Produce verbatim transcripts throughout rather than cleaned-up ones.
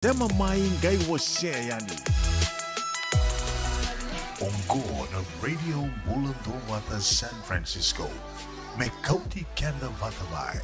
Sema mai qai wasea yani. Oqo na Radio Bula Duavata San Francisco. Me kauti keda vata mai.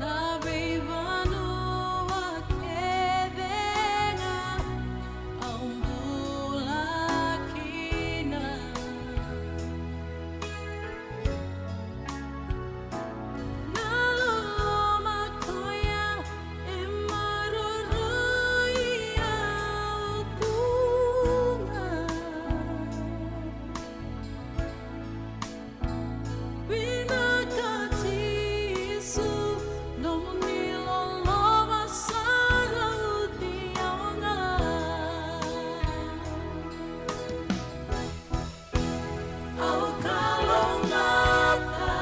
Na veivanua kece ga au bula kina. Na loloma koya e maroroi au tu ga. Vinaka Jisu, nomuni loloma sa rauti au ga. Au kalougata,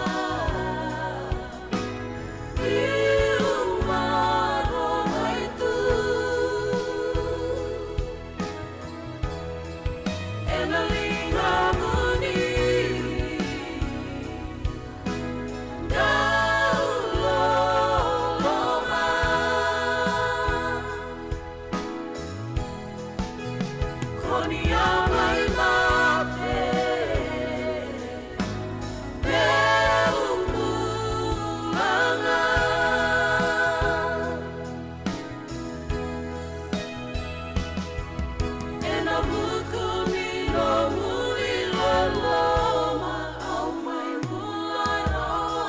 niu maroroi tu. Ena ligamuni dau loloma. Ko ni a mai mate, meu bula ga. Ena vuku ni nomuni loloma au mai bula rawa.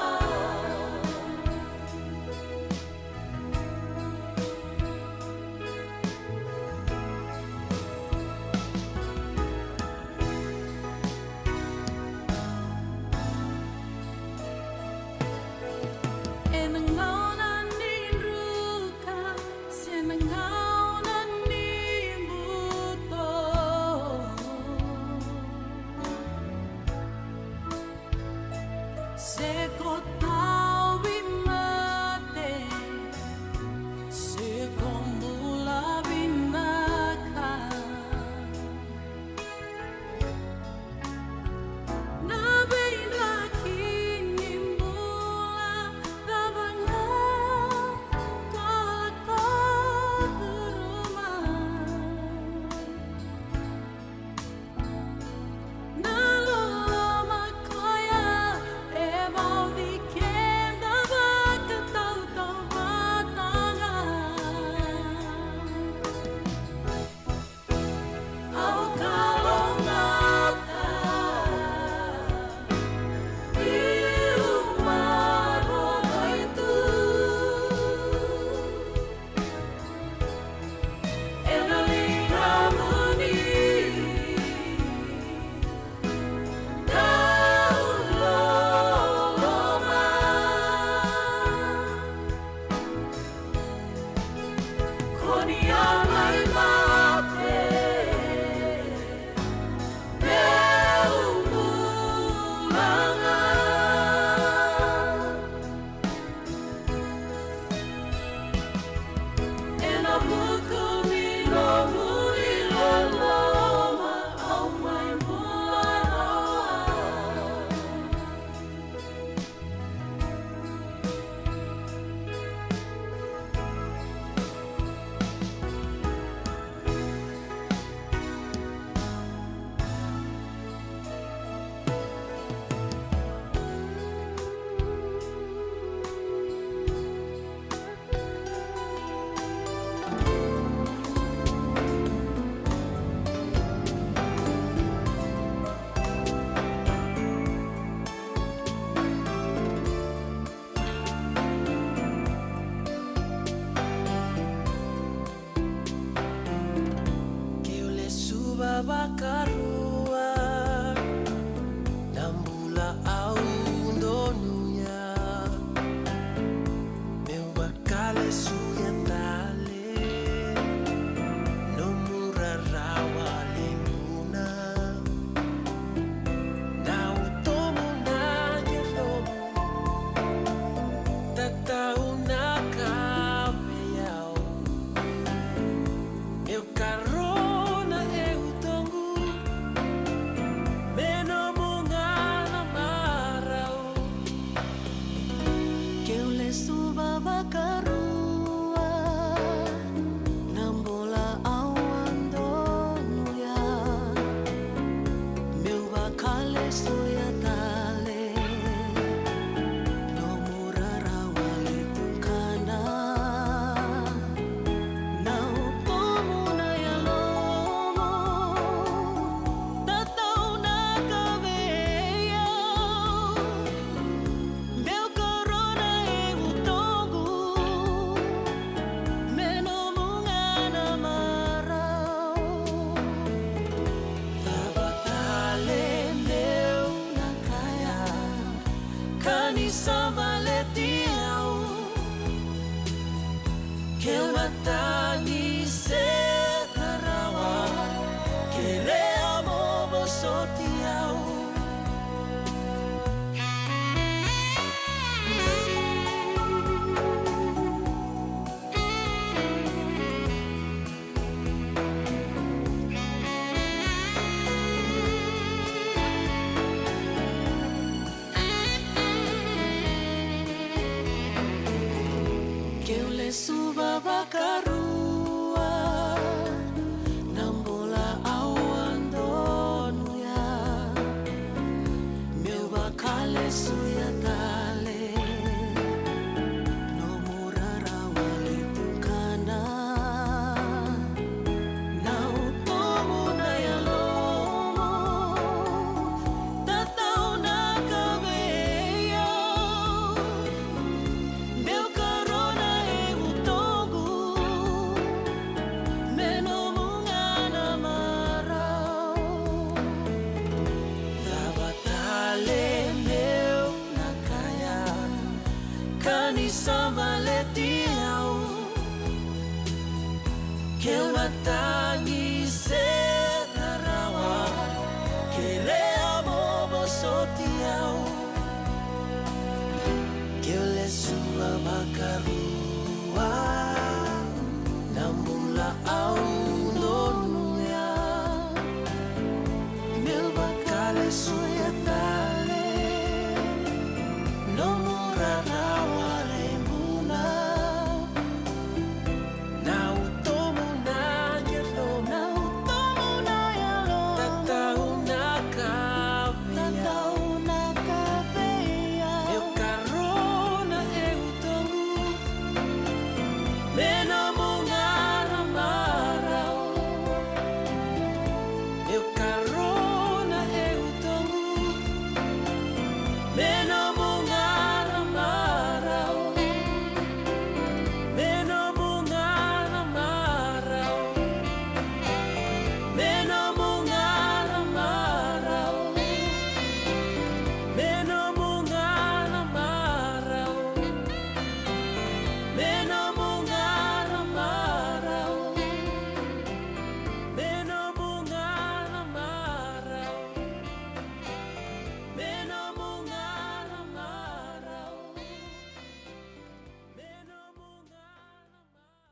Ena gauna ni druka, se na gauna ni buto, se ko tauvimate, se ko bula vinaka. Na veidraki ni bula cava ga ko lako curuma. Na loloma koya e vauci keda vakatautauvata ga. Au kalougata, niu maroroi tu. Ena ligamuni dau loloma. Ko ni a mai mate, meu bula ga. Ena vuku ni nomuni loloma au mai bula rawa. Vakarua na bula au donuya, meu vakalesuya tale nomu rarawa levu na, na utomu na yalomu, tatau na ka vei au. Meu karona e utoqu me nomu ga na marau. Keu lesuva vakarua na bula au a donuya, meu vakalesuya tale nomu rarawa levu ka na, na utomu na yalomu, tatau na ka vei au. Meu karona e utoqu me nomu ga na marau. Cava tale meu na kaya, ka ni sa baleti au. Keu na tagi se ka rawa, kerea mo vosoti au. Keu lesuva vakarua na bula au a donuya, meu vakalesuya tale nomu rarawa levu ka na, na utomu na yalomu, tatau na ka vei au. Meu karona e utoqu me nomu ga na marau. Cava tale meu na kaya, ka ni sa baleti au. Keu na tagi se ka rawa, kerea mo vosoti au. Keu lesuva vakarua na bula au donuya, meu vakalesuya tale nomu rarawa levu na, na utomu na yalomu, na utomu na yalomu, tatau na ka vei au, tatau na ka vei au. Meu karona e utoqu me nomu ga na marau. Meu karona e utoqu me nomu ga na marau. Me nomu ga na marau. Me nomu ga na marau. Me nomu ga na marau. Me nomu ga na marau. Me nomu ga na marau. Me nomu ga na marau. Me nomu ga na marau.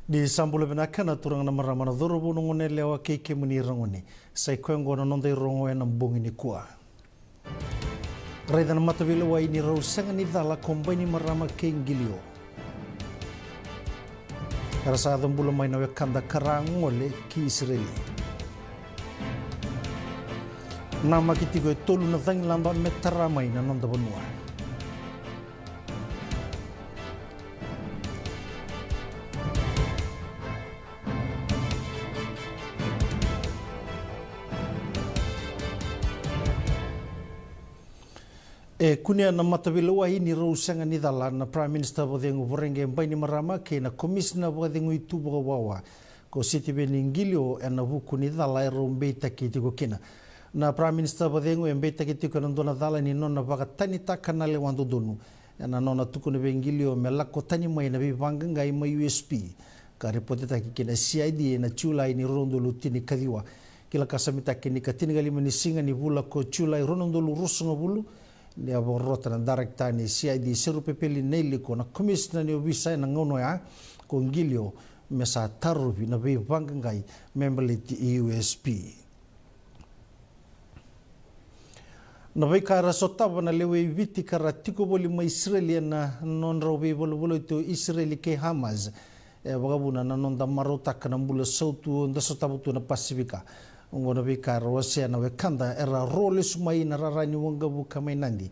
Ni sa bula vinaka na turaga na marama na cauravou na goneyalewa kei kemuni ragone. Sa i koya oqo na noda irogo ena bogi nikua. Raica na mataveilewai ni rau sega ni cala ko Bainimarama kei Qilio. Era sa yaco bula mai na wekada ka ra gole ki Isireli. Namaki tiko e tolu na cagilaba me tara mai na noda vanua. E kunea na mataveilewai ni rau sega ni cala na Prime Minister vakacegu Voreqe Bainimarama kei na Komisina vakacegu i tu vakawawa ko Sitiveni Qilio ena vuku ni cala e rau beitaki tiko kina. Na Prime Minister vakacegu e beitaki tiko ena dua na cala ni nona vakatanitaka na lewa dodonu ena nona tukuna vei Qilio me lako tani mai na veivaqaqai mai U S P ka ripotitaki kina C I D ena Julai ni rua na udolu tinikaciwa. Kila ka samitaki ni ka tinikalima ni siga ni vula ko Julai rua na udolu ruasagavulu, ni a vakarota na director ni C I D Serupepeli Nailiko na komisina ni ovisa ena gauna oya ko Qilio me sa tarovi na veivaqaqai me baleti U S P. Na veika era sotava na lewe i Viti ka ra tiko voli mai Isireli ena nodrau veivaluvaluti o Isireli kei Hamas e vakavuna na noda marautaka na bula sautu da sotava tu na Pasifika. Oqo na veika era wasea na wekada era ro lesu mai na rara ni waqavuka mai Nadi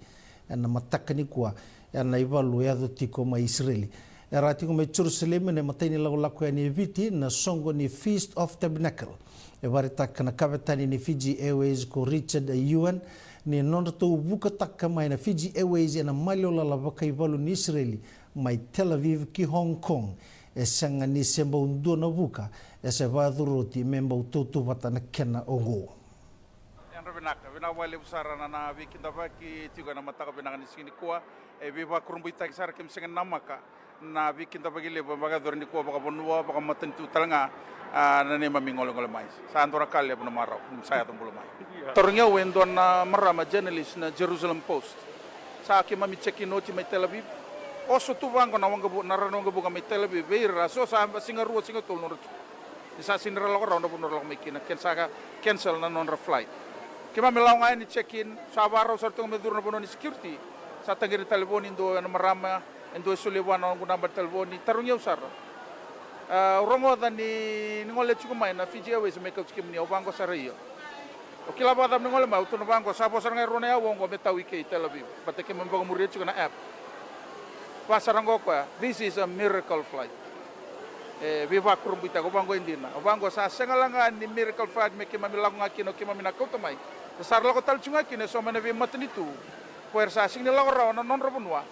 ena mataka nikua ena ivalu e yaco tiko mai Isireli. Era tiko mai Jerusalemi ena imatai ni lakolako yani e Viti na soqo ni Feast of Tabernacle e vakaraitaka na kavetani ni Fiji Airways ko Richard Ewan ni nodratou vukataka mai na Fiji Airways ena maliwalala vakaivalu ni Isireli mai Tel Aviv ki Hong Kong. E sega ni se bau dua na vuka e se vakacuru oti me bau tautauvata na kena oqo. Yadra vinaka, vinaka vakalevu sara na, na veikidavaki tiko ena mataka vinaka ni siga nikua. E veivakurabuitaki sara keimami sega ni namaka na veikidavaki levu e vakayacori nikua vakavanua, vakamatanitu tale ga, a, na neimami golegole mai. Sa dua na ka levu na marau ni sa yaco bula mai. Tarogi au e dua na marama journalist na Jerusalem Post. Sa keimami check in oti mai Tel Aviv. Oso tu vaqo na waqavu, na rara ni waqavuka mai Tel Aviv vei ira, so sa siga rua, siga tolu nodra tu. Ni sa sega ni ra lako rawa na vanua ra lako mai kina, ken sa cancel na nodra flight. Keimami lako ga yani check in, sa vakarau sara tu ga me curu na vanua ni security. Sa taqiri na talevoni, dua na marama, e dua e solia vua na noqu naba ni talevoni, tarogi au sara. A, au rogoca ni, ni gole tiko mai na Fiji Airways me kauti kemuni, au vaqo sara io. Au kila vakacava ni gole mai, au tukuna vaqo, sa vo sara ga e rua na aua oqo me tau i ke i Tel Aviv. Baleta keimami vakamuria tiko na app. Va sara oqo o koya, this is a miracle flight. E veivakurabuitaki, au vaqo e dina. Au vaqo sa sega la ga ni miracle flight me keimami lako ga kina, o keimami na kauta mai. Sa ra lako tale tu ga kina e so mai na veimatanitu. Ko era sa sega ni lako rawa na nodra vanua.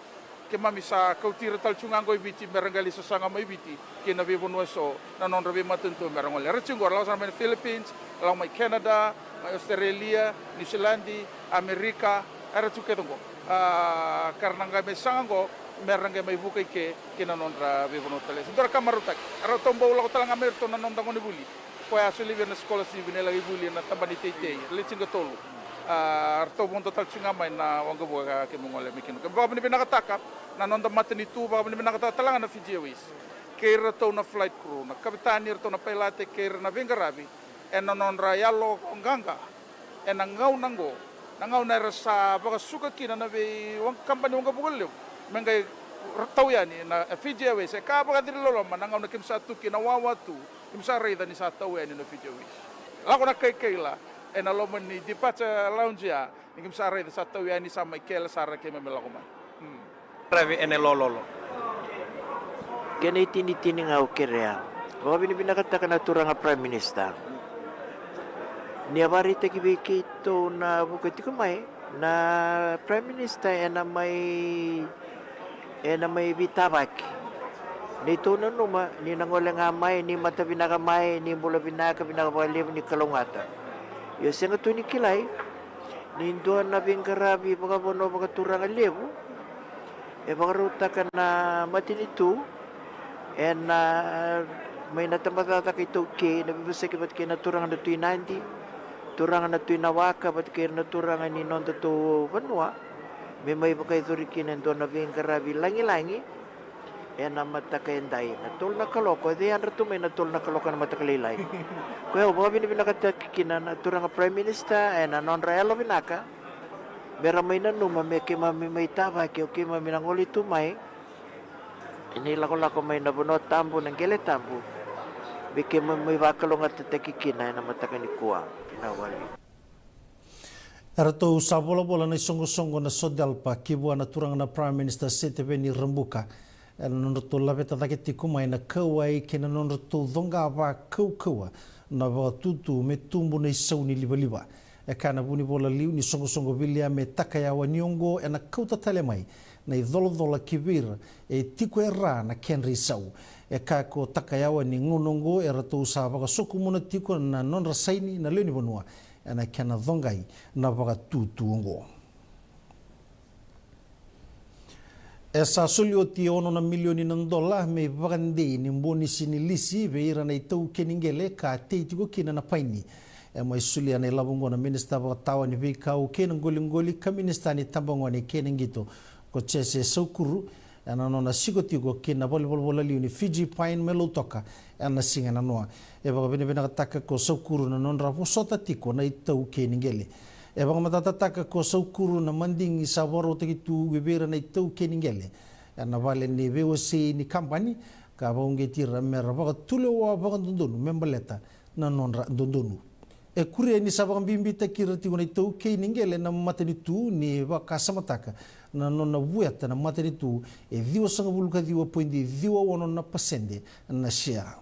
Keimami sa kauti ira tale tu ga oqo i Viti me ra qai lai sasaga mai Viti kei na veivanua e so na nodra veimatanitu me ra gole. Era tiko oqo, ra lako sara mai na Philippines, lako mai Canada, mai Australia, New Zealand, Amerika, era tiko kece oqo. A, ka ra na qai mai saga oqo me ra qai mai vuka i ke kei na nodra veivanua tale. Sa dua na ka marautaki. Eratou bau lako tale ga mai iratou na noda gonevuli. Koya a solia vei ira na scholarship ni laki vuli ena tabana ni teitei, level tinikatolu. A, ratou vodo tale tiko ga mai na waqavuka keimami gole mai kina. Keimami vakavinavinakataka na noda matanitu, vakavinavinakataka tale ga na Fiji Airways. Kei iratou na flight crew, na kavetani, iratou na pailate, kei ira na veiqaravi ena nodra yalo qaqa ena gauna oqo, na gauna era sa vakasuka kina na vei wa-, kabani waqavuka levu me qai ra-, tau yani na Fiji Airways. E ka vakaciri loloma na gauna keimami sa tu kina wawa tu, keimami sa raica ni sa tau yani na Fiji Airways. Lako na kaikaila ena loma ni departure lounge ya, ni keimami sa raica sa tau yani, sa mai kele sara keimami lako mai. Hmm. Ravi ena lololo. Kena itinitini ga au kerea, vakavinavinakataka na turaga Prime Minister ni a vakaraitaki vei keitou na vuka tiko mai na Prime Minister ena mai, ena mai veitavaki. Neitou nanuma ni na gole ga mai, ni mata vinaka mai, ni bula vinaka, vinaka vakalevu, ni kalougata. Io, sega tu ni kilai ni dua na veiqaravi vakavanua vakaturaga levu e vakarautaka na matanitu ena, mai na tabacakacaka iTaukei, na veivosaki vata kei na turaga na Tui Nadi, turaga na Tui Nawaka vata kei ira na turaga ni nodatou vanua, me mai vakayacori kina e dua na veiqaravi lagilagi ena mataka edai, na tolu na kaloko, e cei yadra tu mai na tolu na kaloko ena mataka lailai. Koya au vakavinavinakataki kina na turaga Prime Minister ena nodra yalovinaka me ra mai nanuma me keimami mai tavaki, o keimami na gole tu mai ena ilakolako mai na Vanua Tabu, na Qele Tabu, me keimami mai vakalougatataki kina ena mataka nikua. Vinaka vakalevu. Eratou sa volavola na isoqosoqo na SODELPA ki vua na turaga na Prime Minister Sitiveni Rabuka ena nodratou laveta cake tiko mai na kauwai kei na nodratou coqa vakaukauwa na vakatutu me tubu na isau ni livaliva. E kaya na vunivola liu ni soqosoqo vilia me Takayawa ni oqo ena kauta tale mai na icolacola ki vei ira e tiko e ra na kedra isau. E kaya ko Takayawa ni gauna oqo eratou sa vakasokumuna tiko na nodra saini na lewe ni vanua ena kena coqai na vakatutu oqo. E sa soli oti e ono na milioni na dola me ivakadei ni bonisi ni lisi vei ira na itaukei ni qele ka tei tiko kina na paini. E mai solia na ilavo oqo na Minisita Vakatawa ni Veikau kei na Qoliqoli ka Minisita ni Tabagone kei na Qito, ko Jese Saukuru, ena nona siko tiko ki na valenivolavola liu ni Fiji Pine mai Lautoka ena siga e nanoa. E vakavinavinakataka ko Saukuru na nodra vosota tiko na itaukei ni qele. E vakamatatataka ko Saukuru na madigi sa vakarautaki tu ki vei ira na itaukei ni qele ena vale ni veiwasei ni kabani, ka vakauqeti ira me ra vakatulewa vakadodonu me baleta na nodra dodonu. E kuria ni sa vakabibitaki ira tiko na itaukei ni qele na matanitu ni vakasamataka na nona vueta na matanitu e ciwasagavulu ka ciwa poidi ciwa ono na pasede na sea.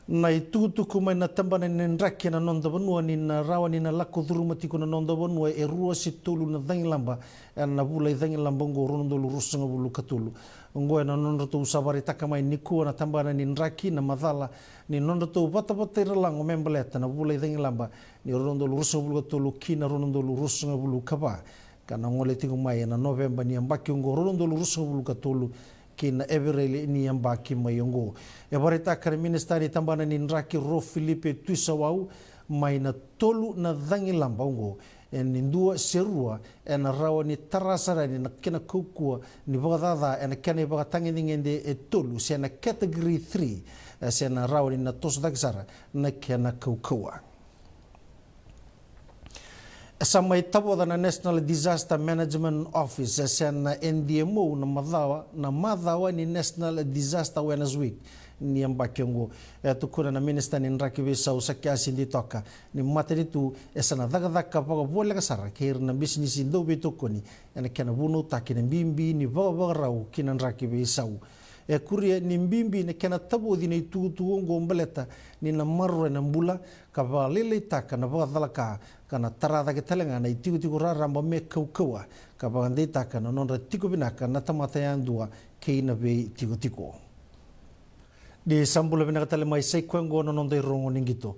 Na itukutuku mai na tabana ni draki ena noda vanua ni na rawa ni na lako curuma tiko na noda vanua e rua se tolu na cagilaba ena vula i cagilaba oqo rua na udolu ruasagavulu ka tolu. Oqo ena nodratou sa vakaraitaka mai nikua na tabana ni draki na macala ni nodratou vatavataira lago me baleta na vula i cagilaba ni rua na udolu ruasagavulu ka tolu ki na rua na udolu ruasagavulu ka va, ka na gole tiko mai ena Noveba ni yabaki oqo rua na udolu ruasagavulu ka tolu ki na Epereli ni yabaki mai oqo. E vakaraitaka na Minisita ni tabana ni draki Ro Filipe Tuisawau mai na tolu na cagilaba oqo, e ni dua se rua ena rawa ni tara sara yani na kena kaukauwa ni vakacaca ena kena ivakatagedegede e tolu se na category three, e se na rawa ni na toso cake sara na kena kaukauwa. E sa mai tavoca na National Disaster Management Office, e se na N D M O, na macawa, na macawa ni National Disaster Awareness Week ni yabaki oqo. E tukuna na Minisita ni draki veisau Sakiasi Ditoka ni matanitu e sa na cakacaka vakavoleka sara kei ira na bisinisi dauveitokoni ena kena vunautaki na bibi ni vakavakarau ki na draki veisau. E kuria ni bibi na kena tavoci na itukutuku oqo baleta ni na maroroya na bula, ka vakalailaitaka na vakacalaka, ka na tara cake tale ga na itikotiko raraba me kaukauwa, ka vakadeitaka na nodra tiko vinaka na tamata yadua kei na veitikotiko. Ni sa bula vinaka tale mai, sa i koya oqo na noda irogo ni qito.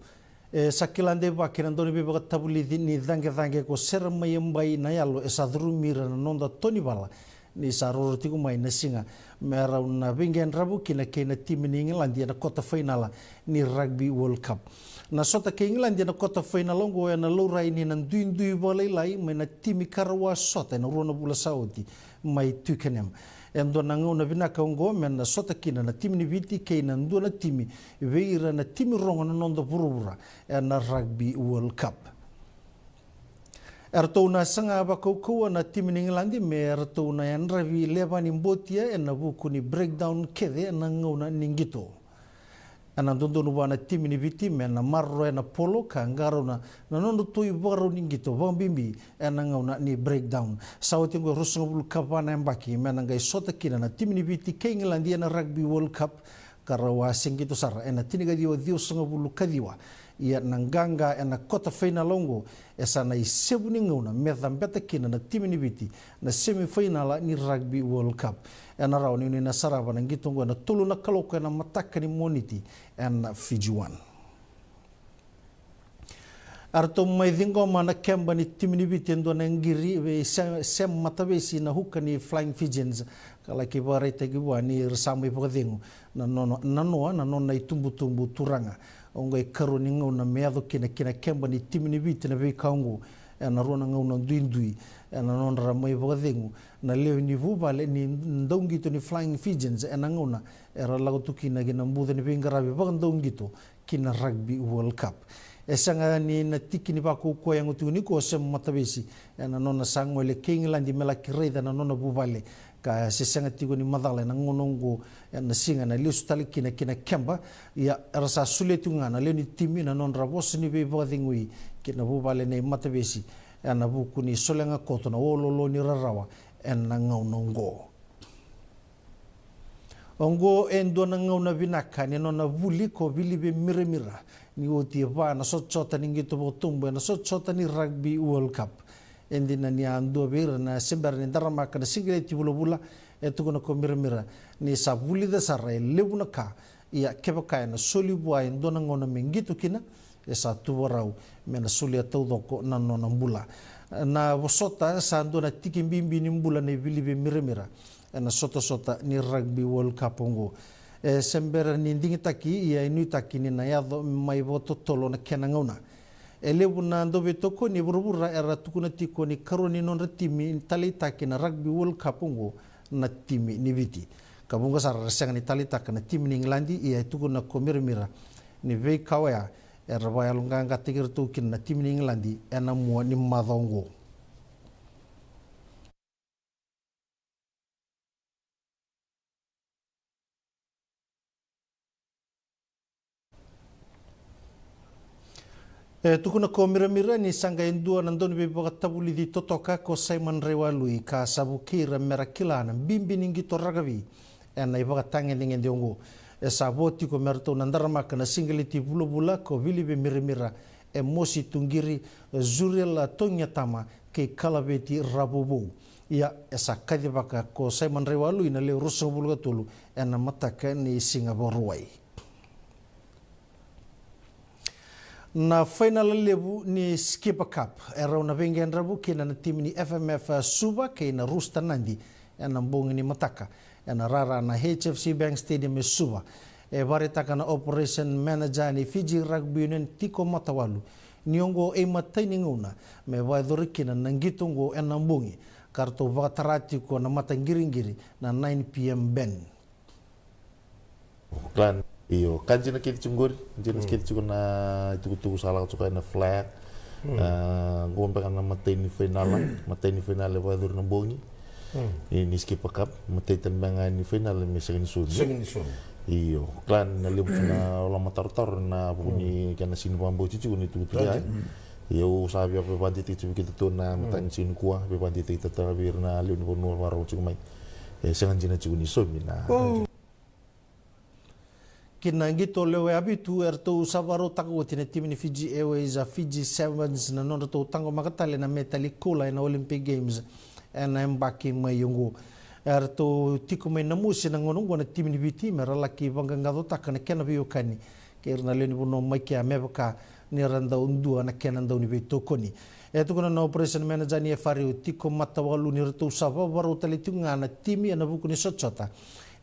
E sa kila deivaki na dauniveivakatavulici ni caqecaqe ko Sera Mai Yabai Nayalo e sa curumi ira na noda tonivala ni sa roro tiko mai na siga me rau na veiqedravu kina kei na timi ni Igiladi ena kota fainala ni Rugby World Cup. Na sota kei Igiladi ena kota fainala oqo ena laurai ni na duidui vakalailai mai na timi ka rau a sota ena rua na vula sa oti mai Twickenham. E dua na gauna vinaka oqo me na sota kina na timi ni Viti kei na dua na timi vei ira na timi rogo na noda vuravura ena Rugby World Cup. Eratou na saga vakaukauwa na timi ni Igiladi me ratou na yadravi levani botia ena vuku ni breakdown kece ena gauna ni qito. Ena dodonu vua na timi ni Viti me na maroroya na polo ka qarauna na nodratou ivakarau ni qito, vakabibi ena gauna ni breakdown. Sa oti oqo e ruasagavulu ka va na yabaki me na qai sota kina na timi ni Viti kei Igiladi ena Rugby World Cup, ka rau a se qito sara ena tinikaciwa ciwasagavulu ka ciwa. Ia na qaqa ena kota fainala oqo e sa na isevu ni gauna me cabeta kina na timi ni Viti na semifainala ni Rugby World Cup. Ena rawa ni oni na sarava na qito oqo ena tolu na kaloko ena mataka ni Moniti ena Fiji One. Eratou mai ciqoma na keba ni timi ni Viti e dua na qiri vei Sam, Sam Matavesi, na huka ni Flying Fijians, ka laki vakaraitaki vua ni ra sa mai vakacegu na nona, na noa, na nona itubutubu turaga. Oqo e karua ni gauna me yaco kina ki na keba ni timi ni Viti na veika oqo ena rua na gauna duidui ena nodra mai vakacegu na lewe ni vuvale ni dauqito ni Flying Fijians ena gauna era lako tu kina ki na buca ni veiqaravi vakadauqito ki na Rugby World Cup. E sega ni na tiki ni vakaukauwa yago tiko nikua o Sam Matavesi ena nona sa gole kei Igiladi me laki raica na nona vuvale, ka se sega tiko ni macala ena gauna oqo ena siga na lesu tale kina ki na keba. Ia era sa solia tiko ga na lewe ni timi na nodra vosa ni veivakacegui ki na vuvale nei Matavesi ena vuku ni solega koto na ololo ni rarawa ena gauna oqo. Oqo e dua na gauna vinaka ni nona vuli ko Vilive Miramira, ni oti e va na sotasota ni qito vakatubu ena sotasota ni Rugby World Cup. E dina ni a dua vei ira na se bera ni daramaka na siqeleti vulavula, e tukuna ko Miramira ni sa vulica sara e levu na ka, ia kevaka ena soli vua e dua na gauna me qito kina, e sa tu vakarau me na solia taucoko na nona bula. Na vosota sa dua na tiki bibi ni bula nei Vilive Miramira ena sotasota ni Rugby World Cup oqo. E se bera ni digitaki, ia e nuitaki ni na yaco mai vakatotolo na kena gauna. E levu na dauveitokoni e vuravura era tukuna tiko ni karua ni nodra timi ni taleitaki na Rugby World Cup oqo na timi ni Viti. Ka vuqa sara era sega ni taleitaka na timi ni Igiladi, ia e tukuna ko Miramira ni veika oya era vakayaloqaqataki iratou kina na timi ni Igiladi ena mua ni macawa oqo. E tukuna ko Miramira ni sa qai dua na dauniveivakatavulici totoka ko Simon Raiwalui ka sa vukei ira me ra kila na bibi ni qito rakavi ena ivakatagedegede oqo. E sa vo tiko me ratou na daramaka na siqeleti vulavula ko Vilive Miramira, e Mosi Tuqiri, Zuriel Togiatama kei Kalaveti Ravouvou. Ia e sa kacivaka ko Simon Raiwalui na lewe ruasagavulu ka tolu ena mataka ni siga Vakarauwai. Na fainala levu ni Skipper Cup e rau na veiqaravi kina na timi ni F M F Suva kei na Rooster Nadi ena bogi ni mataka ena rara na H F C Bank Stadium e Suva. E vakaraitaka na operation manager ni Fiji Rugby Union, Tiko Matawalu, ni oqo e imatai ni gauna me vakayacori kina na qito oqo ena bogi, ka ratou vakatara tiko na mataqiriqiri na nine p.m. ban. Clan. Io, ka dina kece tiko qori, dina kece tiko na itukutuku sa lako tiko ena flyer. Oqo beka na matai ni fainala, matai ni fainala e vakayacori na bogi. Ni Skipper Cup, matai tale beka ni fainala me sega ni sobi. Sega ni sobi. Io, clan, na levu tu na loma tarotaro na vuku ni kena sega ni vakabauti tiko na itukutuku ya. Io, au sa via veivakadeitaki tiko vei keitou na mataka ni siga nikua, veivakadeitaki tale vei ira na lewe ni vanua vakarorogo tiko mai. E sega dina tiko ni sobi na Ki na qito lewe vitu, eratou sa vakarautaka oti na timi ni Fiji Airways, a Fiji Sevens, na nodratou taqomaka tale na metali koula ena Olympic Games ena yabaki mai oqo. Eratou tiko mai Namosi ena gauna oqo na timi ni Viti me ra laki vaqaqacotaka na kena veiwekani kei ira na lewe ni vanua mai kea me vaka ni ra dau dua na kena dau ni veitokoni. E tukuna na operation manager ni F R U, Tiko Matawalu, ni ratou sa vavarau tale tiko ga na timi ena vuku ni sotasota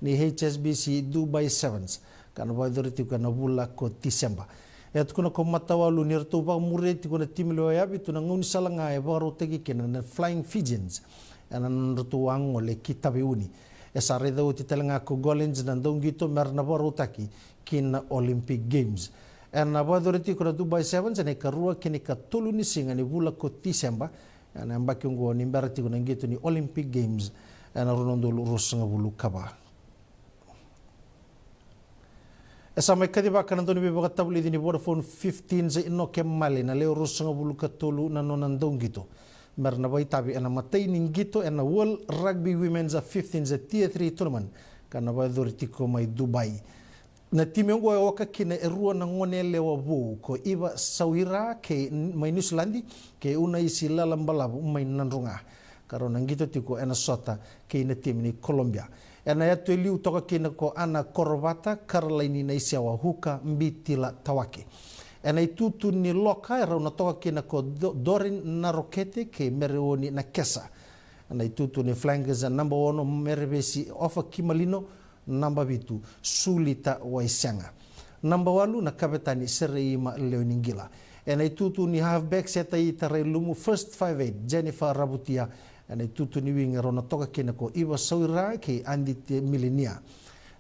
ni H S B C Dubai Sevens ka na vakayacori tiko ena vula ko Tiseba. E tukuna ko Matawalu ni ratou vakamuria tiko na timi lewe vitu na gaunisala ga e vakarautaki kina na Flying Fijians ena nodratou a gole ki Taveuni. E sa raica oti tale ga ko Gollins na dauqito me ra na vakarautaki ki na Olympic Games. Ena vakayacori tiko na Dubai Sevens ena ikarua kei na ikatolu ni siga ni vula ko Tiseba ena yabaki oqo ni bera tiko na qito ni Olympic Games ena rua na udolu ruasagavulu ka va. E sa mai kacivaka na dauniveivakatavulici ni Vodafone Fifteens, Inoke Male, na lewe ruasagavulu ka tolu na nona dauqito me ra na vakaitavi ena imatai ni qito ena World Rugby Women's Fifteens Tier three Tournament ka na vakayacori tiko mai Dubai. Na timi oqo e oka kina e rua na gone yalewa vou, ko Iva Sauira kei mai Niusiladi kei Unaisi Lalabalavu mai Nadroga, ka rau na qito tiko ena sota kei na timi ni Colombia. Ena yatu e liu toka kina ko Ana Korovata, Karalaini Naisewa, Huka Bitila Tawake. Ena itutu ni loka e rau na toka kina ko Do-, Dorin Narokete kei Mereoni Nakesa. Ena itutu ni flankers, naba ono Merevesi Ofa Kimalino, naba vitu Sulita Waisega, naba walu na kavetani Sereima Leoniqila. Ena itutu ni halfbacks e tai tarai lumu first five eight Jennifer Ravutia. Ena itutu ni wing e rau na toka kina ko Iva Sauira kei Adite Milinia.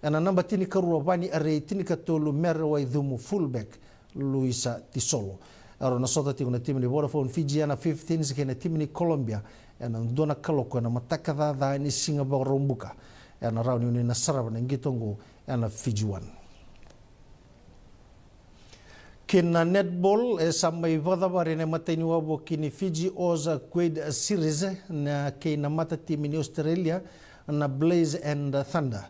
Ena naba tinikarua Vani Arei, tinikatolu Mere Waicumu, fullback Luisa Tisolo. E rau na sota tiko na timi ni Vodafone Fijiana Fifteens kei na timi ni Colombia ena dua na kaloko ena mataka caca ni siga Vakaraubuka ena rawa ni oni na sarava na qito oqo ena Fiji One. Ki na netball, e sa mai vakacavari ena imatai ni wavoki ni Fiji Oz Quad Series na kei na matatimi ni Australia na Blaze and Thunder,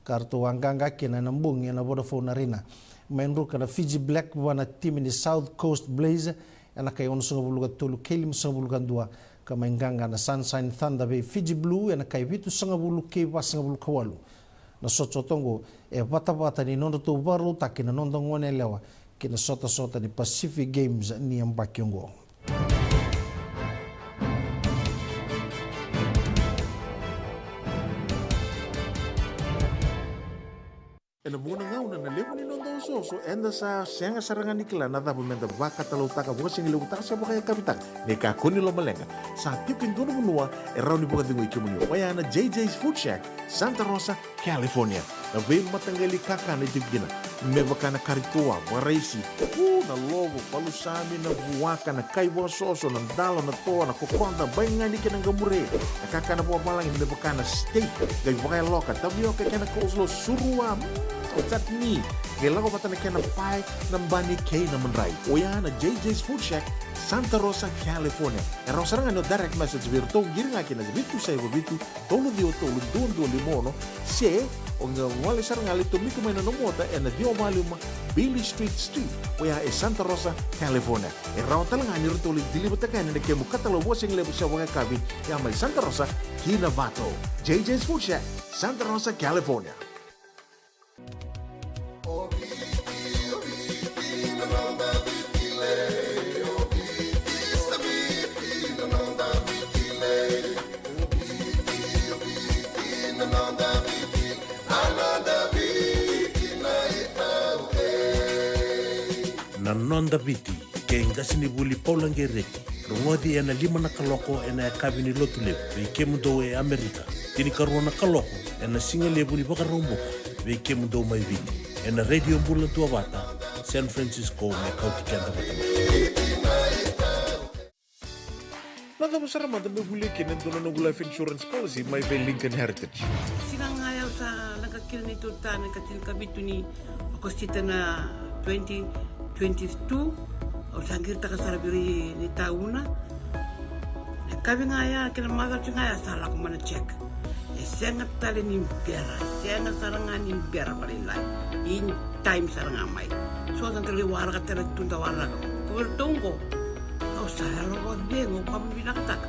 ka ratou a qaqa kina ena bogi ena Vodafone Arena. Mai druka na Fiji Black vua na timi ni South Coast Blaze ena kai onosagavulu ka tolu kei limasagavulu ka dua, ka mai qaqa na Sunshine Thunder vei Fiji Blue ena kai vitusagavulu kei vasagavulu ka walu. Na sotasota oqo e vatavata ni nodratou vakarautaki na noda gone yalewa ki na sotasota ni Pacific Games ni yabaki oqo. Ena vuqa na gauna na levu ni noda osooso, eda sa sega sara ga ni kila na cava meda vakatalautaka, vakasigilevutaka se vakayakavitaka. Ni kakua ni lomaleqa, sa tiko e dua na vanua e rawa ni vakacegui kemuni. Oya na J J's Food Shack, Santa Rosa, California. Na veimataqali kakana e tiko kina, me vaka na kari toa, vakaraisi, u, na lovo, palusami, na vuaka, na kai vakasoso, na dalo, na toa, na kokoda, baigani kei na qamure, na kakana vakavalagi me vaka na steak, qai vakayaloka, tavioka kei na coleslaw, surua, mm, chutney, qai lako vata na kena pae, na bani kei na madrai. Oya na J J's Food Shack, Santa Rosa, California. E rawa sara ga ni o direct message vei iratou, qiri ga ki na vitu saiva vitu, tolu ciwa tolu, dua dua lima ono, se o qai gole sara ga, lai tomika mai na nomu ota ena ciwa walu lima Beale Street Suite, oya e Santa Rosa, California. E rawa tale ga ni ratou lai deliver-taka yani na kemu katalau vakasigalevu se vakayakavi, ya mai Santa Rosa ki Novato. J J's Food Shack, Santa Rosa, California. Na Noda Viti, kei qasenivuli Paula Qereti. Rogoci ena lima na kaloko ena yakavi ni Lotulevu vei kemudou e Amerika. Tinikarua na kaloko ena sigalevu ni Vakaraubuka vei kemudou mai Viti, ena Radio Bula Duavata, San Francisco, me kauti keda vata mai. Na cava sara mada me volia kina e dua na noqu life insurance policy mai vei Lincoln Heritage? Siga ga ya au sa leqa kina neitou ta na ikatinikavitu ni Okosita na twenty twenty-two, au sa qiritaka sara vei ira na itauna. Na yakavi ga ya kei na macawa ga ya sa lako mai na check. E sega tale ni bera, e sega sara ga ni bera vakalailai. In time sara ga mai. So sa da lai waraka tale tu da waraka. Ko vei ratou oqo, au sa yalo vakacegu, au vakavinavinakataka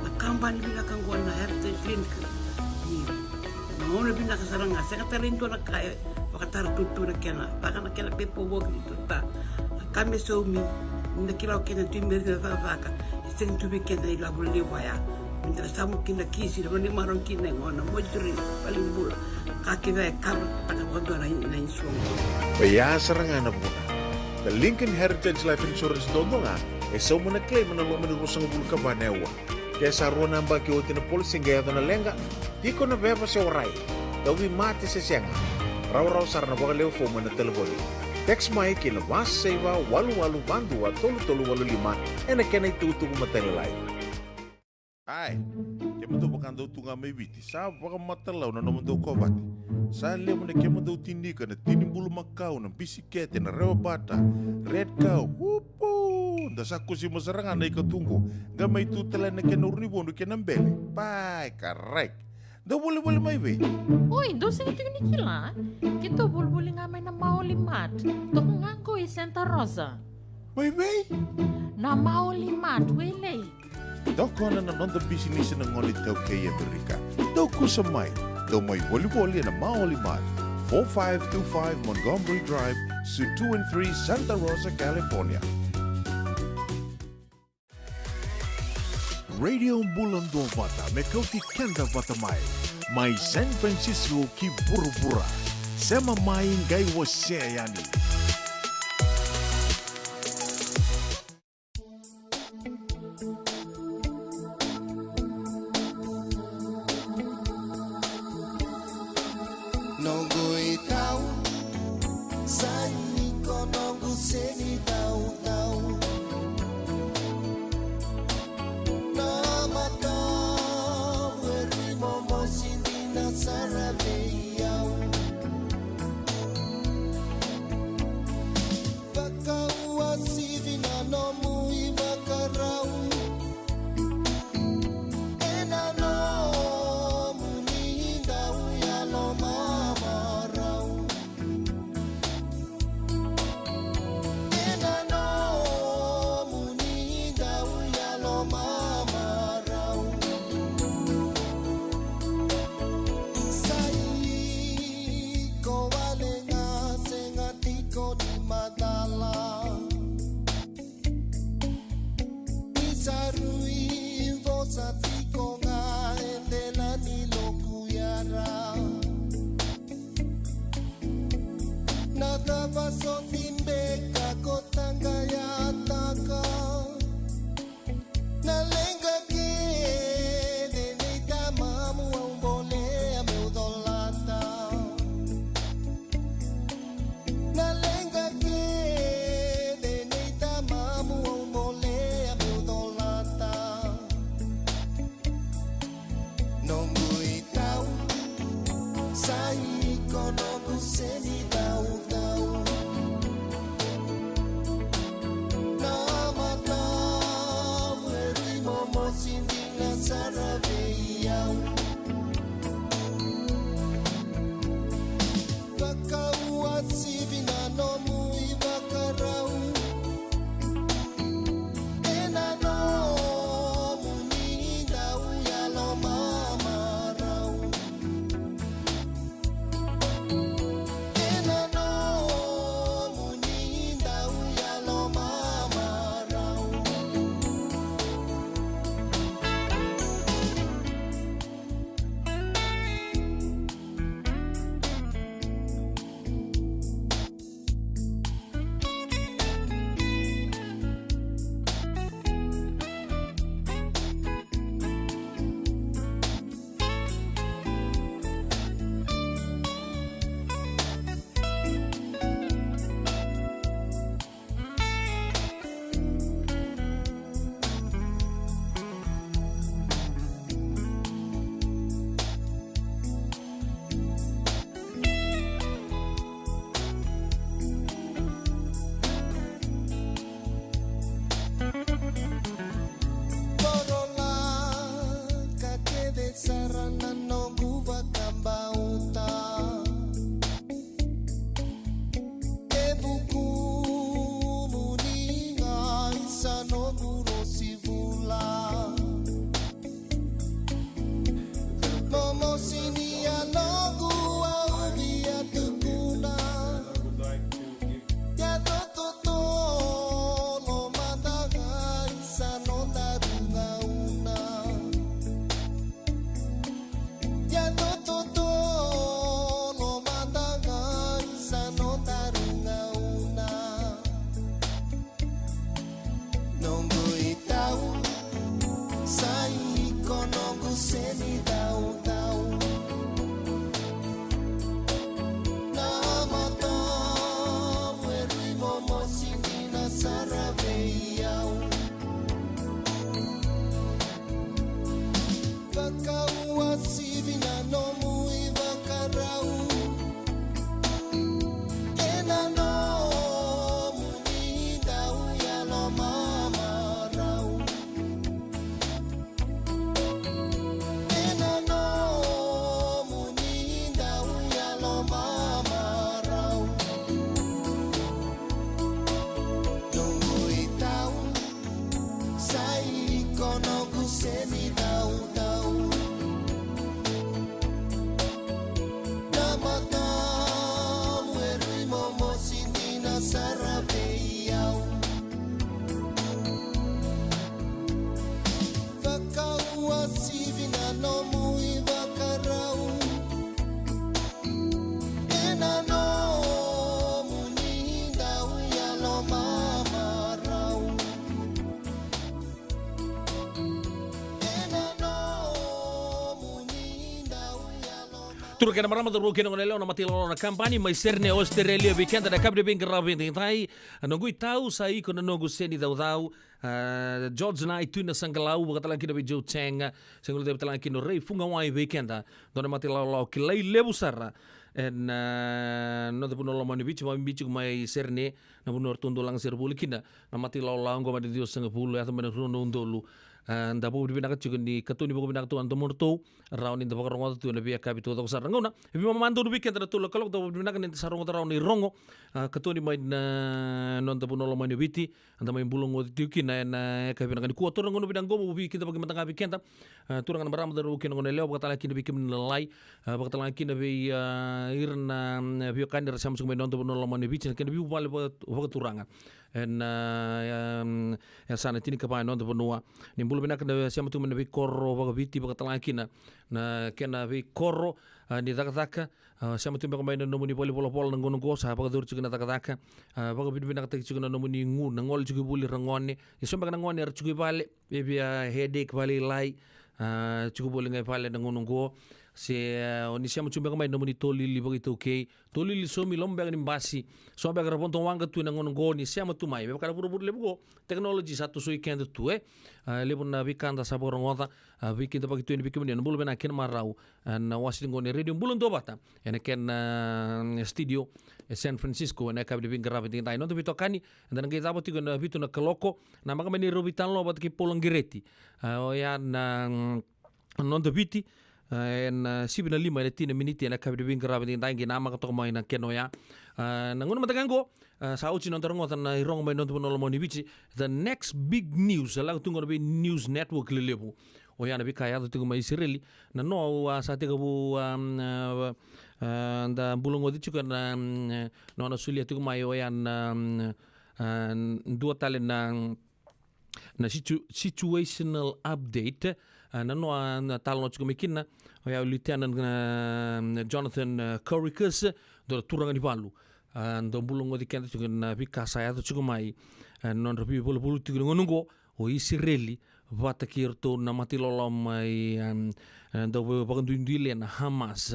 na kabani vinaka oqo na Heritage Link. Ni na gauna vinaka sara ga, sega tale ni dua na ka e vakatara tutu na kena, vaka na kena paperwork ni tuta. Na ka me saumi, ni da kila o keda tu i Merika na cakacaka, e sega tu vei keda na ilavo levu ya. Meda na samu kina kisi, na vanua ni marau kina, e gona, moituri, valenibula. Ka kece e cover-taka vakadua na, na insurance. Oya sara ga na vuna. Na Lincoln Heritage Life Insurance duadua ga e sauma na claim ena loma ni ruasagavulu ka va na aua. Ke sa rua na yabaki oti na policy qai yaco na leqa, tiko na veva se warai, tauvimate se sega, rawarawa sara na vakalewe fomu ena talevoni. Text mai ki na va saiva walu walu va dua tolu tolu walu lima ena kena itukutuku matailalai. Ai, kemudou vakadau tu ga mai Viti, sa vakamatalau na nomudou kovate. Sa levu na kemudou tinika, na tini bulumakau, na bisikete, na rewa bata, red cow, upu! Da sa kusima sara ga na ika tu qo, qai mai tu tale na kena uru ni vodu kei na bele. Pai, karai. Dou volivoli mai vei? Oi, dou sega tiko ni kila? Keitou volivoli ga mai na Maoli Mart. Toka ga qo i Santa Rosa. Mai vei? Na Maoli Mart, Wailei. Tokona na noda bisinisi na gone iTaukei e Amerika. Dou kusa mai. Dou mai volivoli ena Maoli Mart, four five two five Montgomery Drive, Suite two and three, Santa Rosa, California. Radio Bula Duavata me kauti keda vata mai. Mai San Francisco ki vuravura. Sema mai qai wasea yani. Noqu itau, sa i ni ko noqu seni tautau. Na matau e ri momosi dina sara vei au. Taru i vosa tiko ga e dela ni loku yara. Na cava soti beka ko taqayataka? Na leqa kece nei tamamu au bolea meu colata. Na leqa kece nei tamamu au bolea meu colata. Noqu itau sa iko noqu seni daudau. Na matau e rui momosi dina sara vei au. Vakauasivi na nomu ivakarau. Ena nomuni dau yalomamarau. Ena nomuni dau yalomamarau. Koro laka kece sara na noqu vakabauta. E vukumuni ga sa noqu rosi vula. Momosi ni yaloqu au via tukuna. Ia totolo mada ga sa nodaru gauna. Ia totolo mada ga sa nodaru gauna. Noqu itau sa iko noqu seni daudau. Na matau e rui momosi dina sara vei au. Vakauasivi na nomu ivakarau. Ena nomuni dau yalomamarau. Ena nomuni dau yalomamarau. Noqu itau sa iko noqu seni daudau. Na matau e rui momosi dina sara vei au. Vakauasivi na nomu ivakarau. Ena nomuni dau yalomamarau. Ena nomuni dau yalomamarau. Turaga kei na marama, cauravou kei na goneyalewa, na mata ilawalawa, na kabani mai Sydney, Australia, vei keda na yakavi ni veiqaravi edaidai. Noqu itau sa iko na noqu seni caucau. A, George Nai, Tui Nasaqalau, vakatalega kina vei Joe Chang, se gole cava talega kina o Ray Fugawai vei keda. Dua na mata ilawalawa kilai levu sara ena, a, noda vanua lomani Viti, mai Viti, mai Sydney, na vanua ratou dau lagasere voli kina. Na mata ilawalawa oqo mai na ciwasagavulu, yaco mai na rua na udolu. A, da vakavinavinaka tiko ni katoni vakavinaka tu na domodratou, rawa ni da vakarogoca tu ena veiyakavi taucoko sara. Na gauna e veimama donu vei keda na tolu na kaloko, da vakavinavinaka ni da sa rogoca rawa na irogo, a, katoni mai na noda vanua lomani Viti, da mai bula goci tiko kina ena yakavi vinaka nikua. Turaga, na gauna vinaka oqo, au via kidavaki mada ga vei keda, a, turaga na marama, cauravou kei na goneyalewa, vakatalega kina vei kemuni na lalai, a, vakatalega kina vei, a, ira na, mm, veiwekani era sema tiko mai na noda vanua lomani Viti, na kena veivuvale vaka-, vakaturaga. ena, em, yasana tinikava e noda vanua. Ni bula vinaka na sema tu mai na veikoro vakaviti, vakatala kina na kena veikoro, a, ni cakacaka. A, sema tu beka mai na nomuni valenivolavola na gauna oqo, sa vakayacori tiko na cakacaka. A, vakavinavinakataki tiko na nomuni gu, na gole tiko i vuli ra gone. E so beka na gone era tiko i vale, e via headache vakalailai. A, tiko voli ga i vale na gauna oqo. Se, a, o ni sema tu beka mai na nomuni tolili vakaitaukei, tolili saumi loma beka ni basi, so beka ra vodo waqa tu ena gauna oqo, ni sema tu mai. Me vaka na vuravura levu oqo, technology sa tosoi keda tu, e. A, levu na veika da sa vakarogoca, a, veikidavaki tu yani vei kemuni ena bula vinaka kei na marau, a, na wase ni gauna ni Radio Bula Duavata, ena kena, a, studio e San Francisco, ena yakavi ni veiqaravi edaidai. Noda veitokani, eda na qai cava tiko ena vitu na kaloko, namaka mai ni rau veitalanoa vata kei Paula Qireti. A, oya na, mm, noda Viti, a, ena, a, sivi na lima ena tini na miniti ena yakavi ni veiqaravi edaidai, qai namaka toka mai na kena oya. A, na gauna mada ga oqo, a, sa oti noda rogoca na irogo mai noda vanua lomani Viti, the next big news, a lako tu qo na vei news network lelevu. Oya na veika e yaco tiko mai Isireli. Na noa, a, sa tekivu, a, a, a, da bula goci tiko na, mm, nona solia tiko mai oya na, mm, a, dua tale na, na situ-, situational update, a, na noa, a, na talanoa tiko mai kina, oya o Lieutenant, a, Jonathan, a, Coricus, dua na turaga ni valu. A, dau bula goci keda tiko na veika sa yaco tiko mai, a, nodra veivalavulu tiko na gauna oqo, o Isireli, vata kei iratou na mata ilawalawa mai, a, a, dau va-, vakaduiduile na Hamas,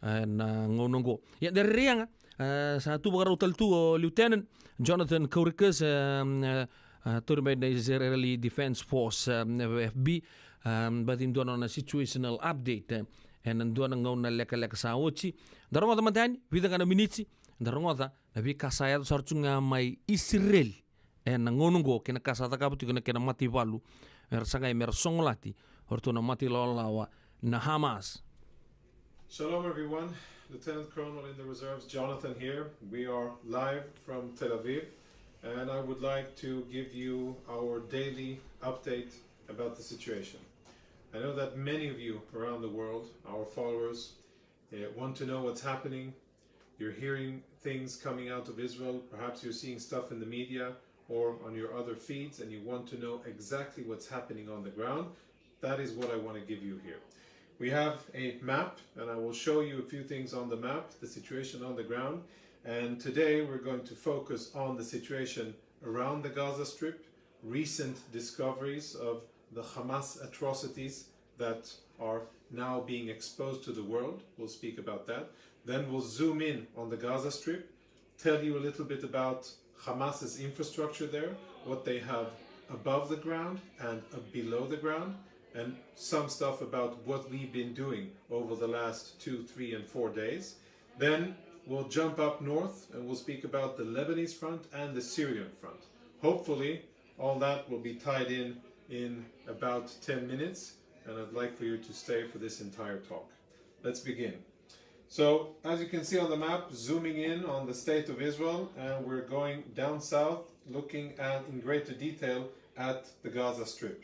a, na gauna oqo. Ia, da rairai yaga, a, sa tu vakarau tale tu o Lieutenant Jonathan Coricus, a, a, a, tauri mai na Israeli Defense Force, a, F B, a, baci dua na nona situational update, e, ena dua na gauna lekaleka sa oti. Da rogoca mada yani, vica ga na miniti, da rogoca na veika sa yaco sara tu ga mai Isireli ena gauna oqo, kei na ka sa cakava tiko na kena mataivalu, mera sagai mera sogolati o iratou na mata ilawalawa na Hamas. Shalom, everyone. Lieutenant Colonel in the Reserves, Jonathan here. We are live from Tel Aviv, and I would like to give you our daily update about the situation. I know that many of you around the world, our followers, uh, want to know what's happening. You're hearing things coming out of Israel. Perhaps you're seeing stuff in the media or on your other feeds, and you want to know exactly what's happening on the ground. That is what I want to give you here. We have a map, and I will show you a few things on the map, the situation on the ground. And today we're going to focus on the situation around the Gaza Strip, recent discoveries of the Hamas atrocities that are now being exposed to the world. We'll speak about that. Then we'll zoom in on the Gaza Strip, tell you a little bit about Hamas's infrastructure there, what they have above the ground and, uh, below the ground, and some stuff about what we've been doing over the last two, three, and four days. Then we'll jump up north and we'll speak about the Lebanese front and the Syrian front. Hopefully, all that will be tied in in about ten minutes, and I'd like for you to stay for this entire talk. Let's begin. So, as you can see on the map, zooming in on the state of Israel, and we're going down south, looking at, in greater detail, at the Gaza Strip.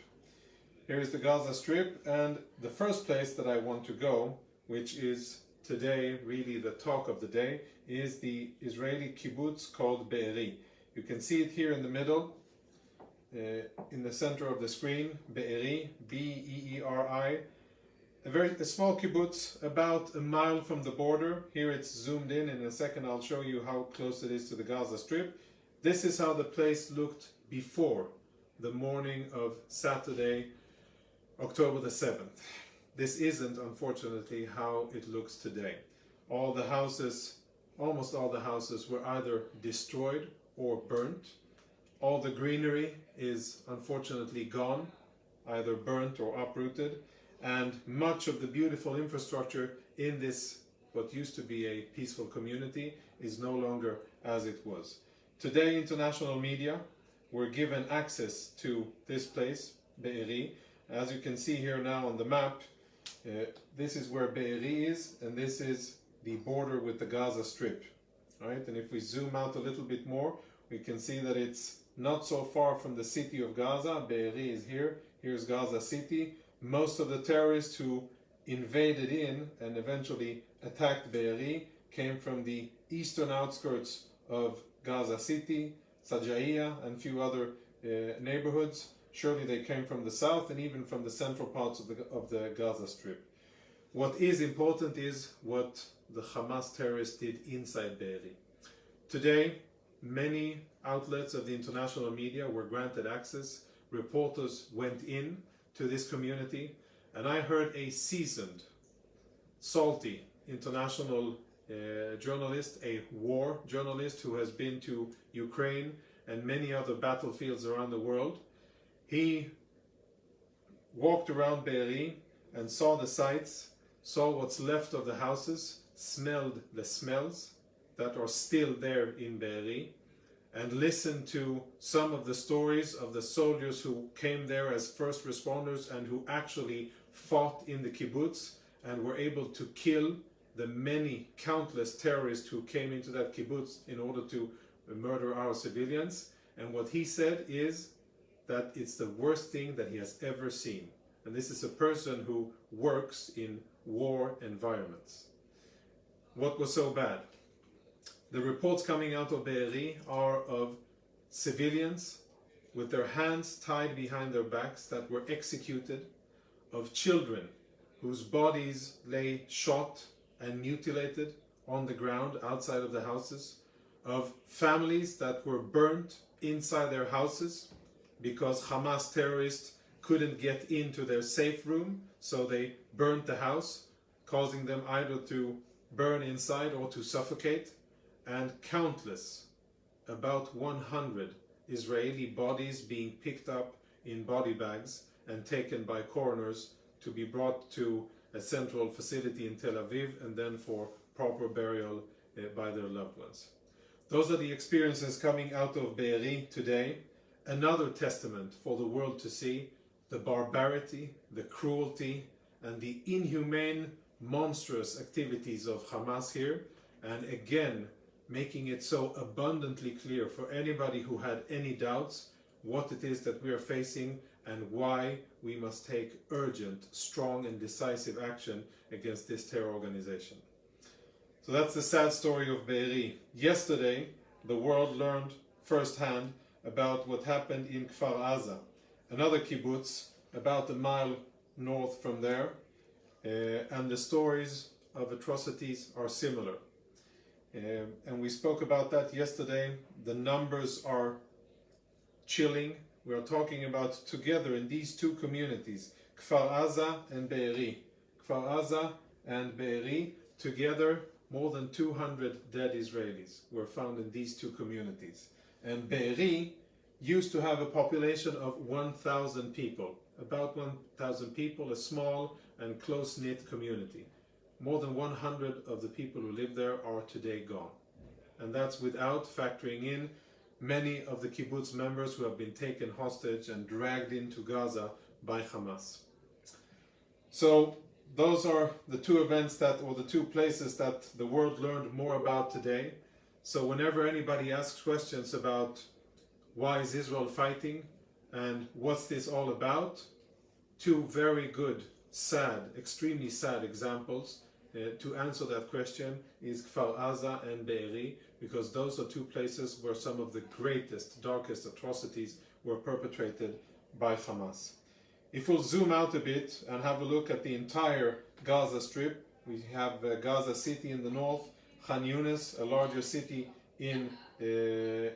Here is the Gaza Strip, and the first place that I want to go, which is today really the talk of the day, is the Israeli kibbutz called Be'eri. You can see it here in the middle, uh, in the center of the screen, Be'eri, B E E R I. A very, a small kibbutz, about a mile from the border. Here it's zoomed in. In a second, I'll show you how close it is to the Gaza Strip. This is how the place looked before the morning of Saturday, October the seventh. This isn't, unfortunately, how it looks today. All the houses, almost all the houses, were either destroyed or burnt. All the greenery is unfortunately gone, either burnt or uprooted, and much of the beautiful infrastructure in this, what used to be a peaceful community, is no longer as it was. Today, international media were given access to this place, Be'eri. As you can see here now on the map, uh, this is where Be'eri is, and this is the border with the Gaza Strip. Right? And if we zoom out a little bit more, we can see that it's not so far from the city of Gaza. Be'eri is here. Here's Gaza City. Most of the terrorists who invaded in and eventually attacked Be'eri came from the eastern outskirts of Gaza City, Sajaiya, and few other uh, neighborhoods. Surely they came from the south and even from the central parts of the, of the Gaza Strip. What is important is what the Hamas terrorists did inside Be'eri. Today, many outlets of the international media were granted access. Reporters went in to this community, and I heard a seasoned, salty international uh, journalist, a war journalist who has been to Ukraine and many other battlefields around the world. He walked around Be'eri and saw the sights, saw what's left of the houses, smelled the smells that are still there in Be'eri, and listened to some of the stories of the soldiers who came there as first responders and who actually fought in the kibbutz and were able to kill the many countless terrorists who came into that kibbutz in order to murder our civilians. And what he said is that it's the worst thing that he has ever seen. And this is a person who works in war environments. What was so bad? The reports coming out of Be'eri are of civilians with their hands tied behind their backs that were executed, of children whose bodies lay shot and mutilated on the ground outside of the houses, of families that were burnt inside their houses because Hamas terrorists couldn't get into their safe room, so they burnt the house, causing them either to burn inside or to suffocate, and countless, about one hundred Israeli bodies being picked up in body bags and taken by coroners to be brought to a central facility in Tel Aviv and then for proper burial uh, by their loved ones. Those are the experiences coming out of Be'eri today. Another testament for the world to see the barbarity, the cruelty, and the inhumane, monstrous activities of Hamas here, and again, making it so abundantly clear for anybody who had any doubts what it is that we are facing and why we must take urgent, strong, and decisive action against this terror organization. So that's the sad story of Be'eri. Yesterday, the world learned firsthand about what happened in Kfar Aza, another kibbutz about a mile north from there, uh, and the stories of atrocities are similar. Um, and we spoke about that yesterday. The numbers are chilling. We are talking about together in these two communities, Kfar Aza and Be'eri. Kfar Aza and Be'eri, together, more than two hundred dead Israelis were found in these two communities. And Be'eri used to have a population of one thousand people, about one thousand people, a small and close-knit community. More than one hundred of the people who live there are today gone. And that's without factoring in many of the kibbutz members who have been taken hostage and dragged into Gaza by Hamas. So those are the two events that, or the two places that the world learned more about today. So whenever anybody asks questions about why is Israel fighting and what's this all about, two very good, sad, extremely sad examples uh, to answer that question is Kfar Aza and Be'eri, because those are two places where some of the greatest, darkest atrocities were perpetrated by Hamas. If we'll zoom out a bit and have a look at the entire Gaza Strip, we have uh, Gaza City in the north, Khan Yunis, a larger city in uh, uh,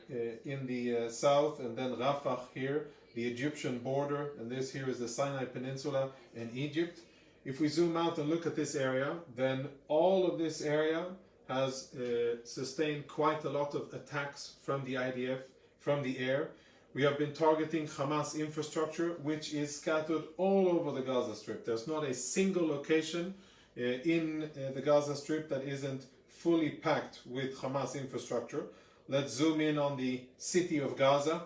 in the uh, south, and then Rafah here, the Egyptian border, and this here is the Sinai Peninsula and Egypt. If we zoom out and look at this area, then all of this area has uh, sustained quite a lot of attacks from the I D F, from the air. We have been targeting Hamas infrastructure, which is scattered all over the Gaza Strip. There's not a single location uh, in uh, the Gaza Strip that isn't fully packed with Hamas infrastructure. Let's zoom in on the city of Gaza.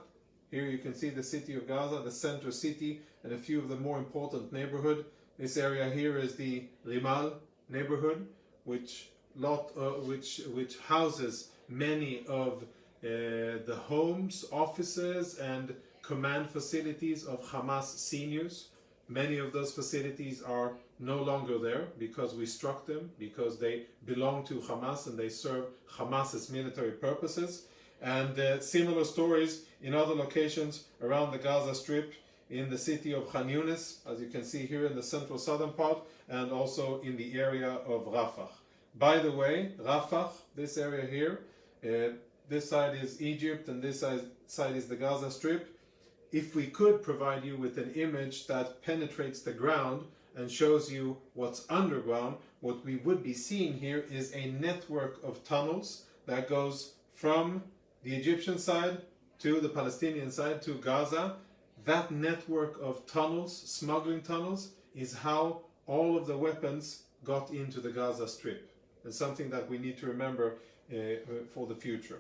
Here you can see the city of Gaza, the center city, and a few of the more important neighborhood. This area here is the Rimal neighborhood, which lot uh, which which houses many of uh, the homes, offices, and command facilities of Hamas seniors. Many of those facilities are no longer there because we struck them, because they belong to Hamas and they serve Hamas's military purposes. And uh, similar stories in other locations around the Gaza Strip, in the city of Khan Yunis, as you can see here in the central southern part, and also in the area of Rafah. By the way, Rafah, this area here, uh, this side is Egypt and this side, side is the Gaza Strip. If we could provide you with an image that penetrates the ground and shows you what's underground, what we would be seeing here is a network of tunnels that goes from the Egyptian side to the Palestinian side to Gaza. That network of tunnels, smuggling tunnels, is how all of the weapons got into the Gaza Strip. And something that we need to remember uh, for the future.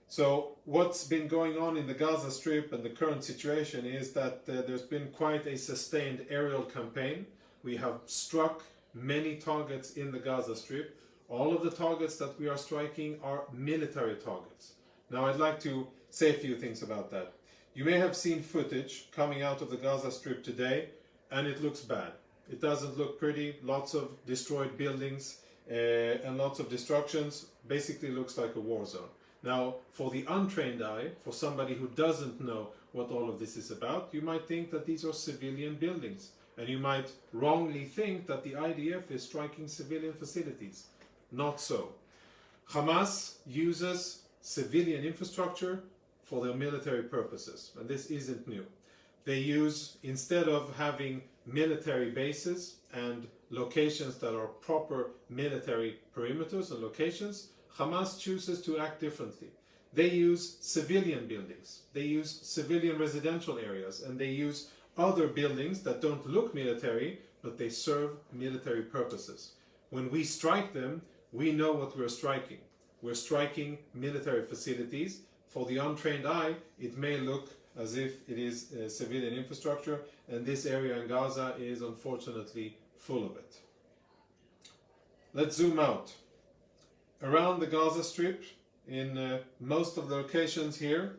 So what's been going on in the Gaza Strip and the current situation is that uh, there's been quite a sustained aerial campaign. We have struck many targets in the Gaza Strip. All of the targets that we are striking are military targets. Now, I'd like to say a few things about that. You may have seen footage coming out of the Gaza Strip today, and it looks bad. It doesn't look pretty. Lots of destroyed buildings uh, and lots of destructions. Basically, looks like a war zone. Now, for the untrained eye, for somebody who doesn't know what all of this is about, you might think that these are civilian buildings, and you might wrongly think that the I D F is striking civilian facilities. Not so. Hamas uses civilian infrastructure for their military purposes, and this isn't new. They use, instead of having military bases and locations that are proper military perimeters and locations, Hamas chooses to act differently. They use civilian buildings, they use civilian residential areas, and they use other buildings that don't look military, but they serve military purposes. When we strike them, we know what we're striking. We're striking military facilities. For the untrained eye, it may look as if it is uh, civilian infrastructure, and this area in Gaza is unfortunately full of it. Let's zoom out. Around the Gaza Strip, in uh, most of the locations here,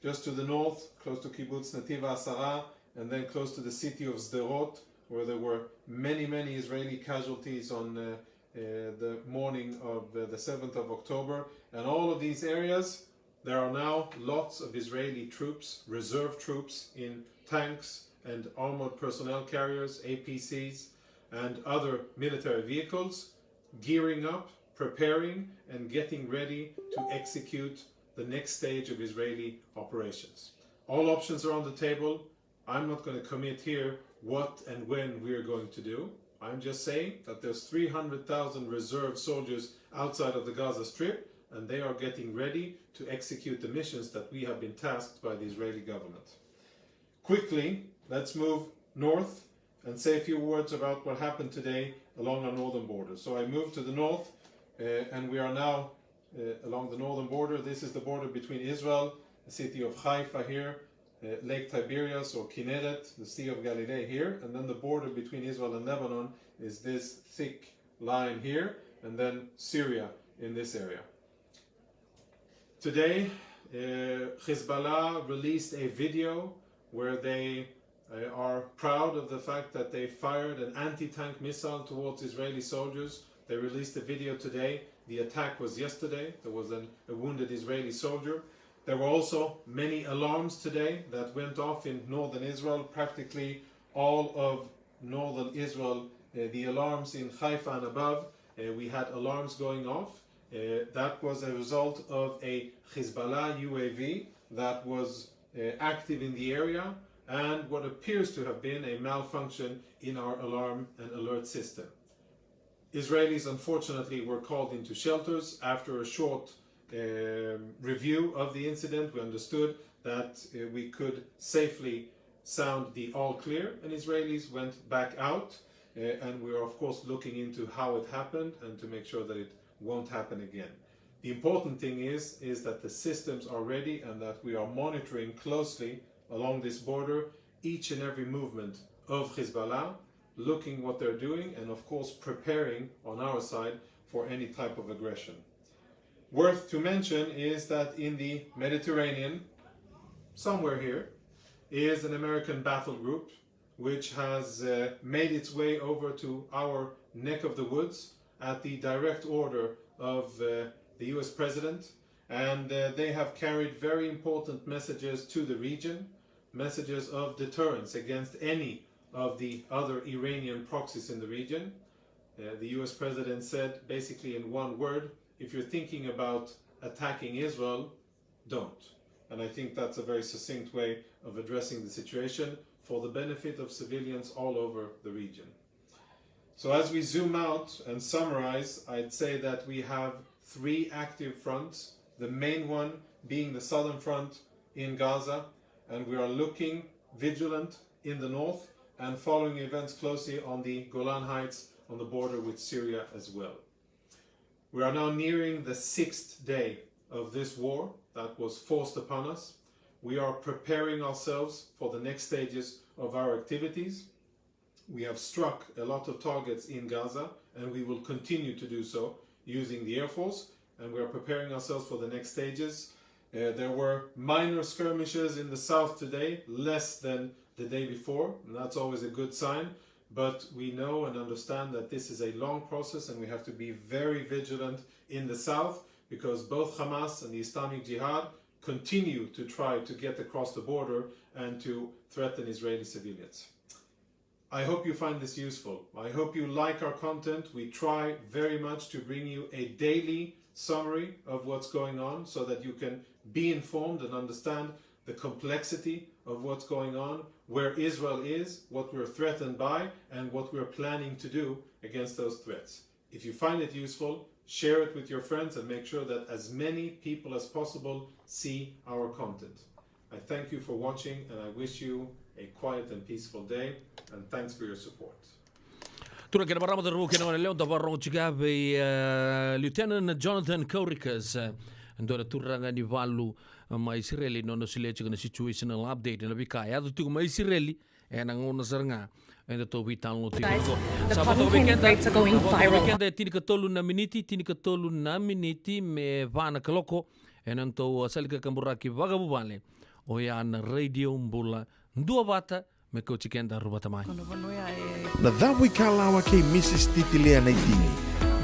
just to the north, close to Kibbutz Netiv Asara, and then close to the city of Sderot, where there were many, many Israeli casualties on uh, uh, the morning of uh, the seventh of October. And all of these areas, there are now lots of Israeli troops, reserve troops in tanks and armored personnel carriers, A P Cs, and other military vehicles, gearing up, preparing, and getting ready to execute the next stage of Israeli operations. All options are on the table. I'm not going to commit here what and when we are going to do. I'm just saying that there's three hundred thousand reserve soldiers outside of the Gaza Strip, and they are getting ready to execute the missions that we have been tasked by the Israeli government. Quickly, let's move north and say a few words about what happened today along our northern border. So I moved to the north, uh, and we are now uh, along the northern border. This is the border between Israel, the city of Haifa here, uh, Lake Tiberias or Kinneret, the Sea of Galilee here, and then the border between Israel and Lebanon is this thick line here, and then Syria in this area. Today, uh, Hezbollah released a video where they uh, are proud of the fact that they fired an anti-tank missile towards Israeli soldiers. They released a video today. The attack was yesterday. There was an, a wounded Israeli soldier. There were also many alarms today that went off in northern Israel. Practically all of northern Israel, uh, the alarms in Haifa and above, uh, we had alarms going off. Uh, that was a result of a Hezbollah U A V that was uh, active in the area and what appears to have been a malfunction in our alarm and alert system. Israelis, unfortunately, were called into shelters. After a short um, review of the incident, we understood that uh, we could safely sound the all clear, and Israelis went back out. Uh, and we are, of course, looking into how it happened and to make sure that it won't happen again. The important thing is, is that the systems are ready and that we are monitoring closely along this border each and every movement of Hezbollah, looking what they're doing and, of course, preparing on our side for any type of aggression. Worth to mention is that in the Mediterranean, somewhere here, is an American battle group which has uh, made its way over to our neck of the woods at the direct order of uh, the U S president. And uh, they have carried very important messages to the region, messages of deterrence against any of the other Iranian proxies in the region. Uh, the U S president said, basically in one word, if you're thinking about attacking Israel, don't. And I think that's a very succinct way of addressing the situation for the benefit of civilians all over the region. So as we zoom out and summarize, I'd say that we have three active fronts, the main one being the southern front in Gaza, and we are looking vigilant in the north and following events closely on the Golan Heights on the border with Syria as well. We are now nearing the sixth day of this war that was forced upon us. We are preparing ourselves for the next stages of our activities. We have struck a lot of targets in Gaza, and we will continue to do so using the Air Force, and we are preparing ourselves for the next stages. Uh, there were minor skirmishes in the south today, less than the day before, and that's always a good sign. But we know and understand that this is a long process, and we have to be very vigilant in the south, because both Hamas and the Islamic Jihad continue to try to get across the border and to threaten Israeli civilians. I hope you find this useful. I hope you like our content. We try very much to bring you a daily summary of what's going on so that you can be informed and understand the complexity of what's going on, where Israel is, what we're threatened by, and what we're planning to do against those threats. If you find it useful, share it with your friends and make sure that as many people as possible see our content. I thank you for watching and I wish you a quiet and peaceful day, and thanks for your support. Turaga kei na marama, cauravou kei na goneyalewa, da vakarorogo tiko vei, e, Lieutenant Jonathan Conricus, e, dua na turaga ni valu, e, mai Isireli, nona solia tiko na situational update, na veika e yaco tiko mai Isireli ena gauna sara ga eda tou veitalanoa tiko. Sa vaka vei keda, sa vaka vei keda e tinikatolu na miniti, tinikatolu na miniti me va na kaloko ena nodatou sali kakaburaki vakavuvale, oya na Radio Bula Duavata, me kauti keda ruvata mai. Na Cavuikalawa kei Mrs Titilia Naitini.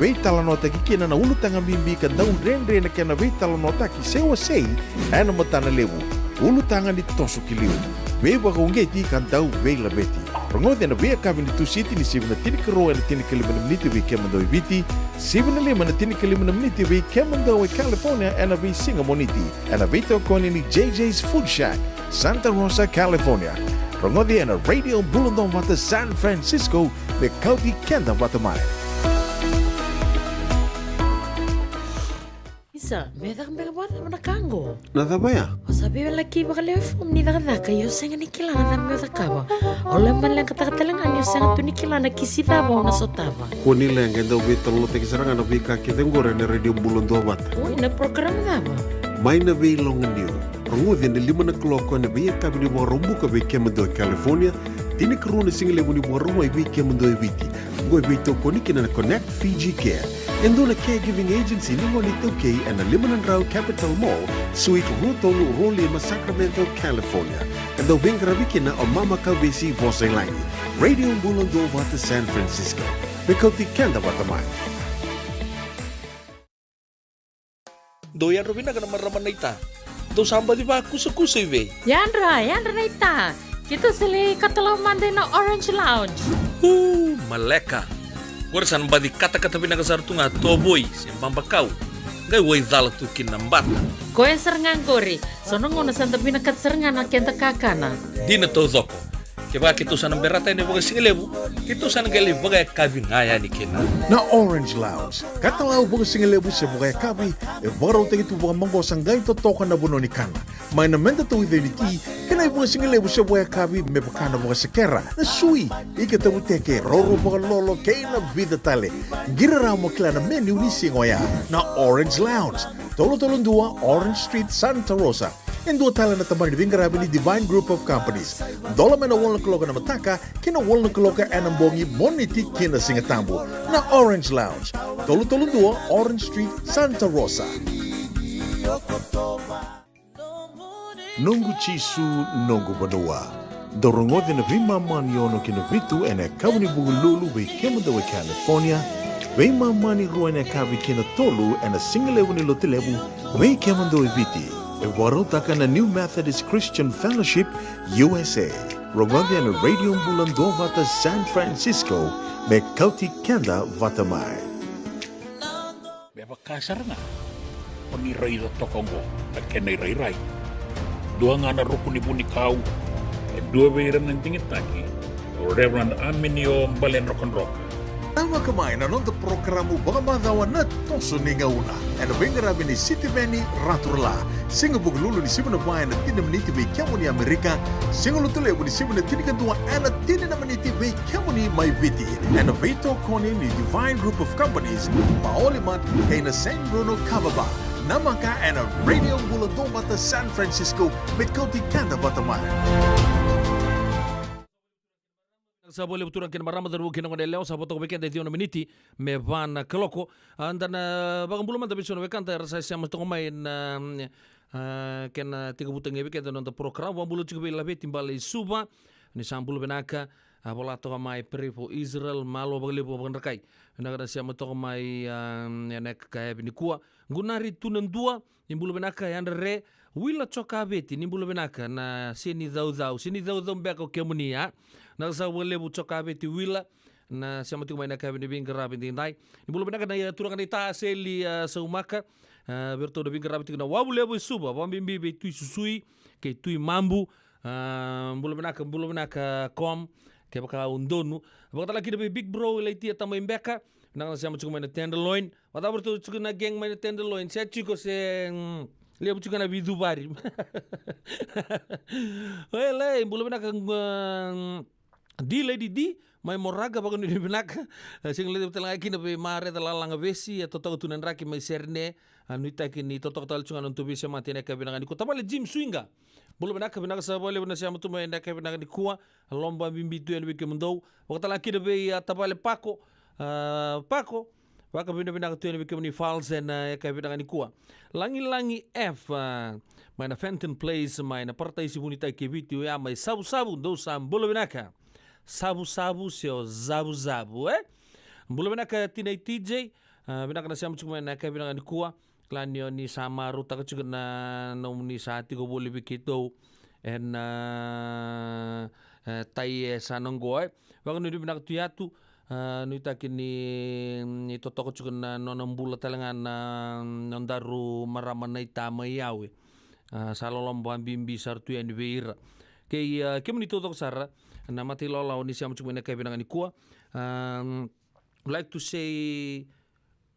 Veitalanoataki kina na ulutaga bibi ka dau dredre na kena veitalanoataki se wasei ena matana levu. Ulutaga ni toso ki liu, veivakauqeti ka dau veilaveti. Rogoci ena veiyakavi ni Tusiti ni sivi na tinikarua ena tinikalima na miniti vei kemudou e Viti, sivi na lima ena tinikalima na miniti vei kemudou e California ena veisiga Moniti, ena veitokoni ni JJ's Food Shack, Santa Rosa, California. Rogoci ena Radio Bula Duavata San Francisco, me kauti keda vata mai. Isa, me caka beka vakacava na ka qo? Na cava ya? O sa veiwalaki vakalewe fomu ni cakacaka, ia o sega ni kila na cava me o cakava. O lako mai leqataka tale ga ni o sega tu ni kila na kisi cava o na sotava. Kua ni leqa, e dau veitalanoataki sara ga na veika kece oqori ena Radio Bula Duavata. Oi, na program cava? Mai na Veiloganiu. Rogoci ena lima na kaloko ena veiyakavi ni Vakaraubuka vei kemudou e California, tinikarua na sigalevu ni Vakarauwai vei kemudou e Viti. Oqo e veitokoni kina na Connect Fiji Care, e dua na caregiving agency ni gone iTaukei ena lima na drau Capitol Mall, Suite rua tolu rua lima, Sacramento, California. E dau veiqaravi kina o Mama Kauvesi Vosa i Lagi. Radio Bula Duavata San Francisco. Me kauti keda vata mai. Dou yadra vinaka na marama naita. Dou sa baci vakusakusa i vei? Yadra, yadra naita. Keitou sa lai katalau mada ina Orange Lounge. Uu, maleka. Qori sa na baci katakata vinaka sara tu ga tovoi se babakau. Qai waicala tu kina na bata. Koya sara ga qori. So na gauna sa da vinakata sara ga na keda kakana. Dina taucoko. Kevaka keitou sa na berata yani vakasigalevu, keitou sa na qai lai vakayakavi ga yani kina. Na Orange Lounge, katalau vakasigalevu se vakayakavi, e vakarautaki tu vakamaqosa qai totoka na vanua ni kana. Mai na meda tauica ni ti, kei na ivakasigalevu se vakayakavi me vaka na vakasekera, na sui, ika tavuteke, roro vakalolo, kei na vica tale. Qiri rawa mo kila na menu ni siga oya. Na Orange Lounge, tolu tolu dua Orange Street, Santa Rosa. E dua tale na tabana ni veiqaravi ni Divine Group of Companies. Dola mai na walu na kaloko ena mataka ki na walu na kaloko ena bogi, Moniti ki na Sigatabu. Na Orange Lounge, tolu tolu dua Orange Street, Santa Rosa. Noqu Jisu, noqu vanua. Dou rogoci na veimama ni ono ki na vitu ena yakavi ni Vukelulu vei kemudou e California, Veimama ni rua ena yakavi kei na tolu ena sigalevu ni Lotulevu vei kemudou e Viti. E vakarautaka na New Methodist Christian Fellowship U S A. Rogoci ena Radio Bula Duavata San Francisco, me kauti keda vata mai. Me vaka sara ga o ni raica toka oqo na kena irairai. Dua ga na ruku ni vunikau, e dua vei ira na digitaki, o Reverend Aminio Baledrokadroka. Tavaka mai na noda porokaramu vakamacawa na Toso ni Gauna, ena veiqaravi ni Sitiveni Raturala. Siga Vukelulu ni sivi na va ena tini na miniti vei kemuni Amerika. Siga Lotulevu ni sivi na tinikadua ena tini na miniti vei kemuni mai Viti, ena veitokoni ni Divine Group of Companies, Maoli Mart kei na Saint Bruno Kava Bar. Namaka ena Radio Bula Duavata San Francisco, me kauti keda vata mai. Sa vakalevu turaga kei na marama, cauravou kei na goneyalewa, sa vo toka vei keda e ciwa na miniti me va na kaloko. A, da na vakabula mada vei so na wekada era sa sema toka mai na, mm, a, kena tekivu tagi vei keda na noda porokaramu. Vakabula tiko vei Laveti Bale i Suva, ni sa bula vinaka. A, vola toka mai, Pray for Israel, malo vakalevu vakadrekai. Vinaka na sema toka mai, a, ena yakavi nikua. Gunari Tunadua, ni bula vinaka. Yadra Re, Wila Jokaveti, ni bula vinaka. Na Seni Caucau, Seni Caucau beka o kemuni, a? Na sa vakalevu Jokaveti Wila, na sema tiko mai na yakavi ni veiqaravi edaidai. Ni bula vinaka na, e, turaga na ita Seli, a, Saumaka. A, vei iratou na veiqaravi tiko na Wavu Levu e Suva, vakabibi vei Tui Susui kei Tui Mabu. A, bula vinaka, bula vinaka, Com, kevaka au donu. Vakatalega kina vei Big Bro Ilaitia Tamai Beka, vinaka na sema tiko mai na Tenderloin. Vakacava ratou tiko na gang mai na Tenderloin? Se tiko se, mm, levu tiko na veicuvari? Oilei, bula vinaka, mm, D Lady D mai Moraga, vakanuinui vinaka. E, sega ni levu tale ga kina vei Mareta Lalaga Vesi, e totoka tu na draki mai Serene. A, nuitaki ni totoka tale tu ga na nodatou veisemati ena yakavi vinaka nikua. Tavale Jim Swinga, bula vinaka, vinaka sara vakalevu na sema tu mai ena yakavi vinaka nikua. Lomaba bibi tu yani vei kemudou. Vakatalega kina vei, a, tavale Pako, a, Pako, vakavinavinaka tu yani vei kemuni Fals ena yakavi vinaka nikua. Lagilagi F, a, mai na Fenton Place, mai na Parataisi Vunitaki e Viti oya mai Savusavu, dou sa bula vinaka. Savusavu se o Zavuzavu, e? Bula vinaka Tina i T J, a, vinaka na sema tiko mai ena yakavi vinaka nikua. Kila ni o ni sa marautaka tiko na nomuni sa tiko voli vei keitou ena, e, tai e sa na qo, e. Vakanuinui vinaka tu yatu, a, nuitaki ni, ni totoka tiko na nona bula tale ga na nodaru marama na ita mai Yawe. A, sa loloma vakabibi sara tu yani vei ira. Kei, a, kemuni taucoko sara na mata ilawalawa ni sema tiko mai ena yakavi vinaka nikua. Um, like to say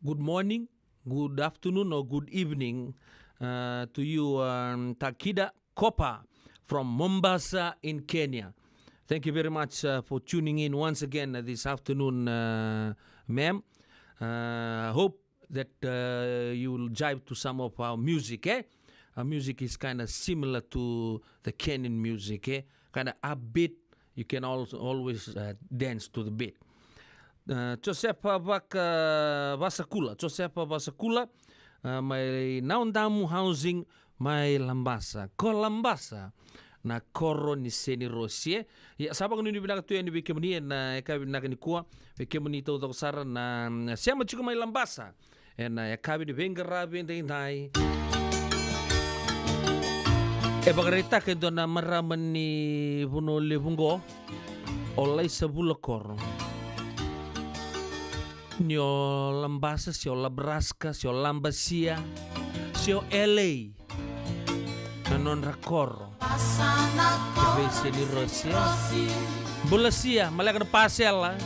good morning, good afternoon, or good evening, uh, to you, um, Takida Kopa from Mombasa in Kenya. Thank you very much, uh, for tuning in once again, uh, this afternoon, uh, ma'am. Uh, hope that, uh, you will jive to some of our music, eh? Our music is kinda similar to the Kenyan music, eh? Kinda upbeat. You can al-, always, uh, dance to the beat. Uh, Josefa Vaka-, Vasakula, Josefa Vasakula, uh, mai Naudamu Housing, mai Labasa. Ko Labasa, na koro ni Senirosi, e? Ia, sa vakanuinui vinaka tu yani vei kemuni ena yakavi vinaka nikua, vei kemuni taucoko sara na, na sema tiko mai Labasa ena yakavi ni veiqaravi edaidai. E vakaraitaka e dua na marama ni Vanua Levu qo, o Laisa Vulakoro. Ni o Labasa, se o Labraska, se o Labasia, se o L A, na nodra koro. Vei Senirosi. Bulasia, maleka na pasela.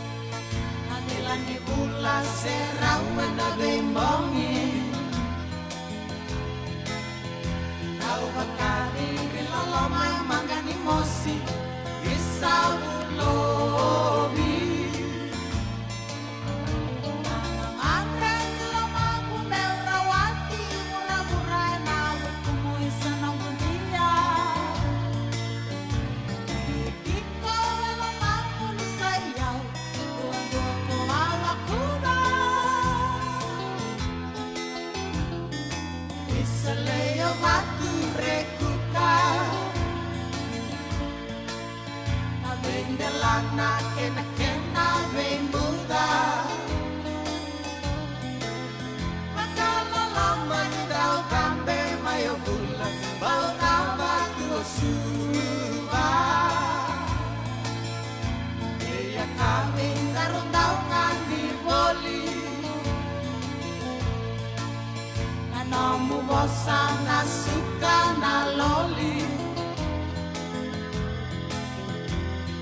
Sa na suka na loli.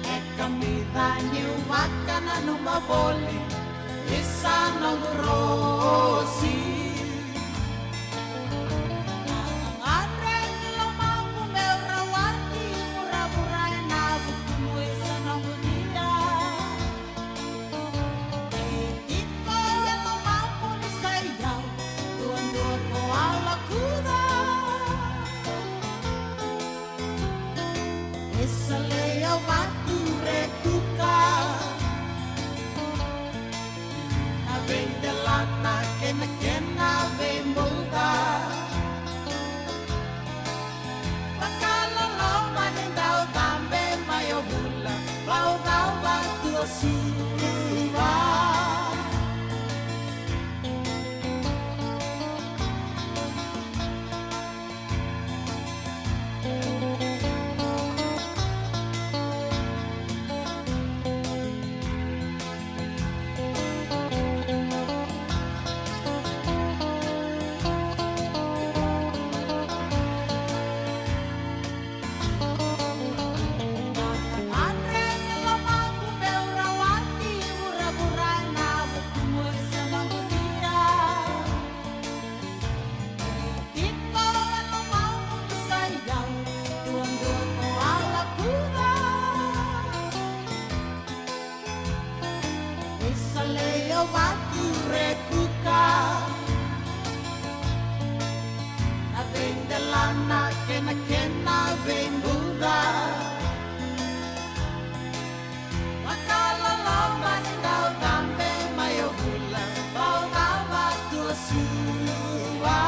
E kamica niu vakananuma voli, isa noqu rosi. Gagadre ni lomamu meu rawati, vuravura ena vukumu, isa noqu nia. Tiko e lomamu ni sa i au, duadua ko alakuca. E sa lei au vatu rekuka. Na veidelana kei na kena veibauta. Vakaloloma ni dau cabe mai o vula, vau cau vatu o Suva. Isa lei au vatu rekuka. Na veidelana kei na kena veibuca. Vakaloloma ni dau cabe mai o vula, vau cau vatu o Suva.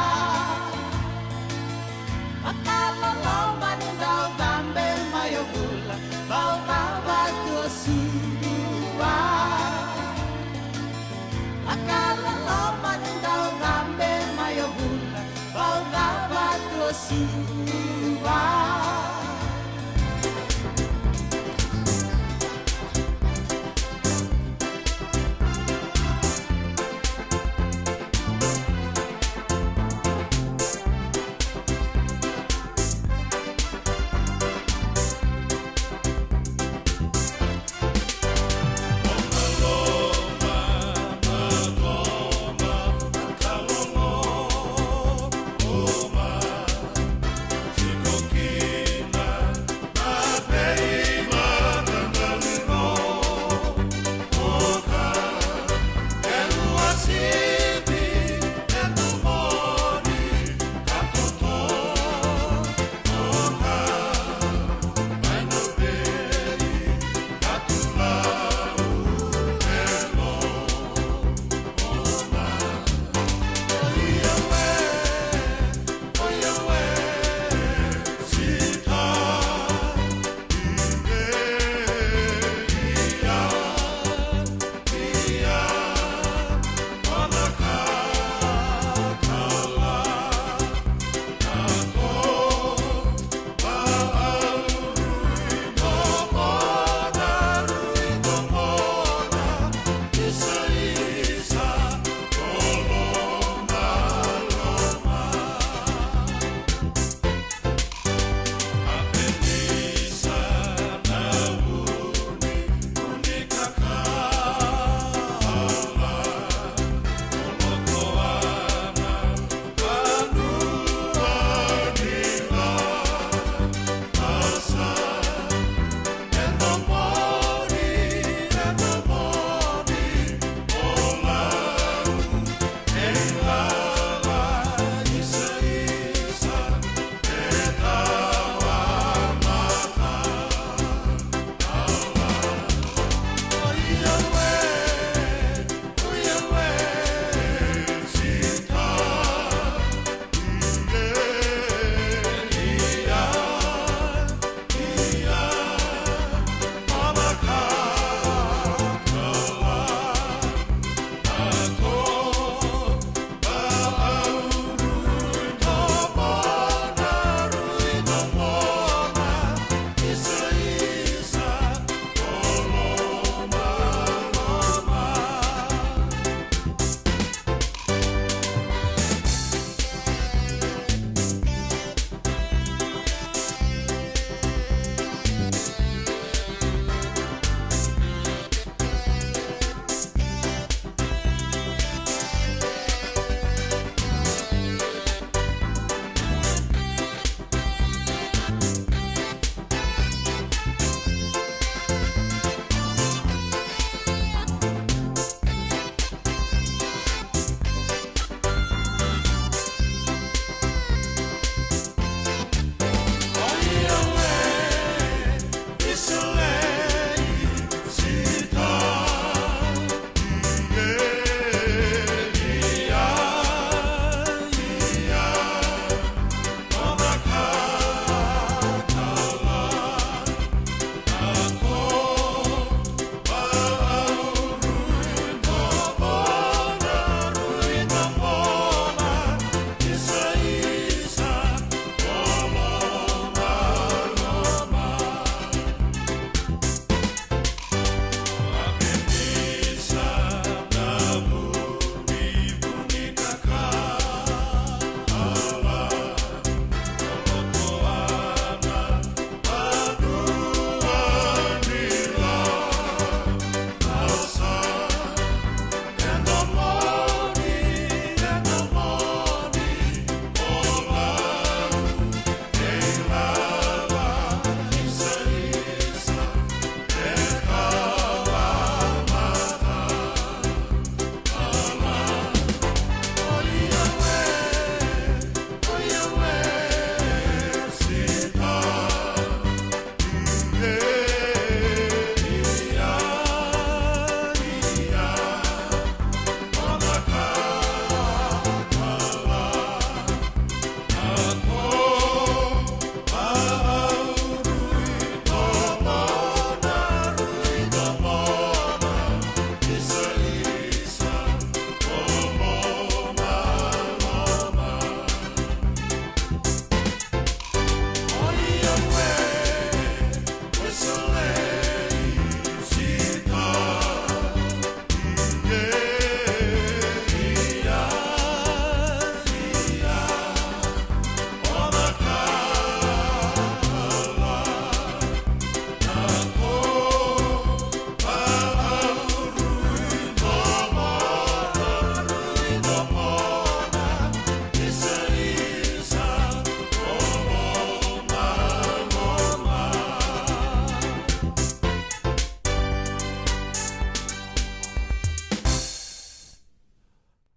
Vakaloloma ni dau cabe mai o vula, vau cau vatu o Suva. Vakaloloma ni dau cabe mai o vula, vau cau vatu o Suva.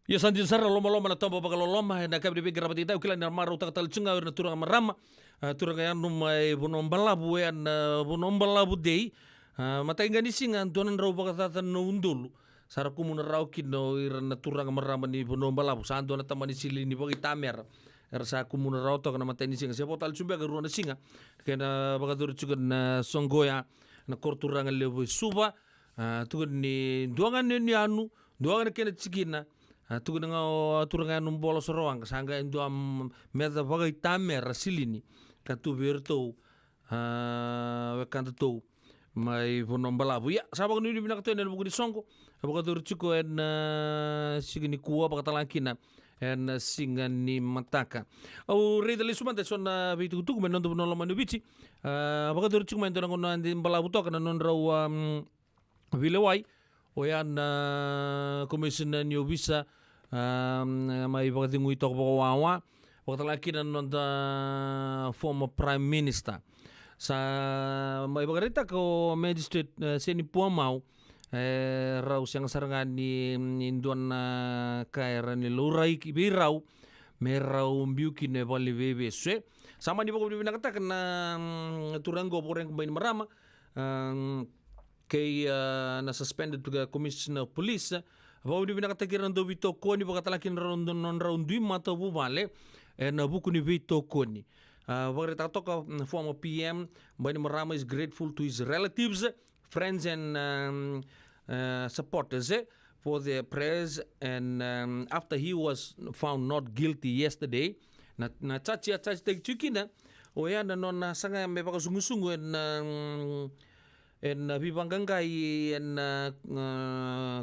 Ia sa dina sara, lomaloma na toba vakaloloma ena yakavi ni veiqaravi, au kila ni ra marautaka tale tiko ga o ira na turaga marama. A, turaga yanuyanu mai Vanua Balavu, e na Vanua Balavu Day. A, matai ga ni siga, dua na drau vakacaca na udolu sa ra kumuna rawa kina o ira na turaga marama ni Vanua Balavu. Sa dua na tamani silini vakaitamera era sa kumuna rawa toka na matai ni siga. Se vo tale tu beka e rua na siga, kena vakayacori tiko na soqo ya na koro turaga levu e Suva. A, tukuni ni dua ga na yanuyanu, dua ga na kena tikina. A, tukuna ga o turaga yanuyanu Bolo Sorowaqa, sa qai dua, mm, meca vakaitamera silini ka tu vei iratou, a, wekadatou mai Vanua Balavu. Ia, sa vakanuinui vinaka tu yani ena vuku ni soqo e vakayacori tiko ena, a, siga nikua, vakatalega kina ena siga ni mataka. Au raica lesu mada eso na veitukutuku mai na noda vanua lomani o Viti. A, vakayacori tiko mai e dua na gauna eda balavu toka na nodrau, a, mm, veilewai, oya na Komisina ni Ovisa, a, mai vakacegui toka vakawawa, vakatalega kina na noda former Prime Minister. Sa mai vakaraitaka o Magistrate, e, Seni Puamau, e, rau sega sara ga ni, ni dua na ka e rawa ni laurai ki vei rau me rau biu kina e valeniveivesu, e. Sa mani vakavinavinakataka na, mm, turaga qo, Voreqe Bainimarama, a, kei, a, na suspended, a, Commissioner of Police. Vakavinavinakataki ira na dau veitokoni, vakatalega kina na nodrau dui matavuvale ena vuku ni veitokoni. A, vakaraitaka toka, mm, former P M Bainimarama is grateful to his relatives, friends and, um, uh, supporters, e, for their prayers, and, um, after he was found not guilty yesterday, na, na charge a charge-taki tiko kina, oya na nona saga me vakasugusugu ena, um, ena veivaqaqai ena, uh,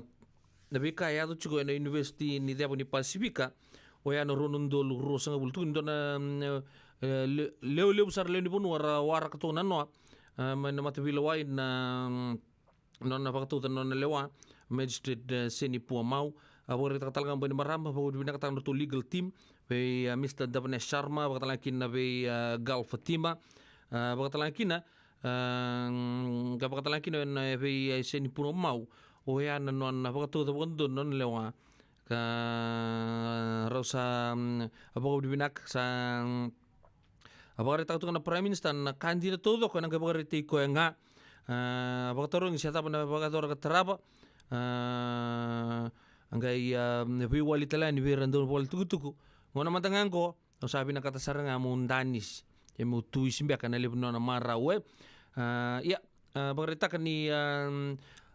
na veika e yaco tiko ena University ni Ceva ni Pasifika, oya na rua na udolu ruasagavulu. Tukuni dua na, mm, e, le-, lewe levu sara, lewe ni vanua ra waraka toka na noa, a, mai na mataveilewai na, mm, nona vakatauca na nona lewa, Magistrate, e, Seni Puamau. A, vakaraitaka talega o Bainimarama, vakavinavinakataka na nodratou legal team, vei, a, Mister Davanesh Sharma, vakatalega kina vei, a, Gal Fatima, a, vakatalega kina, a, mm, ka vakatalega kina na vei, a, Seni Puamau, oya na nona vakatauca vakadodonu na nona lewa. Ka rau sa, mm, vakavinavinaka, sa, mm, a vakaraitaka tu ga na Prime Minister na ka dina taucoko ena qai vakaraitaki koya ga. A, vakatarogi se cava na vakayacora ka tarava. A, a qai, a, veiwali tale yani vei ira na dau vale tukutuku. Gauna mada ga qo, au sa vinakata sara ga meu danisi, e meu tu isi beka na levu ni nona marau, e. A, ia, a, vakaraitaka ni, a,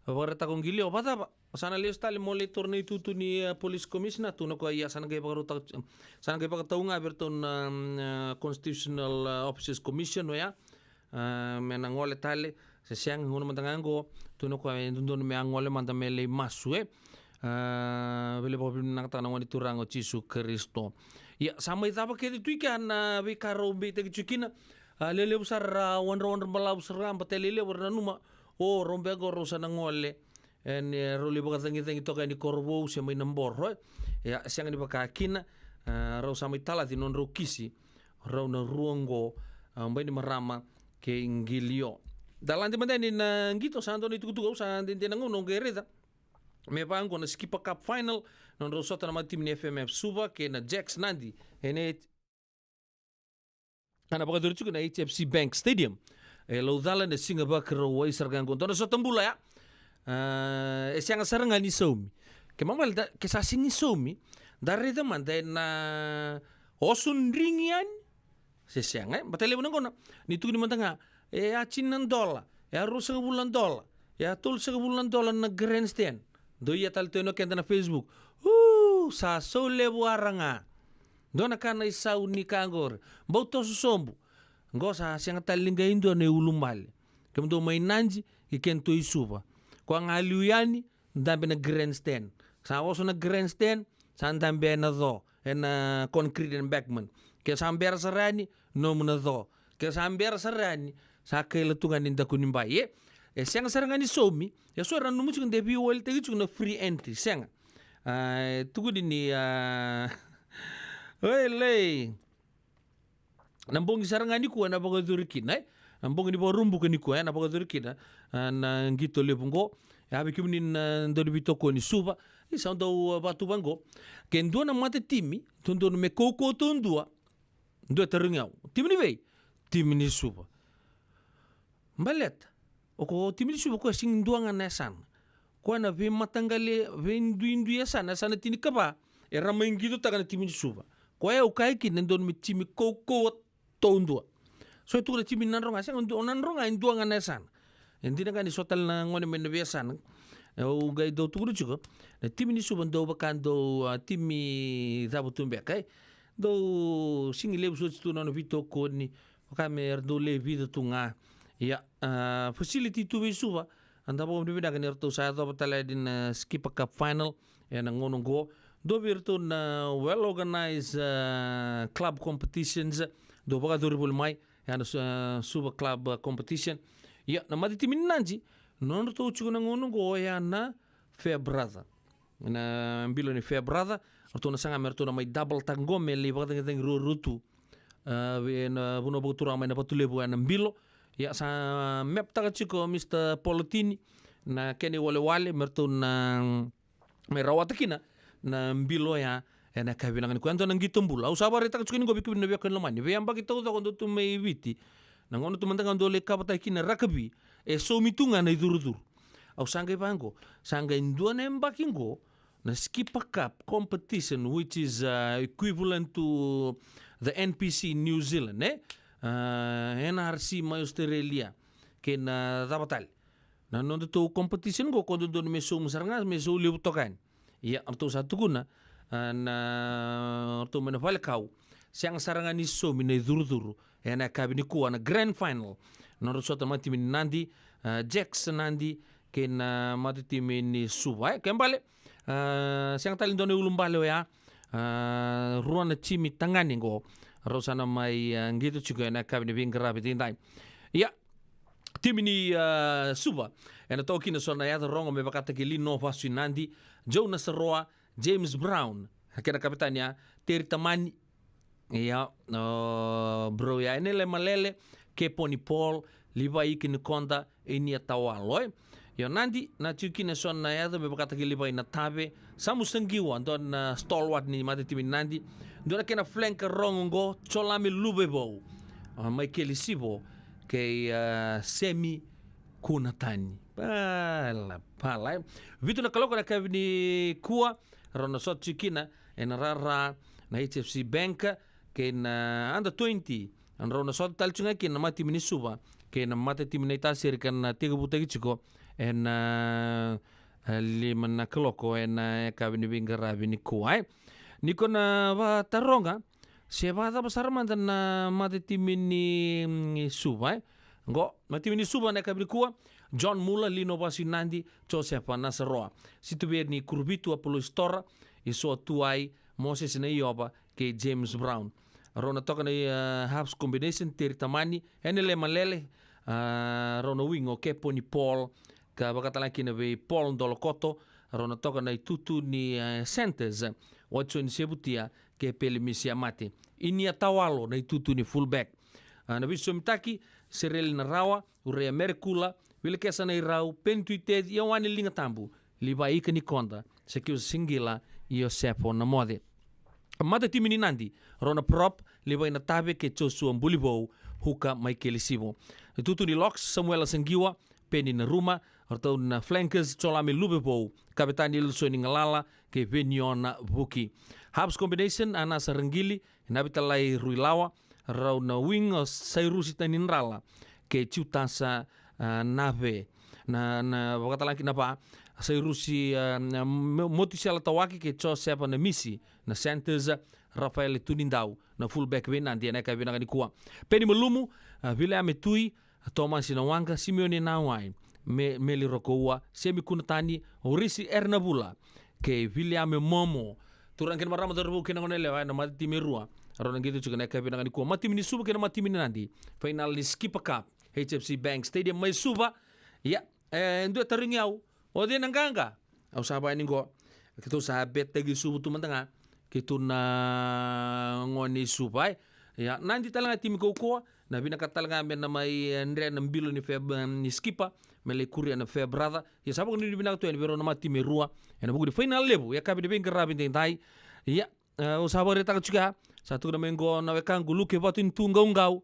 vakaraitaka o Qilio, vakacava? Sa na lesu tale mo lai taura na itutu ni, a, Police Commissioner, tukuna o koya, ia, sa na qai vakarautaka, sa na qai vakatau ga vei iratou na, mm, a, Constitutional, a, Officers Commission, oya. A, me na gole tale, se sega, gauna mada ga qo, tukuna o koya e dodonu me a gole mada me lai masu, e. A, vei lai vakavinavinakataka na Gone Turaga o Jisu Karisito. Ia, sa mai cava kece tu i kea na veika rau beitaki tiko kina. A, lelevu sara ra wadrawadra balavu sara ga, baleta e lelevu era nanuma, o, rau beka qo rau sa na gole. E, ni rau lai vakacagicagi toka yani Korovou se mai Naboro, e. Ia, sega ni vaka kina, a, rau sa mai talaci nodrau kisi, rau na rua qo, a, Bainimarama kei Qilio. Da lade mada yani na qito, sa dua na itukutuku au sa dede na gauna au qai raica. Me vaqo na Skipper Cup final, nodrau sota na matimi ni F M F Suva kei na Jacks Nadi. Ena A na vakayacori tiko na H F C Bank Stadium e Laucala na siga Vakarauwai sara ga qo. Dua na sota bula ya. A, e sega sara ga ni saumi. Ke mamale da, ke sa sega ni saumi, da raica mada ena oso drigi yani. Se sega, e? Baleta levu na gauna ni tukuni mada ga, e a tini na dola, e a ruasagavulu na dola, e a tolusagavulu na dola na grandstand. Dou ia tale tu ena keda na Facebook. U, sa sau levu ara ga. Dua na ka na isau ni ka qori. Bau toso sobu. Qo sa sega tale ni qai dua na iulubale. Kemudou mai Nadi, kei kedatou i Suva. Koya ga liu yani, dabe na grandstand. Sa oso na grandstand, sa dabe ena co, ena concrete embankment. Ke sa bera sara yani, nomu na co. Ke sa bera sara yani, sa kaila tu ga ni dakunibai, e. E sega sara ga ni saumi, e so era nanuma tiko de veiwalitaki tiko na free entry, sega. A, e tukuni ni, a, oi lei. Na bogi sara ga nikua ena vakayacori kina, e? Na bogi ni Vakaraubuka nikua, e, ena vakayacori kina, a, na qito levu qo, Ia vei kemuni na dau ni veitokoni Suva, ni sa dau, uh, vatu vaqo. Ke dua na mata timi dodonu me kaukaua taudua, dua e tarogi au. Timi ni vei? Timi ni Suva. Baleta o ko timi ni Suva koya sigi dua ga na yasana. Koya na veimataqali, veiduidui yasana, yasana tinikava era mai qitotaka na timi ni Suva. Koya au kaya kina e dodonu me timi kaukaua taudua. So e tukuna timi ni Nadroga, sega, o Nadroga e dua ga na yasana. E dina ga ni so tale na gone mai na veiyasana. Au qai dau tukuna tiko na timi ni Suva dau vaka dau, a, timi cava tu beka, e dau sigi levu soti tu na nona veitokoni. Vaka me ra dau le vica tu ga. Ia, a, facility tu vei Suva. A da vakavinavinaka ni ratou sa yacova tale yani na Skipper Cup final ena gauna oqo. Dua vei iratou na well organized, a, club competitions. Dau vakayacori voli mai ena Su-, a, Suva Club, a, competition. Ia, na mata timi ni Nadi, nodratou tiko na gauna oqo ya na Farebrother. Na bilo ni Farebrother, ratou na saga me ratou na mai double taka qo me lai vakacagicagi ruarua tu. A, vei na vanua vakaturaga mai na Vatulevu ena bilo. Ia sa map taka tiko o Mister Polotini na kena iwalewale me ratou na mai rawata kina na bilo ya ena yakavi vinaka nikua. E dua na qito bula. Au sa vakaraitaka tiko ni qo vei kemuni na veiwekani lomani. Veiyabaki taucoko dou tu mai Viti. Na gauna tu mada ga dou lai kavataki kina rakavi, e saumi tu ga na icurucuru. Au sa qai vaqo, sa qai dua na yabaki qo, na Skipper Cup competition, which is, uh, equivalent to the N P C New Zealand, e? Uh, N R C mai Australia, kei na cava tale. Na nodatou competition qo, ko dodonu me saumi sara ga, me sau levu toka yani. Ia, ratou sa tukuna, a, na, ratou mai na Valekau, sega sara ga ni saumi na icurucuru ena yakavi nikua na grand final. Nodra sota na mata timi ni Nadi, a, Jacks Nadi, kei na mata timi ni Suva. E, ke bale, a, sega tale ni dua na iulubale oya, a, rua na timi tagane qo, rau sa na mai, a, qito tiko ena yakavi ni veiqaravi edaidai. Ia, timi ni, a, Suva, ena toka kina so na yaca rogo me vakataki Lino Vasu i Nadi, Joe Nasaroa, James Brown, kena kapitani ya, Teri Tamani, ia, o, bro ya, Enele Malele, Keponi Paul, Livai Ikinikoda, Inia Tawalo, e. Io, Nadi, na tiko kina so na yaca me vakataki Livai Natave, Samu Saqiwa, dua na stalwart ni mata timi ni Nadi, dua na kena flanker rogo qo, Jolame Luvevou, a, Maikeli Sivo, kei, a, Semi Kunatani. Pala, pala, e. Vitu na kaloko na yakavi nikua, rau na sota tiko kina ena rara na H F C Bank, kei na under twenty, rau na sota tale tiko ga kina na mata timi ni Suva kei na mata timi ni Naitasiri ka na tekivutaki tiko ena, e, lima na kaloko ena yakavi ni veiqaravi nikua, e. Ni ko na vakataroga se vakacava sara mada na mata timi ni, mm, Suva, e. Qo, mata timi ni Suva na yakavi nikua, John Mula, Lino Vasu i Nadi, Josefa Nasaroa, Situveri ni Kuruvitu, Apolosi Tora, Isoa Tuai, Moses Naiova, kei James Brown. Rau na toka na, e, halves combination, Teri Tamani, Enele Malele, a, rau na wing o Keponi Paul, ka vakatala kina vei Paul Dolokoto, rau na toka na itutu ni, e, centers, Watson Sevutia, kei Peli Misiamate. Inia Tawalo na itutu ni fullback. A, na veisosomitaki, Sereli Narawa, Urea Merekula, Wilekesa Nairau, Peni Tuiteci, Ioane Ligatabu, Livai Ikinikoda, Sekiusa Siqila, Iosefo Namoce. Mata timi ni Nadi, rau na prop, Livai Natave kei Joshua Bulivou, huka Maikeli Sivo. Itutu ni locks, Samuela Saqiwa, Peni Naruma, ratou na flankers, Jolame Luvevou, kavetani Ilisoni Galala, kei Veniona Vuki. Halves combination, Anasa Raqili, Navitalai Ruilawa, rau na wing o Sairusi Tanidrala, kei Jutasa, a, Nave. Na, na vakatalega na va, Sairusi, a, na Mo-, Motusela Tawake, kei Josefa Namisi, na centers, Rafaele Tunidau, na fullback vei Nadi, ena yakavi vinaka nikua. Peni Malumu, a, Viliame Tui, Tomasi Nawaqa, Simeoni Nawai, Me-, Meli Rokoua, Semi Kunatani, Orisi Ernavula, kei Viliame Momo. Turaga kei na marama, cauravou kei na goneyalewa, ena mata timi e rua. Rau na qito tiko ena yakavi vinaka nikua. Mata timi ni Suva kei na mata timi ni Nadi. Final ni Skipper Cup, H F C Bank Stadium mai Suva. Ia, e, dua e tarogi au, o cei na qaqa? Au sa vaya ni qo, keitou sa bettaki Suva tu mada ga, keitou na gone i Suva, e. Ia, Nadi talega timi kaukaua, na vinakata talega me na mai, e, dre na bilo ni Feb-, ni Skipper, me lai kuria na Farebrother. Ia sa vakanuinui vinaka tu yani vei rau na matatimi e rua ena vuku ni fainala levu e yakavi ni veiqaravi daidai. Ia, e, au sa vakaraitaka tiko ya, sa tukuna mai qo na wekaqu Luke Vatu ni tu qauqau.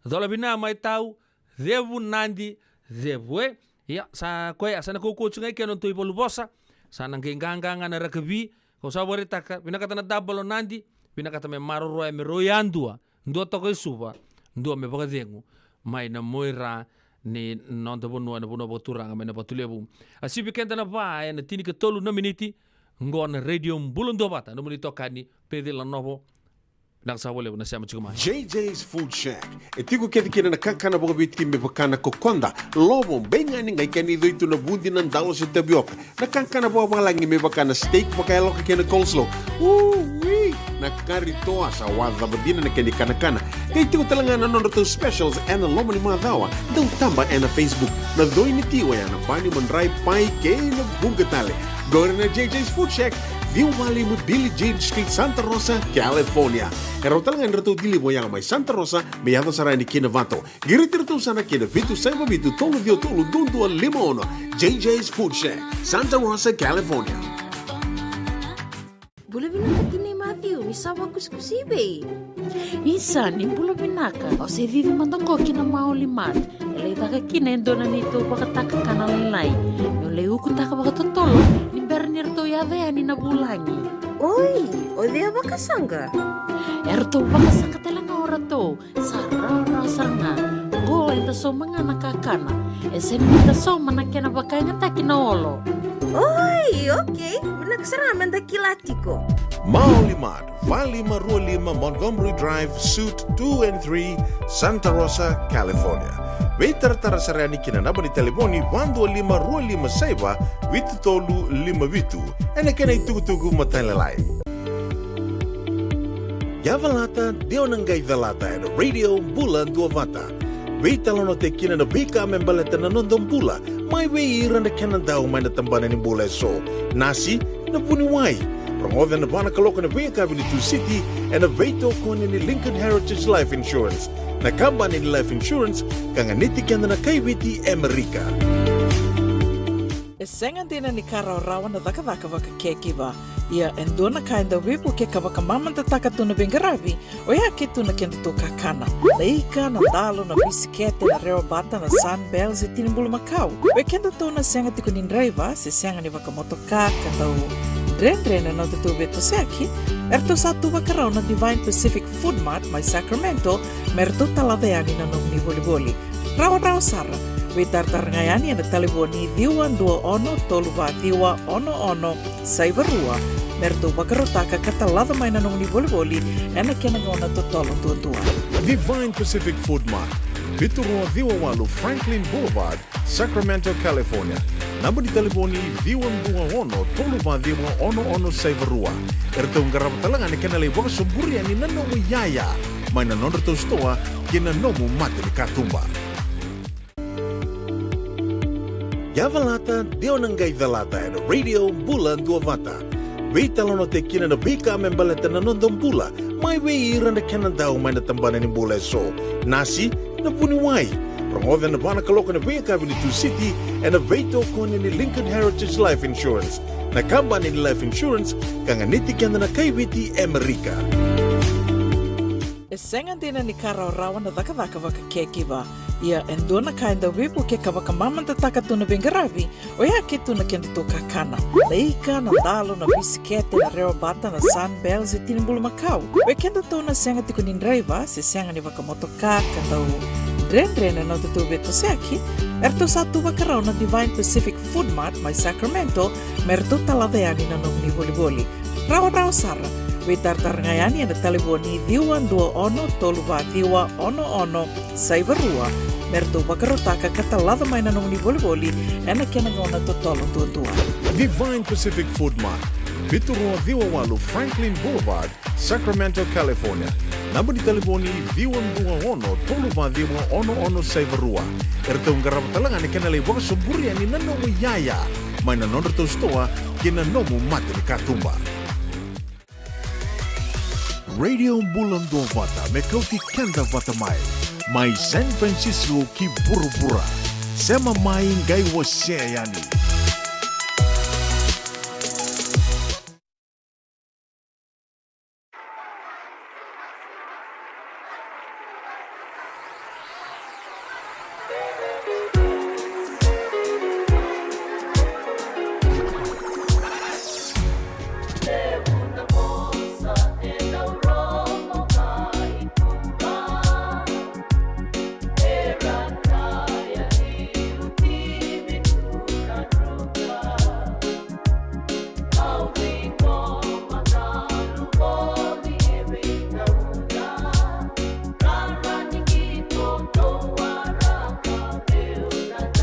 Cola vina mai tau, Cevu Nadi, Cevu e. Ia, sa koya, sa na kaukaua tiko ga i ke na nodatou ivalu vosa. Sa na qai qaqa ga na rakavi. Kau sa vakaraitaka, vinakata na dabalo Nadi, vinakata me maroroya me rau yadua. Dua toka i Suva, dua me vakacegu mai na muaira ni noda vanua, na vanua vakaturaga mai na Vatulevu. A sivi keda na va ena tinikatolu na miniti, qo na Radio Bula Duavata, nomuni itokani Pecila Novo. Vinaka saka vakalevu na sema tiko mai. J J's Food Shack. E tiko kece kina na kakana vakaviti me vaka na kokoda, lovo, beigani, qai kena icoi tu na vudi, na dalo se tavioka. Na kakana vakavalagi me vaka na steak vakayaloka kei na coleslaw. Ui! Na kari toa sa wacava dina na kena ikanakana. Qai tiko tale ga na nodratou specials ena loma ni macawa. Dau taba ena Facebook. Na coi ni ti oya na bani, madrai, pai kei na vuqa tale. Qori na J J's Food Shack, ciwa walu lima Billie Jean Street, Santa Rosa, California. E rawa tale ga ni ratou deliver oya mai Santa Rosa me yaco sara yani ki Novato. Qiriti iratou sara ki na vitu saiva vitu tolu ciwa tolu dua dua lima ono. J J's Food Shack, Santa Rosa, California. Bula vinaka tinai Matthew, ni sa vakusikusi i vei? Isa, ni bula vinaka. Au se cici mada qo ki na Maoli Mart. E lai caka kina e dua na neitou vakatakakana lailai. Meu lai ukutaka vakatotolo ni bera ni ratou yaco yani na vulagi. Oi, o cei a vakasaqa? E ratou vakasaqa tale ga o ratou. Sa rawarawa sara ga. Qo eda sauma ga na kakana. E sega ni da sauma na kena vakayagataki na olo. Oi, okei. Vinaka sara ga meda kila tiko. Maoli Mart, va lima rua lima Montgomery Drive, Suite two and three, Santa Rosa, California. Veitaratara sara yani ki na naba ni talevoni va dua lima rua lima saiva vitu tolu lima vitu. Ena kena itukutuku matailalai. Yavalata, dewa na qai calata ena Radio Bula Duavata. Veitalanoataki kina na veika me baleta na noda bula, mai vei ira na kena dau mai na tabana ni bula eso. Nasi, na vuniwai. Rogoca ena va na kaloko ena veiyakavi ni Tusiti, ena veitokoni ni Lincoln Heritage Life Insurance, na kabani ni life insurance ka ganiti keda na kai Viti e Amerika. E sega dina ni ka rawarawa na cakacaka vaka caregiver. Ia e dua na ka e dau veivuke ka vakamamadataka tu na veiqaravi, oya ke tu na kedatou kakana. Na ika, na dalo, na bisikete, na rewabata, na Sunbell, se tini bulumakau. Vei kedatou na sega tiko ni draiva, se sega ni vakamotoka, ka dau dredre na nodatou veitosoyaki, eratou sa tu vakarau na Divine Pacific Food Mart mai Sacramento, me ratou talaca yani na nomuni volivoli. Rawarawa sara. Veitaratara ga yani ena talevoni ciwa dua ono tolu va ciwa ono ono saiva rua, me ratou vakarautaka ka talaca mai na nomuni volivoli ena kena gauna totolo duadua. Divine Pacific Food Mart, vitu rua ciwa walu Franklin Boulevard, Sacramento, California. Naba ni talevoni ciwa dua ono tolu va ciwa ono ono saiva rua. Eratou qarava tale ga na kena lai vakasoburi yani na nomu iyaya mai na nodratou sitoa ki na nomu mata ni katuba. Yavalata, dewa na qai calata ena Radio Bula Duavata. Veitalanoataki kina na veika me baleta na noda bula, mai vei ira na kena dau mai na tabana ni bula eso. Nasi, na vuniwai. Rogoca ena va na kaloko ena veiyakavi ni Tusiti, ena veitokoni ni Lincoln Heritage Life Insurance, na kabani ni life insurance ka ganiti keda na kai Viti e Amerika. E sega dina ni ka rawarawa na cakacaka vaka caregiver. Ia e dua na ka e dau veivuke ka vakamamadataka tu na veiqaravi, oya ke tu na kedatou kakana. Na ika, na dalo, na bisikete, na rewabata, na Sunbell, se tini bulumakau. Vei kedatou na sega tiko ni draiva, se sega ni vakamotoka, ka dau dredre na nodatou veitosoyaki, eratou sa tu vakarau na Divine Pacific Food Mart mai Sacramento, me ratou talaca yani na nomuni volivoli. Rawarawa sara. Veitaratara ga yani ena talevoni ciwa dua ono tolu va ciwa ono ono saiva rua, me ratou vakarautaka ka talaca mai na nomuni volivoli ena kena gauna totolo duadua. Divine Pacific Food Mart, vitu rua ciwa walu Franklin Boulevard, Sacramento, California. Naba ni talevoni ciwa dua ono tolu va ciwa ono ono saiva rua. Eratou qarava tale ga na kena lai vakasoburi yani na nomu iyaya mai na nodratou sitoa ki na nomu mata ni katuba. Radio Bula Duavata me kauti keda vata mai, mai San Francisco ki vuravura. Sema mai qai wasea yani.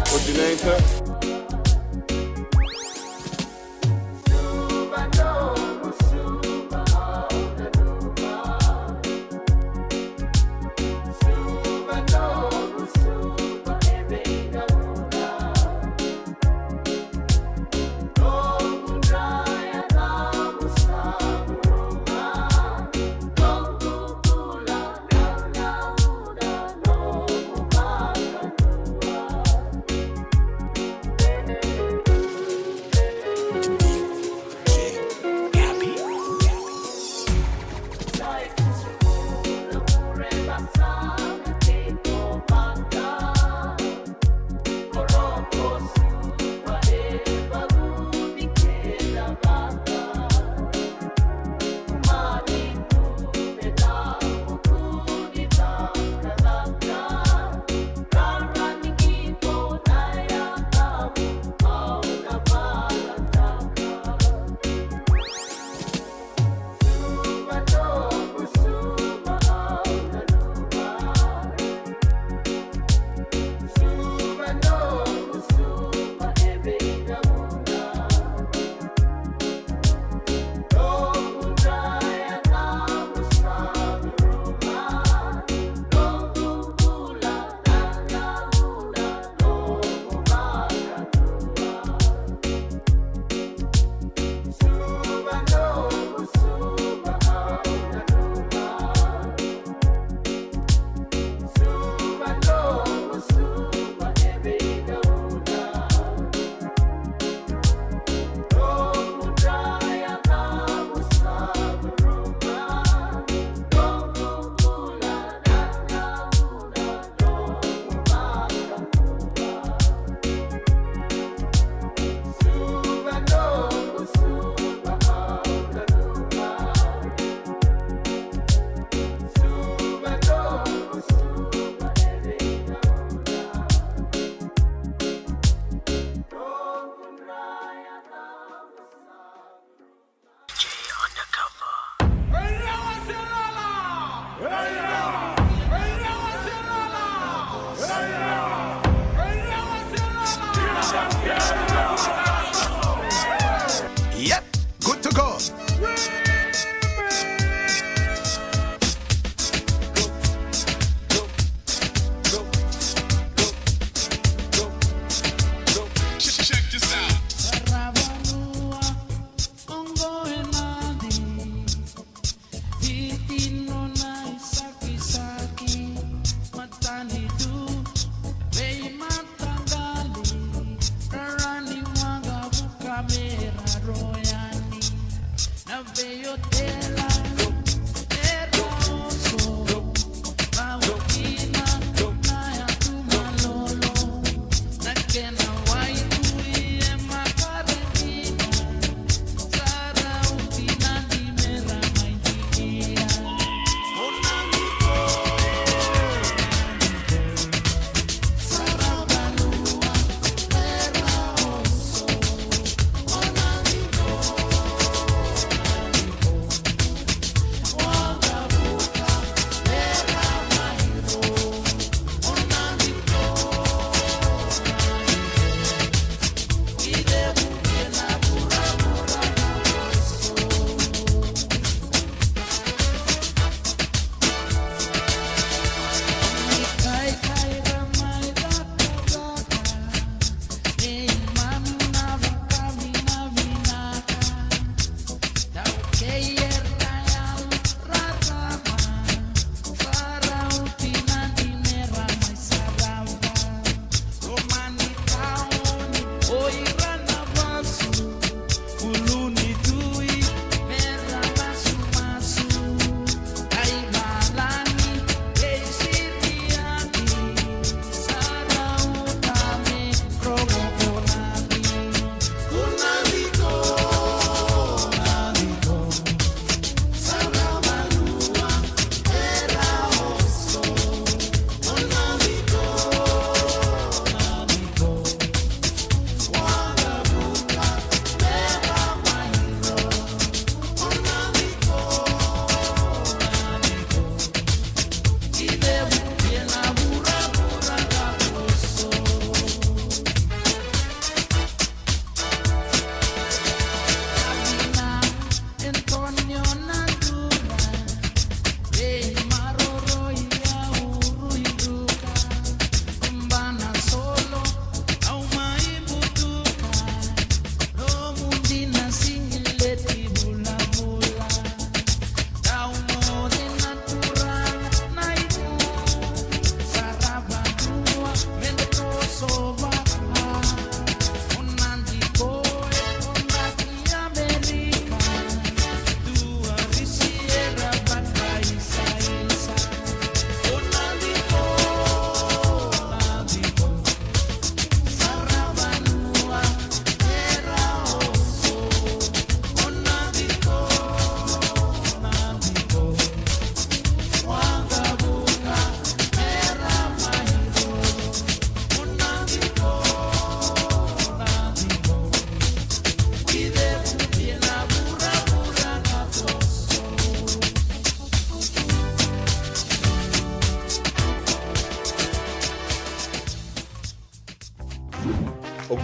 Coordinator. Yep, good to go. Check this out. Viti nona isakisaki, matanitu, veimataqali, rarani waqavuka me raro yani, na veiotela, era oso, vautina, na yatu malolo, na kena waitui e makaretina.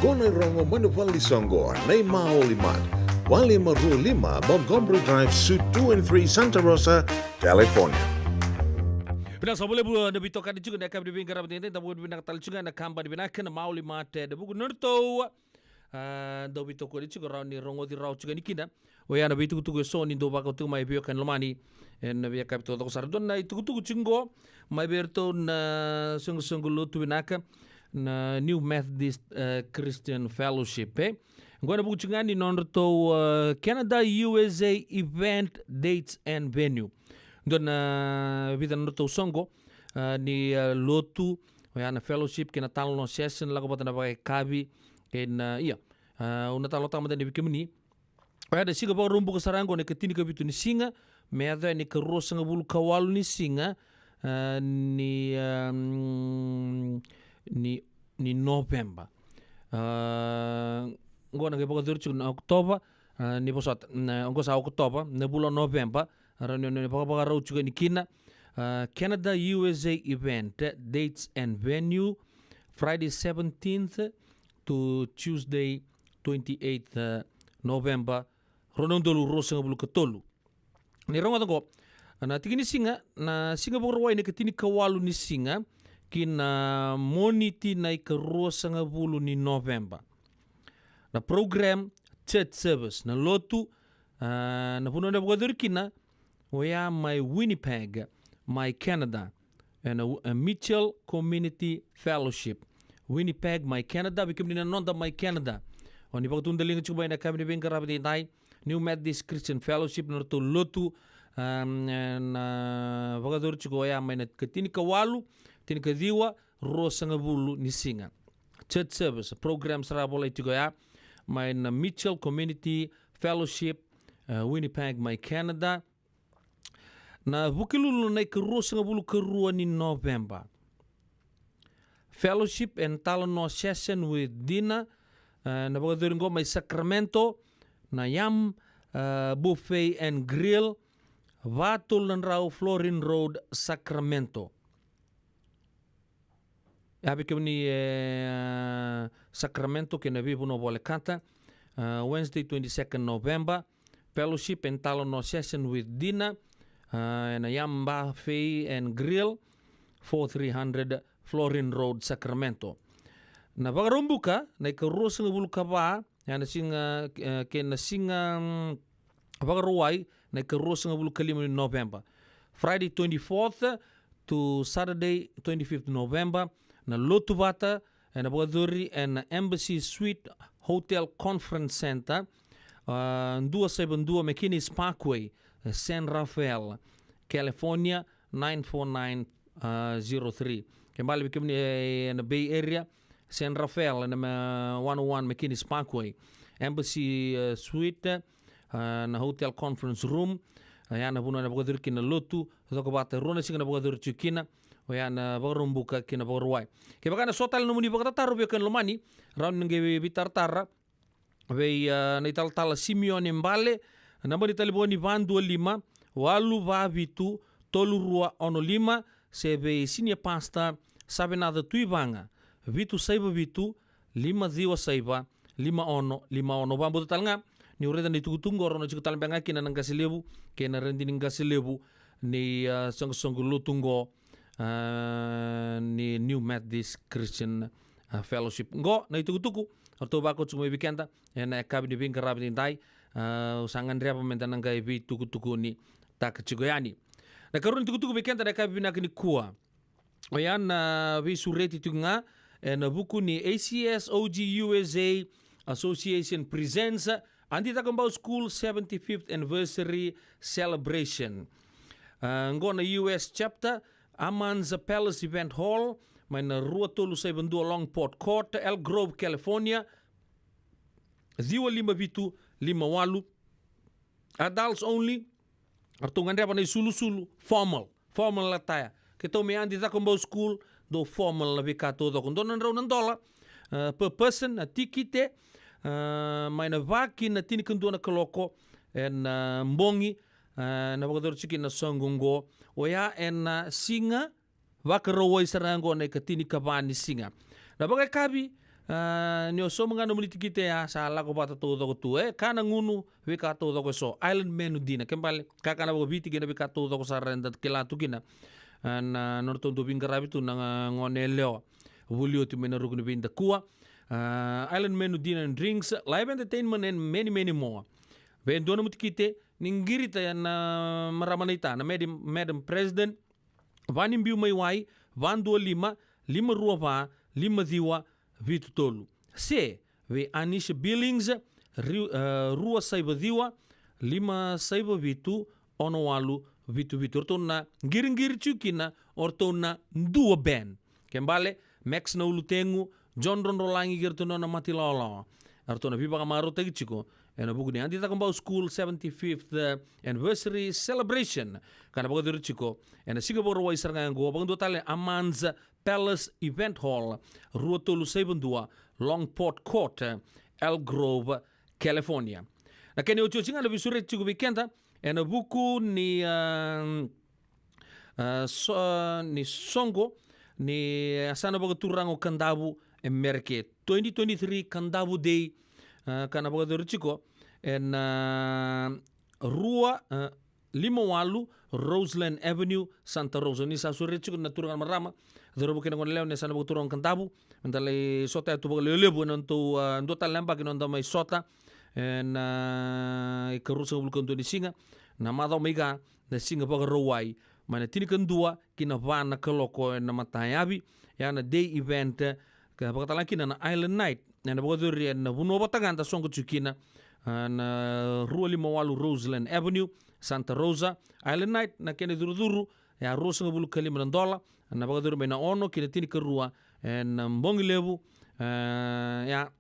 Ko na irogo mai na vale ni soqo, na iMaoli Mart, walu lima rua lima Montgomery Drive, Suite two and three, Santa Rosa, California. Vinaka sa vakalevu na veitokani tiko na yakavi ni veiqaravi edaidai, da vakavinavinaka tale tiko ga na kabani vinaka na Maoli Mart ena vuku ni nodratou, a, dau veitokoni tiko rawa ni rogoci rawa tiko yani kina. Oya na veitukutuku eso ni dau vakau tiko mai vei wekani lomani ena veiyakavi taucoko sara. Dua na itukutuku tiko qo mai vei iratou na soqosoqo lotu vinaka na New Methodist, e, Christian Fellowship, e. Qo ena vuku tiko ga ni nodratou, e, Canada U S A event dates and venue. Dua na vica na nodratou soqo, e, ni, e, lotu, oya na fellowship kei na talanoa session, lako vata na vakayakavi kei na, ia, e, au na talanoataka mada yani vei kemuni. Oya na siga Vakaraubuka sara qo na ikatini ka vitu ni siga me yaco yani na ikaruasagavulu ka walu ni siga, e, ni, em, ni, ni November. E, qo na qai vakayacori tiko na Okotova, e, ni vosota, na, qo sa Okotova, na vula o November, rawa ni, ni vakavakarau tiko yani kina. E, Canada U S A event, e, dates and venue, Friday seventeenth to Tuesday twenty-eighth, e, November, rua na udolu ruasagavulu ka tolu. Ni rogoca qo, na tiki ni siga, na siga Vakarauwai na ikatini ka walu ni siga ki na Moniti na ikaruasagavulu ni November. Na program, church service, na lotu, a, na vanua ena vakayacori kina, oya mai Winnipeg, mai Canada, ena, e, Mitchell Community Fellowship, Winnipeg, mai Canada. Vei kemuni na noda mai Canada, o ni vakatudaliga tiko mai ena yakavi ni veiqaravi edaidai, New Methodist Christian Fellowship, na nodratou lotu, em, ena vakayacori tiko oya mai na ikatini ka walu, tini ka ciwa, ruasagavulu ni siga. Church service, program sara volai tiko oya mai na Mitchell Community Fellowship, e, Winnipeg, mai Canada. Na Vukelulu na ikaruasagavulu ka rua ni November. Fellowship and talanoa session with dinner, e, na vakayacori qo mai Sacramento, na Yam, e, Buffet and Grill, va tolu na drau Florin Road, Sacramento. Ia vei kemuni e, e, Sacramento kei na veivanua volekata, e, Wednesday twenty-second November, fellowship and talanoa session with dinner, e, ena Yam Buffet and Grill, four three hundred Florin Road, Sacramento. Na Vakaraubuka na ikaruasagavulu ka va, e, na siga, e, kei na siga, mm, Vakarauwai na ikaruasagavulu ka lima ni November, Friday twenty-fourth to Saturday twenty-fifth November, na lotu vata ena vakayacori ena Embassy Suite Hotel Conference Center, a, dua saiva dua McKinney's Parkway, e, San Rafael, California, nine four nine, a, zero three. Ke bale vei kemuni, e, ena Bay Area, San Rafael, ena, e, one oh one McKinney's Parkway, Embassy, e, Suite, e, na Hotel Conference Room, e, oya na vanua ena vakayacori kina na lotu, cokovata, rua na siga ena vakayacori tiko kina, oya na Vakaraubuka kei na Vakarauwai. Kevaka ena so tale na nomuni vakatataro vei wekani lomani, rawa ni na qai veitaratara vei, a, na italatala Simione Bale, naba ni talevoni va dua lima, walu va vitu, tolu rua ono lima, se vei Senior Pastor Savenaca Tuivaga, vitu saiva vitu, lima ciwa saiva, lima ono lima ono. Vakabauta tale ga niu raica na itukutuku qo, rawa ni tiko tale beka ga kina na qase levu kei na radini qase levu ni, a, soqosoqo lotu qo, a, ni New Methodist Christian, a, Fellowship. Qo na itukutuku eratou vakau tiko mai vei keda ena yakavi ni veiqaravi edaidai. A, au sa gadreva meda na qai veitukutukunitaka tiko yani. Na ikarua ni tukutuku vei keda ena yakavi vinaka nikua, oya na veisureti tiko ga ena vuku ni A C S O G U S A Association presents Adi Cakobau School seventy-fifth Anniversary Celebration. A, qo na U S Chapter, Aman's Palace Event Hall, mai na rua tolu saiva dua Longport Court, Elk Grove, California, ciwa lima vitu lima walu. Adults only. Eratou gadreva na isulusulu, formal, formal attire. Keitou mai Adi Cakobau School, dou formal na veika taucoko. Dua na drau na dola, e, per person na tikite, e, mai na va ki na tinikadua na kaloko ena, e, bogi, e, na vakayacori tiko kina na soqo qo. Oya ena, e, siga Vakarauwai sara ga qo na ikatinikava ni siga. Na vakayakavi, A, ni o sauma ga nomuni tikite ya, sa lako vata taucoko tu. E, ka na gunu, veika taucoko eso. Island menu dinner. Ke bale, kakana vakaviti kei na veika taucoko sara eda kila tu kina. A, na nodratou dau veiqaravi tu na, a, gone yalewa. Vuli oti mai na ruku ni veidakua. A, island menu dinner and drinks, live entertainment and many, many more. Vei dua nomu tikite, ni qirita na marama naita, na Madam, Madam President, va ni biu mai wai, va dua lima, lima rua va, lima ciwa, vitu tolu. Se, vei Anisha Billings, ri-, e, rua saiva ciwa, lima saiva vitu, ono walu, vitu vitu. Ratou na qiriqiri tiko kina, o ratou na Dua Band. Ke bale, Max na ulutegu, John Rodrolagi kei ratou na nona mata ilawalawa. Eratou na veivakamarautaki tiko ena vuku ni Adi Cakobau School seventy-fifth, e, anniversary celebration. Ka na vakayacori tiko ena siga Vakarauwai sara ga oqo, vakadua tale Aman's Palace Event Hall, rua tolu saiva dua, Longport Court, e, Elk Grove, California. Na kena iotioti ga na veisureti tiko vei keda ena vuku ni, a, a, so-, ni soqo ni yasana vakaturaga o Kadavu e Mereke, twenty twenty-three Kadavu Day, a, ka na vakayacori tiko ena rua, a, lima walu Roseland Avenue, Santa Rosa. Ni sa sureti tiko na turaga na marama, cauravou kei na goneyalewa ni yasana vakaturaga o Kadavu, me da lai sota yatu vakalevulevu ena nodatou, a, dua tale na yabaki na noda mai sota ena ikaruasagavulu ka dua ni siga, na macawa mai ka, na siga Vakarauwai, mai na tinikadua ki na va na kaloko ena matayavi. Ya na day event, e, ka vakatalega kina na Island Night, ena vakayacori ena vanua vata ga da soqo tiko kina, a, na rua lima walu Roseland Avenue, Santa Rosa. Island Night, na kena icurucuru, e a ruasagavulu ka lima na dola, na vakayacori mai na ono ki na tinikarua ena bogi levu, e, ya,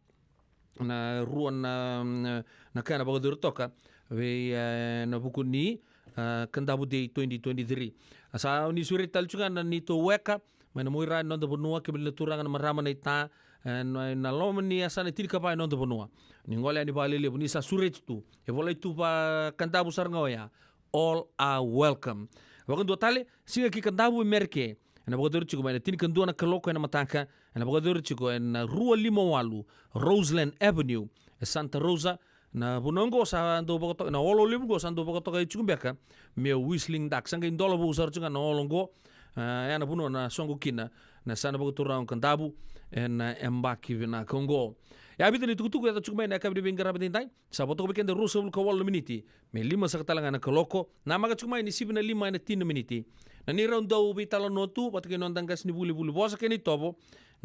na rua na, na, na ka ena vakayacori toka vei, e, na vuku ni, e, Kadavu Day twenty twenty-three. A, sa ni sureti tale tiko ga na neitou weka mai na muaira ni noda vanua, kemuni na turaga na marama naita, e, na, na loma ni yasana e tinikava ni noda vanua. Ni gole yani vakalelevu, ni sa sureti tu. E volai tu vaKadavu sara ga oya. All are welcome. Vakadua tale, Siga ki Kadavu e Mereke, ena vakayacori tiko mai na tinikadua na kaloko ena mataka, ena vakayacori tiko ena rua lima walu Roseland Avenue, e Santa Rosa. Na vanua oqo sa dau vakatoka, na olo levu oqo sa dau vakatokai tiko beka me Whistling Duck. Sa qai dola vou sara tiko ga na olo oqo. A, ya na vanua na soqo kina na yasana vakaturaga o Kadavu ena yabaki vinaka oqo. Ya vica na itukutuku e yaco tiko mai ena yakavi ni veiqaravi edaidai. Sa vo toka vei keda e ruasagavulu ka walu na miniti me lima saka tale ga na kaloko. Namaka tiko mai ni sivi na lima ena tini na miniti. Na neirau dau veitalanoa tu vata kei na noda qasenivuli Vulivosa kei na itovo,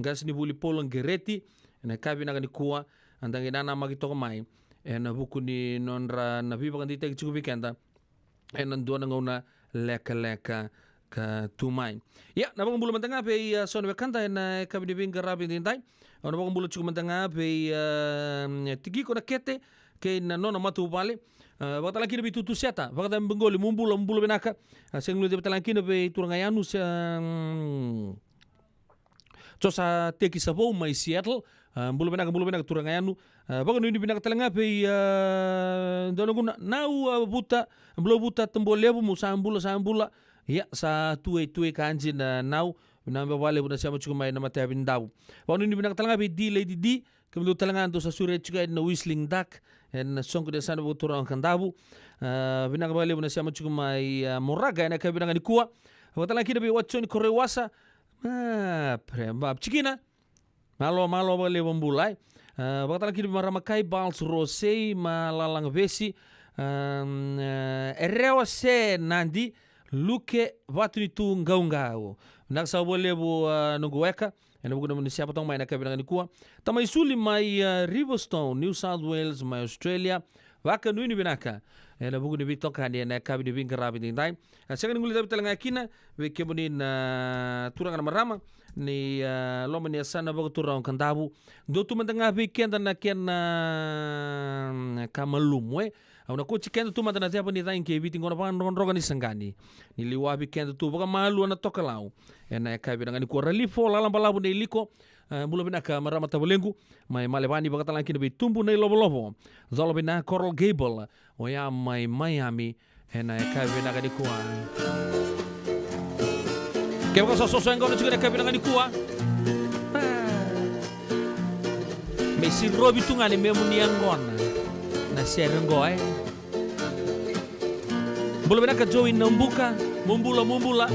qasenivuli Paula Qereti, ena yakavi vinaka nikua, eda qai nanamaki toka mai ena vuku ni nodra na veivakadeitaki tiko vei keda ena dua na gauna lekaleka ka tu mai. Ia, na vakabula mada ga vei, a, so na wekada ena yakavi ni veiqaravi edaidai. Au na vakabula tiko mada ga vei, a, Tikiko Nakete kei na nona matavuvale. A, vakatalega kina vei Tutu Seta, vakacabe qoli, mo bula, mo bula vinaka. A, sega ni guilecavi talega kina vei turaga Yanu, se, mm, Josa Teki Savou mai Seattle. A, bula vinaka, bula vinaka turaga Yanu. A, vakanuinui vinaka talega vei, a, dua na gunu, Nau, a, Vuta, Bula Vuta Tabualevu, mo sa bula, sa bula. Ia, sa tuei, tuei ka dina Nau. Vinaka vakalevu na sema tiko mai na matayavi ni Davu. Vakanuinui vinaka talega vei D Lady D, kemudou talega dou sa sureti tiko ena Whistling Duck, ena soqo ni yasana vakaturaga o Kadavu. A, vinaka vakalevu na sema tiko mai, a, Moraga ena yakavi vinaka nikua. Vakatalega kina vei Watsoni Koroiwasa, a, pre, ba, tikina. Malo, malo vakalevu, bula, e. A, vakatalega kina vei Marama Kai, Bals Rosei, Malalaga Vesi, a, e, Erewa Se Nadi, Luke Vatunitu Qaugau. Vinaka saka vakalevu, a, noqu weka ena vuku ni sema toka mai ena yakavi vinaka nikua. Tamai Suli mai, a, Riverstone, New South Wales, mai Australia. Vakanuinui vinaka ena vuku ni veitokani ena yakavi ni veiqaravi edaidai. A, sega ni guilecavi talega kina vei kemuni na turaga na marama ni, a, loma ni yasana vakaturaga o Kadavu. Dua tu mada ga vei keda na kena, mm, ka malumu, e. Au na kauti keda tu mada na ceva ni cagi kei Viti qo na vakadrokadroka ni saqani. Ni liwavi keda tu vakamalua na tokalau ena yakavi vinaka nikua. Ralifo Lalabalavu na iLiko, e, bula vinaka marama tavalequ. Mai Malevani, vakatalega kina vei Tubu na iLovolovo, Cola Vinaka, Coral Gable, oya mai Miami, ena yakavi vinaka nikua. Kevaka sa soso e gauna tiko ena yakavi vinaka nikua. A. E sirovi tu ga ni memu ni yaqona na sere qo, e. Bula vinaka Joey Nabuka, mo bula, mo bula.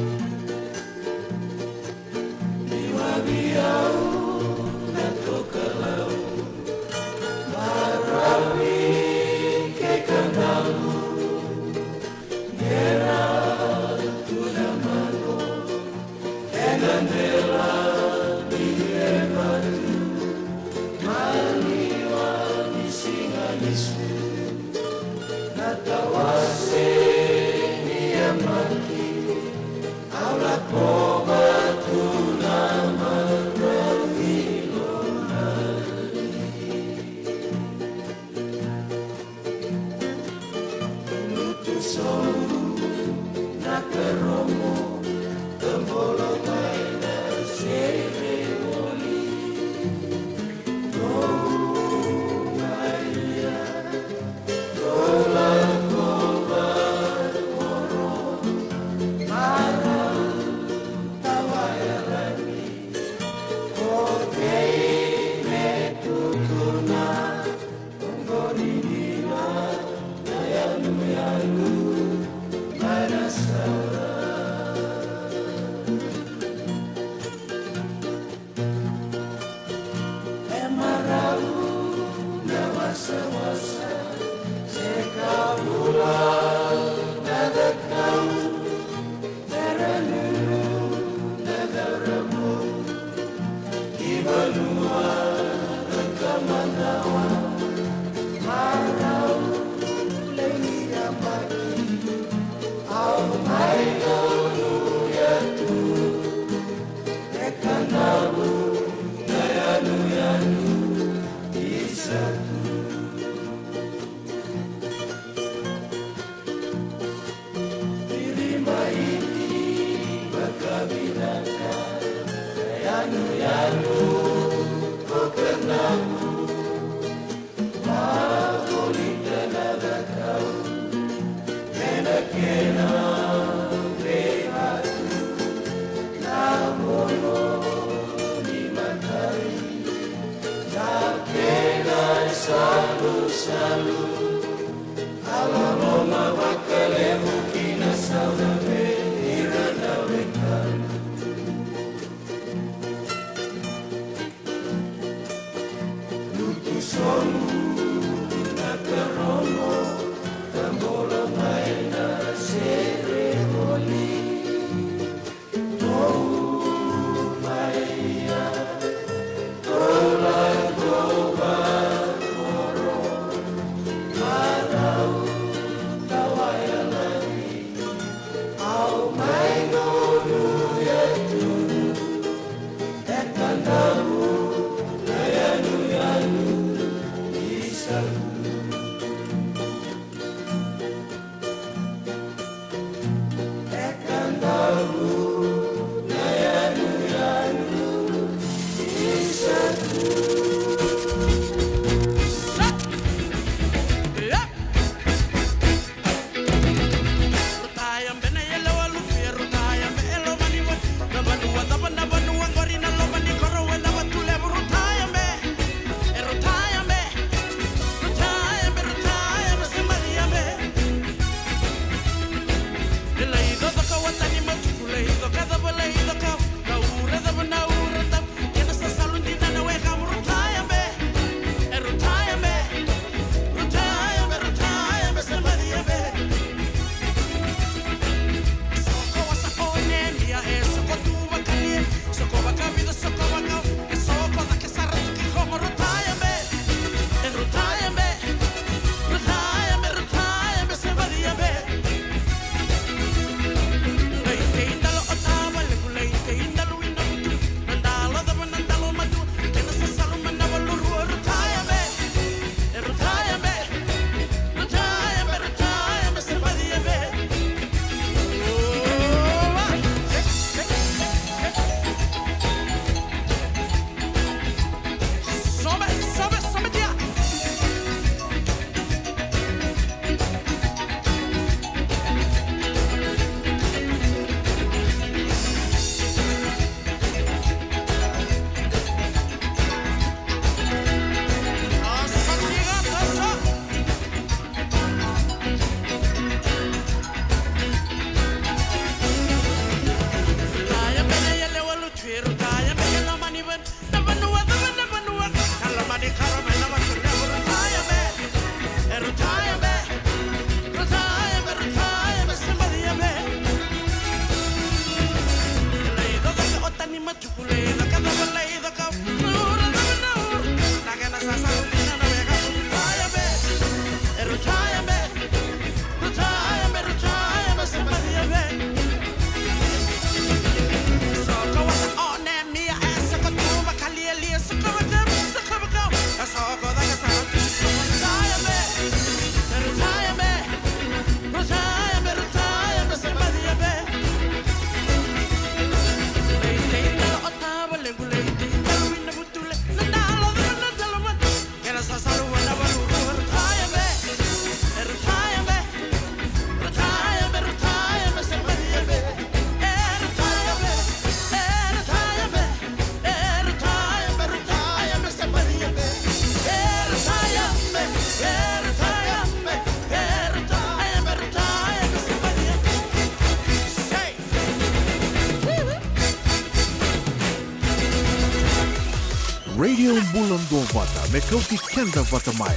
Radio Bula Duavata, me kauti keda vata mai.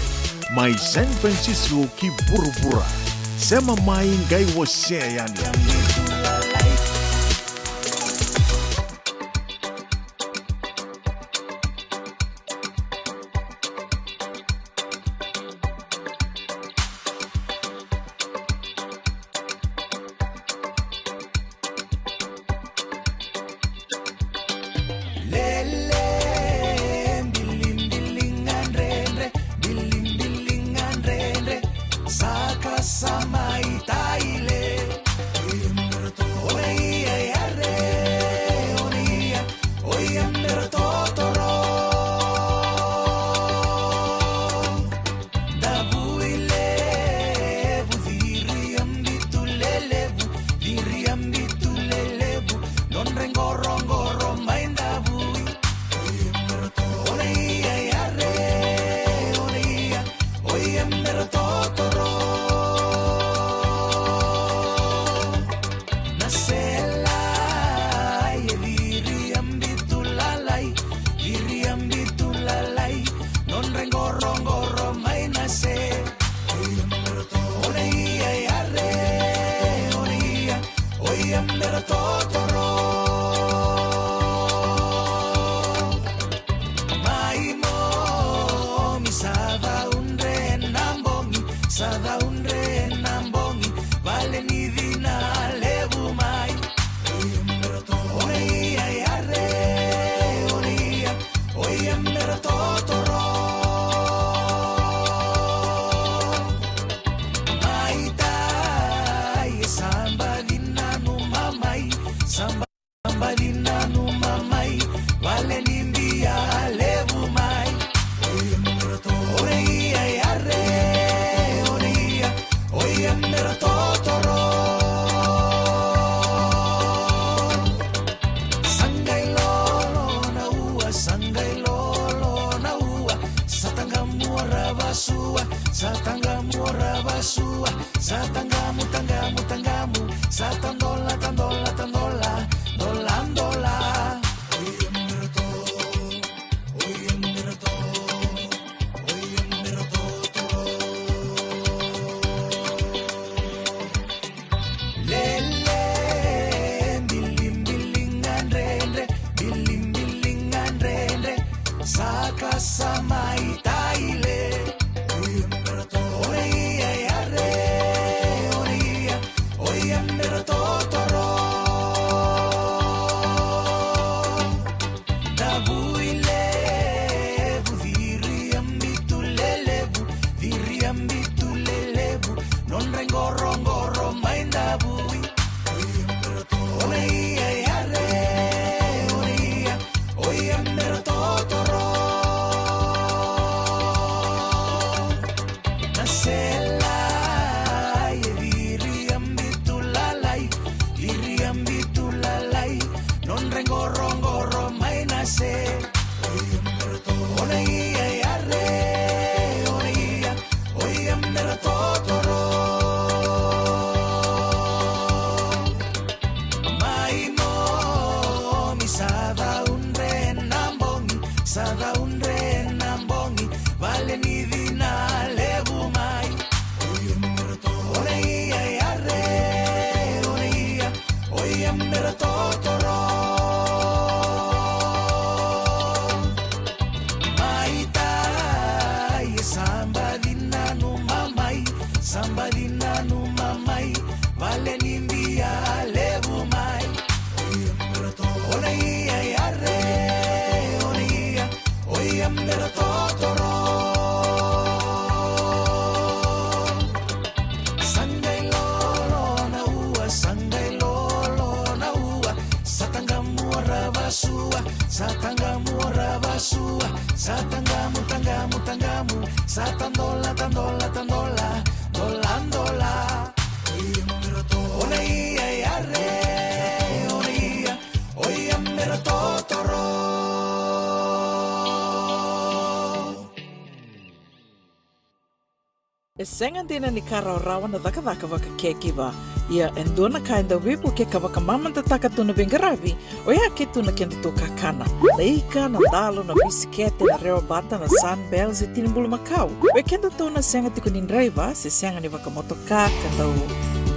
Mai San Francisco ki vuravura. Sema mai, qai wasea yani. Lele, bilibiliga dredre, bilibiliga dredre, saka sa mai taile. Ona ia yare, ona ia, oia mera totoro. Davui levu, ciri a bitu lelevu, ciri a bitu lelevu, nodra i qoroqoro mai davui. Ona ia yare, ona ia, oia mera totoro. Na sela e ciri a bitu lalai, ciri a bitu lalai, nodra i qoroqoro mai na se. Ona ia yare, ona ia, oia mera totoro. Mai momi sa caudre na bogi, sa caudre na bogi, vale ni cina levu mai. Ona ia yare, ona ia, oia mera totoro. Mai tai, sa baci nanuma mai, sa baci nanuma mai, vale ni bia levu mai. Ona ia yare, ona ia, oia mera totoro. Sa qai lolo na ua, sa qai lolo na ua, sa taqamu ra vasua, sa taqamu ra vasua, sa taqamu, taqamu, taqamu, sa tadola, tadola, tadola, dola, dola. Lele, bilibiliga dredre, bilibiliga dredre, saka sa mai taile. Ona ia yare, ona ia, oia mera totoro. Davui levu, ciri a bitu lelevu, ciri a bitu lelevu, nodra i qoroqoro mai davui. Ona ia yare, ona ia, oia mera totoro. Na sela e ciri a bitu lalai, ciri a bitu lalai, nodra i qoroqoro mai na se. Ona ia yare, ona ia, oia mera totoro. Mai momi sa caudre na bogi, sa caudre na bogi, vale ni cina levu mai. Ona ia yare, ona ia, oia mera totoro. Mai tai, sa baci nanuma mai, sa baci nanuma mai, vale ni bia levu mai. Ona ia yare, ona ia, oia mera totoro. Sa qai lolo na ua, sa qai lolo na ua, sa taqamu ra vasua, sa taqamu ra vasua, sa taqamu, taqamu, taqamu, sa tadola, tadola, tadola, dola, dola. Ona ia yare, ona ia, oia mera totoro. E sega dina ni ka rawarawa na cakacaka vaka caregiver. Ia, e dua na ka e dau veivuke ka vakamamadataka tu na veiqaravi, oya ke tu na kedatou kakana. Na ika, na dalo, na bisikete, na rewa bata, na Sunbell, se tini bulumakau. Vei kedatou na sega tiko ni draiva, se sega ni vakamotoka, ka dau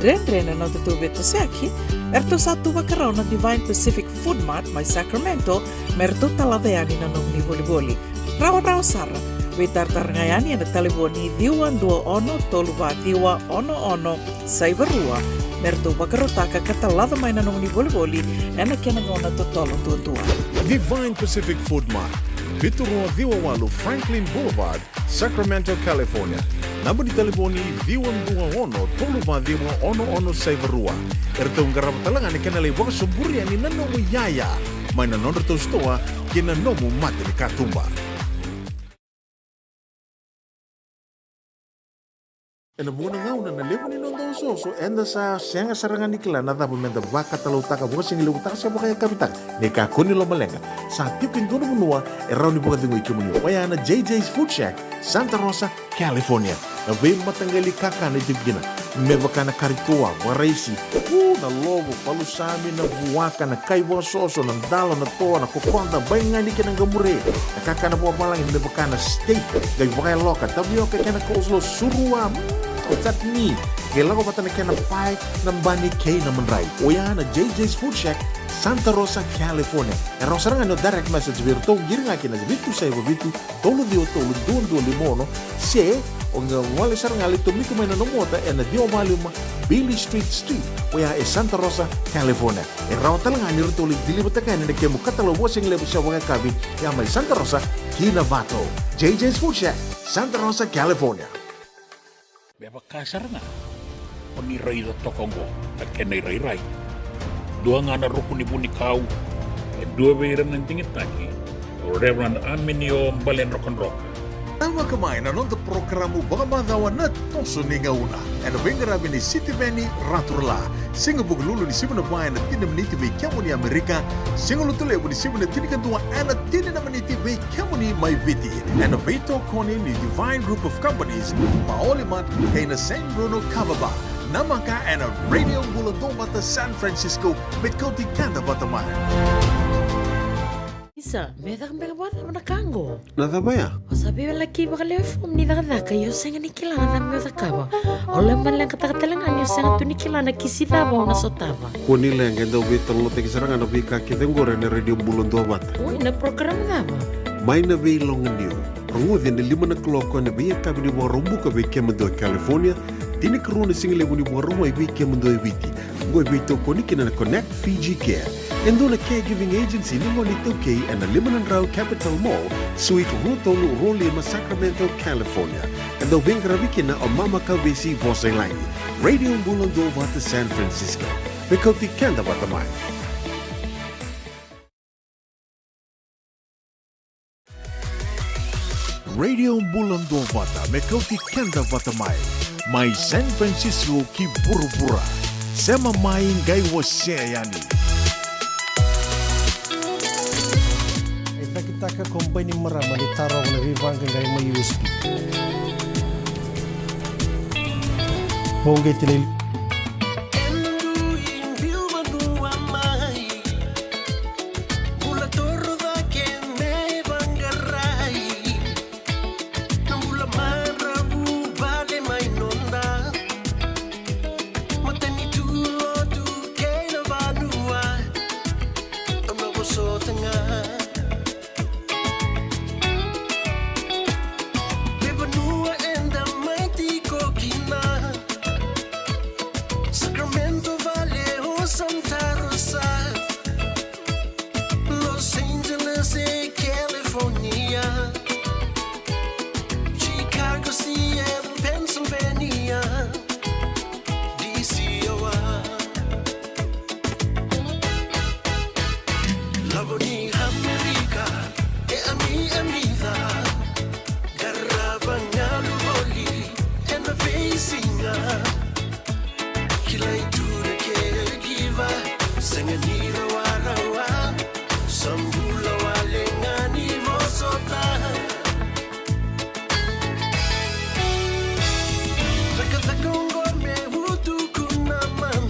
dredre na nodatou veitosoyaki, eratou sa tu vakarau na Divine Pacific Food Mart mai Sacramento, me ratou talaca yani na nomuni volivoli. Rawarawa sara, veitaratara ga yani ena talevoni ciwa dua ono tolu va ciwa ono ono saiva rua, me ratou vakarautaka ka talaca mai na nomuni volivoli ena kena gauna totolo duadua. Divine Pacific Food Mart, vitu rua ciwa walu Franklin Boulevard, Sacramento, California. Naba ni talevoni ciwa dua ono tolu va ciwa ono ono saiva rua. Eratou qarava tale ga na kena lai vakasoburi yani na nomu iyaya mai na nodratou sitoa kei na nomu mata ni katuba. Ena vuqa na gauna na levu ni noda osooso eda sa sega sara ga ni kila na cava meda vakatalautaka, vakasigalevu taka se vakayakavi taka. Ni kakua ni lomaleqa, sa tiko e dua na vanua e rawa ni vakacegui kemuni, oya na J J's Food Shack, Santa Rosa, California. Na veimataqali kakana e tiko kina, me vaka na kari toa, vakaraisi, u, na lovo, palusami, na vuaka, na kai vakasoso, na dalo, na toa, na kokoda, baigani kei na qamure, na kakana vakavalagi me vaka na steak, qai vakayaloka, tavioka kei na coleslaw, surua, mm, chutney, qai lako vata na kena pae, na bani kei na madrai. Oya na J J's Food Shack, Santa Rosa, California. E rawa sara ga ni o direct message vei iratou, qiri ga kina vitu saiva vitu, tolu ciwa tolu dua dua lima ono, se o qai gole sara ga, lai tomika mai na nomu ota ena ciwa va lima Beale Street Suite, oya e Santa Rosa, California. E rawa tale ga ni ratou lai deliver-taka yani na kemu katalau vakasigalevu se vakayakavi, ya mai Santa Rosa ki Novato. J J's Food Shack, Santa Rosa, California. Me vaka sara ga o ni raica toka oqo na kena irairai. Dua ga na ruku ni vunikau, e dua vei ira na digitaki, o Reverend Aminio Baledrokadroka. Namaka mai na noda porokaramu vakamacawa na Toso ni Gauna, ena veiqaravi ni Sitiveni Raturala. Siga Vukelulu ni sivi na va ena tini na miniti vei kemuni Amerika. Siga Lotulevu ni sivi na tinikadua ena tini na miniti vei kemuni mai Viti, ena veitokoni ni Divine Group of Companies, Maoli Mart, kei na Saint Bruno Kava Bar. Namaka ena Radio Bula Duavata San Francisco, me kauti keda vata mai. Isa, me caka beka vakacava na ka oqo? Na cava ya? O sa veiwalaki vakalewe fomu ni cakacaka, ia o sega ni kila na cava me o cakava. O lomaleqataka tale ga ni o sega tu ni kila na kisi cava o na sotava. Kua ni leqa, e dau veitalanoataki sara ga na veika kece oqori ena Radio Bula Duavata. Oi, na program cava? Mai na Veiloganiu. Rogoci ena lima na kaloko ena veiyakavi ni Vakaraubuka vei kemudou e California, tinikarua na sigalevu ni Vakarauwai vei kemudou e Viti. Oqo e veitokoni kina na Connect Fiji Care, e dua na caregiving agency ni gone iTaukei, ena lima na drau Capitol Mall, Suite rua tolu rua lima, Sacramento, California. E dau veiqaravi kina o Mama Kavesi Vosa i Lagi. Radio Bula Duavata San Francisco, me kauti keda vata mai. Radio Bula Duavata, me kauti keda vata mai. Mai San Francisco ki vuravura. Sema mai qai wasea yani. E cakitaka ko Bainimarama ni tarova na veivaqaqai mai U S P. Vauqeti na Bula toro cake me vaqarai. Na bula maravu vale mai noda. Matanitu, lotu kei na vanua. Au na vosota ga. Veivanua eda mai tiko kina. Sacramento Valley, o Santa Rosa. Los Angeles e California, Chicago, Seattle, Pennsylvania, D C, Iowa. Lavo ni Amerika e ami, amica. Qarava galu voli ena veisiga. Kilai tu na caregiver, sega ni rawarawa. Sa bula wale ga ni vosota. Cakacaka oqo me utuku na man.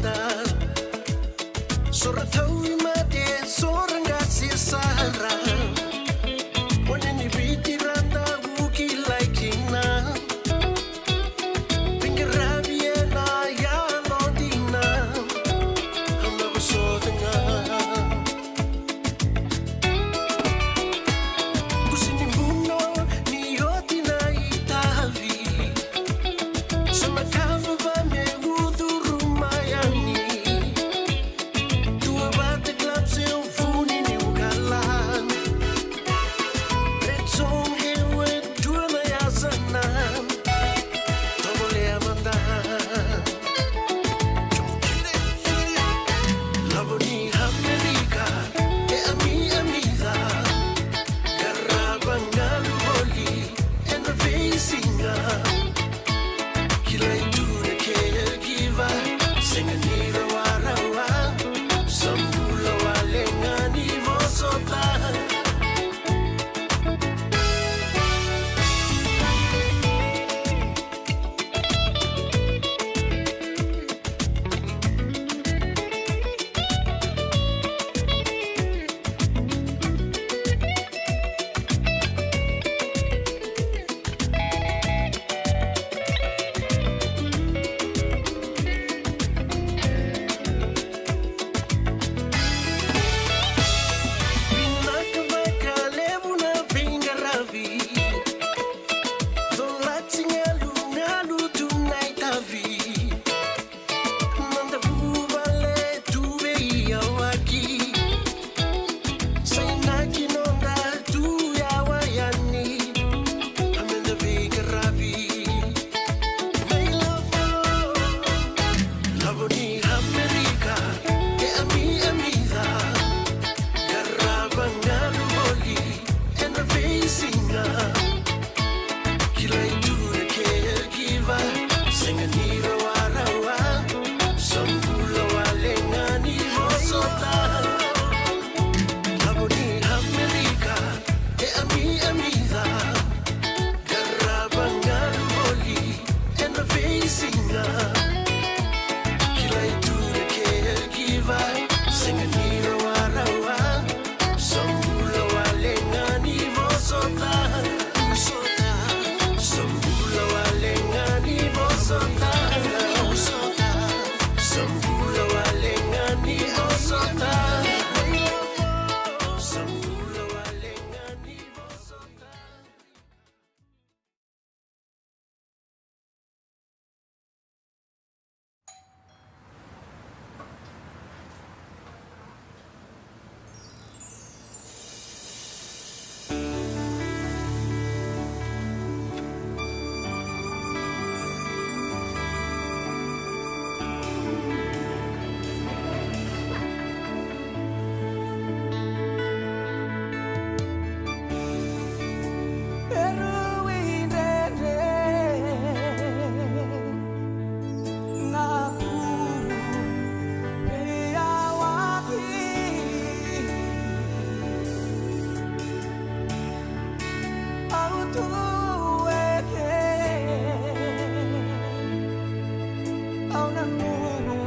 Au nanuma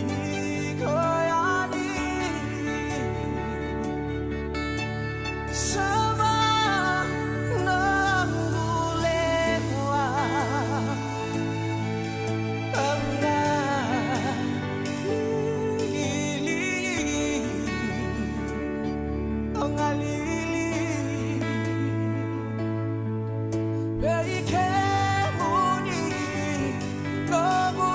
ni ko yani. Sama na gulewa. Au galili. Au galili. Vei kemuni nomu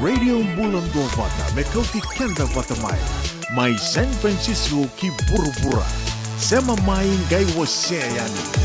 Radio Bula Duavata, me kauti keda vata mai. Mai San Francisco ki vuravura. Sema mai, qai wasea yani.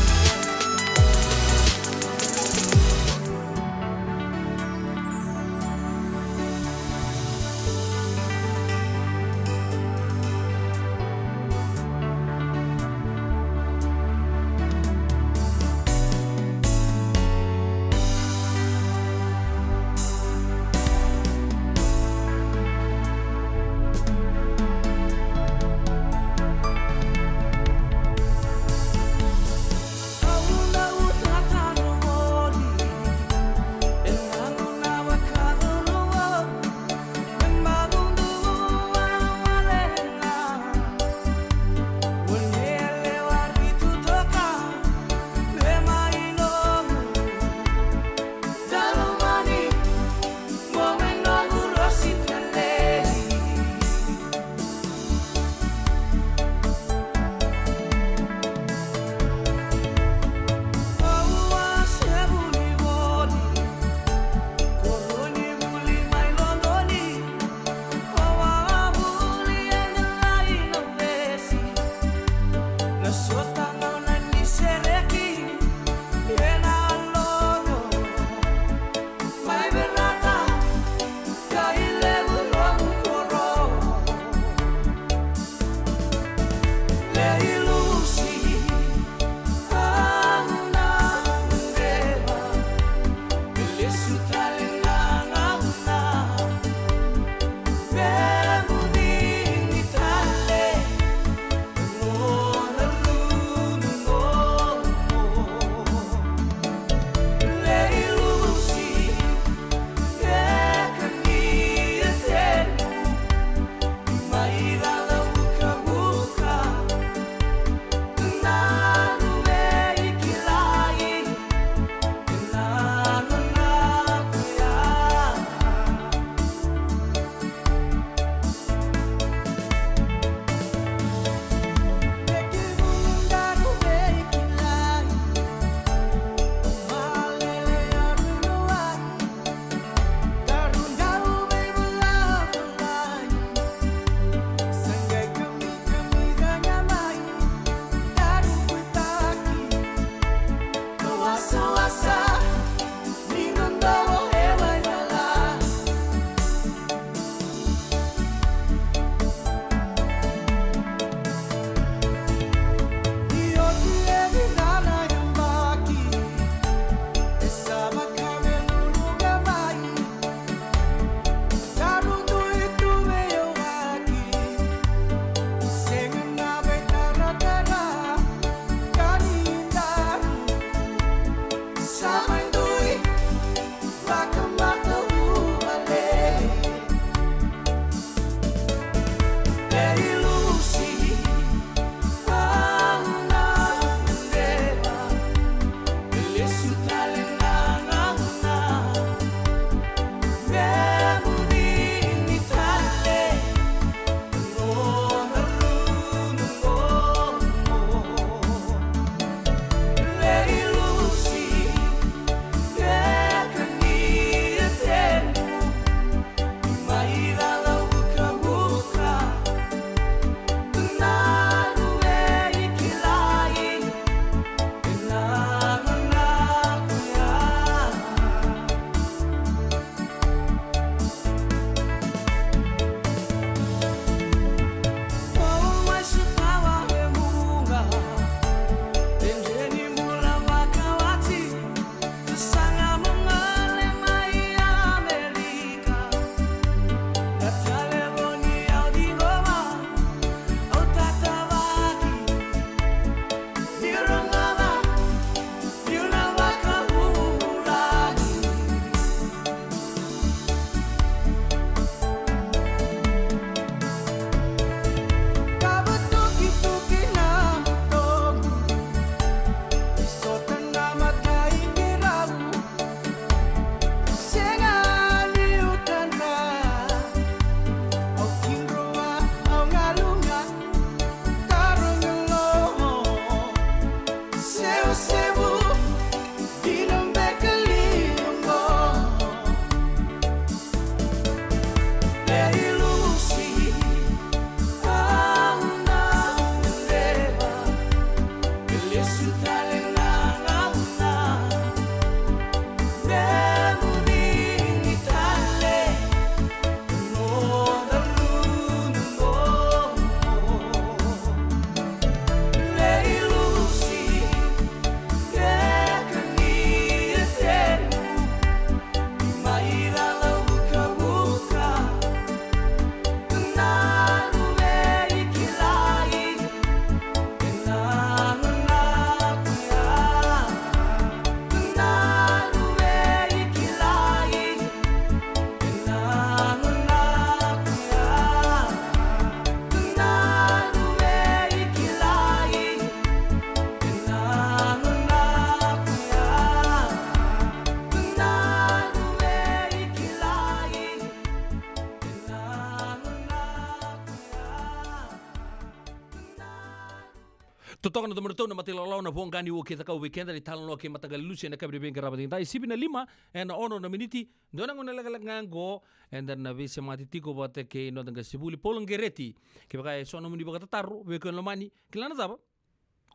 Toka na domo ni tou na mata ilawalawa na voqa ni ua kei Cakau vei keda ni talanoa kei Mataqali Lusi ena yakavi ni veiqaravi edaidai. Sivi na lima ena ono na miniti. Dua na gauna lekaleka ga oqo eda na veisemati tiko vata kei noda qasenivuli Paula Qereti. Kevaka e so nomuni vakatataro vei koya na lomani, kila na cava?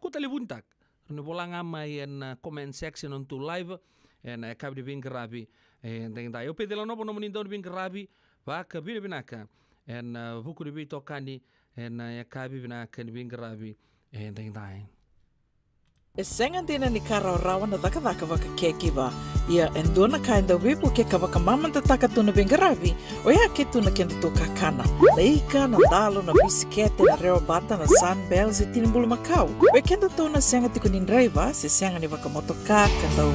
Ko talevunitaka. Rawa ni vola ga mai ena comment section on tu live ena yakavi ni veiqaravi edaidai. Au Peceli Nova, nomuni dau ni veiqaravi vakavinavinaka ena vuku ni veitokani ena yakavi vinaka ni veiqaravi edaidai. E sega dina ni ka rawarawa na cakacaka vakacaregiver. Ia e dua na ka e dau veivukei ka vakamamadataka tu na veiqaravi, oya ke tu na kedatou kakana. Na ika, na dalo, na bisikete, na rewa bata, na Sunbell, se tini bulumakau. Vei kedatou na sega tiko ni draiva se sega ni vakamotoka ka dau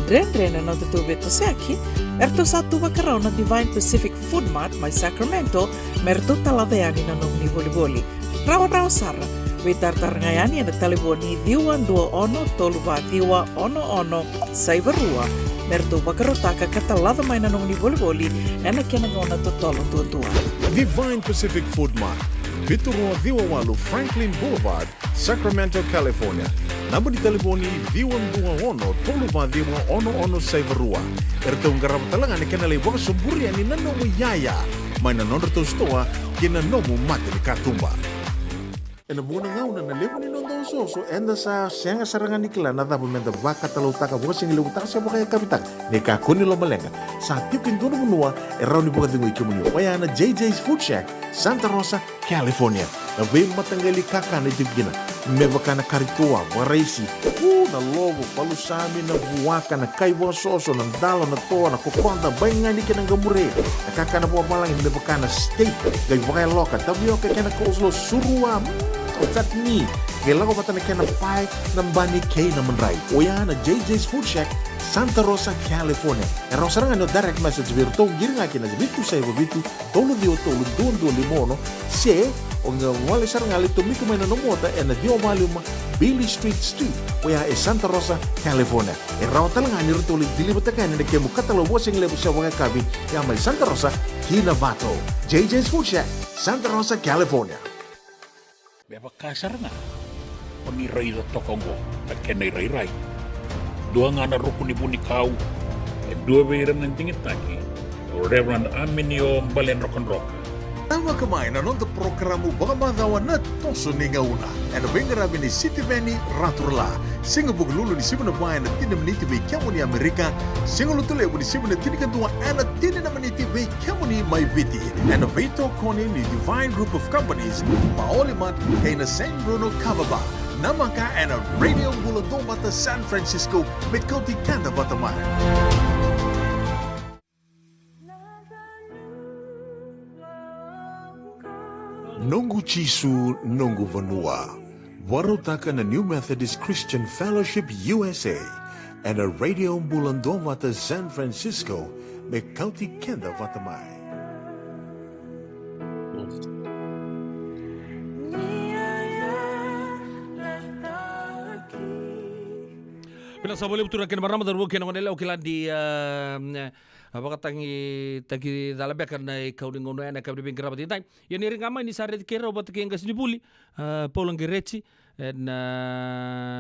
dredre na nodatou veitosoyaki, eratou sa tu vakarau na Divine Pacific Food Mart mai Sacramento me ratou talaca yani na nomuni volivoli. Rawarawa sara. Veitaratara ga yani ena talevoni ciwa dua ono tolu va ciwa ono ono saiva rua me ratou vakarautaka ka talaca mai na nomuni volivoli ena kena gauna totolo duadua. Divine Pacific Food Mart, vitu rua ciwa walu Franklin Boulevard, Sacramento, California. Naba ni talevoni ciwa dua ono tolu va ciwa ono ono saiva rua. Eratou qarava tale ga na kena lai vakasoburi yani na nomu iyaya mai na nodratou sitoa ki na nomu mata ni katuba. Ena vuqa na gauna na levu ni noda osooso eda sa sega sara ga ni kila na cava meda vakatalautaka, vakasigilevutaka se vakayakavitaka. Ni kakua ni lomaleqa, sa tiko e dua na vanua e rawa ni vakacegui kemuni, oya na J J's Food Shack, Santa Rosa, California. Na veimataqali kakana e tiko kina, me vaka na kari toa, vakaraisi, u, na lovo, palusami, na vuaka, na kai vakasoso, na dalo, na toa, na kokoda, baigani kei na qamure, na kakana vakavalagi me vaka na steak, qai vakayaloka, tavioka kei na coleslaw, surua, mm, o chutney, qai lako vata na kena pae, na bani kei na madrai. Oya na J J's Food Shack, Santa Rosa, California. E rawa sara ga ni o direct message vei iratou, qiri ga kina vitu saiva vitu, tolu ciwa tolu dua dua lima ono, se o qai gole sara ga, lai tomika mai na nomu ota ena ciwa va lima Beale Street Suite, oya e Santa Rosa, California. E rawa tale ga ni ratou lai deliver-taka yani na kemu katalau vakasigalevu se vakayakavi, ya mai Santa Rosa ki Novato. J J's Food Shack, Santa Rosa, California. Me vaka sara ga o ni raica toka oqo na kena irairai. Dua ga na ruku ni vunikau, e dua vei ira na digitaki, o Reverend Aminio Baledrokadroka. Tavaka mai na noda porokaramu vakamacawa Na Toso ni Gauna, ena veiqaravi nei Sitiveni Raturala. Siga Vukelulu ni sivi na va ena tini na miniti vei kemuni Amerika. Siga Lotulevu ni sivi na tinikadua ena tini na miniti vei kemuni mai Viti. Ena veitokoni ni Divine Group of Companies, Maoli Mart, kei na Saint Bruno Kava Bar. Namaka ena Radio Bula Duavata San Francisco, me kauti keda vata mai. Noqu Jisu, noqu vanua. Vakarautaka na New Methodist Christian Fellowship U S A ena Radio Bula Duavata San Francisco, me kauti keda vata mai. Vinaka sara vakalevu turaga kei na marama, cauravou kei na goneyalewa, au kila ni, ah, a vakatagitaki cala beka na ikau ni gauna ena yakavi ni veiqaravi edaidai. Ia ni rai ga mai ni sa raici keirau vata kei qasenivuli, ah, Paula Qereti, ena,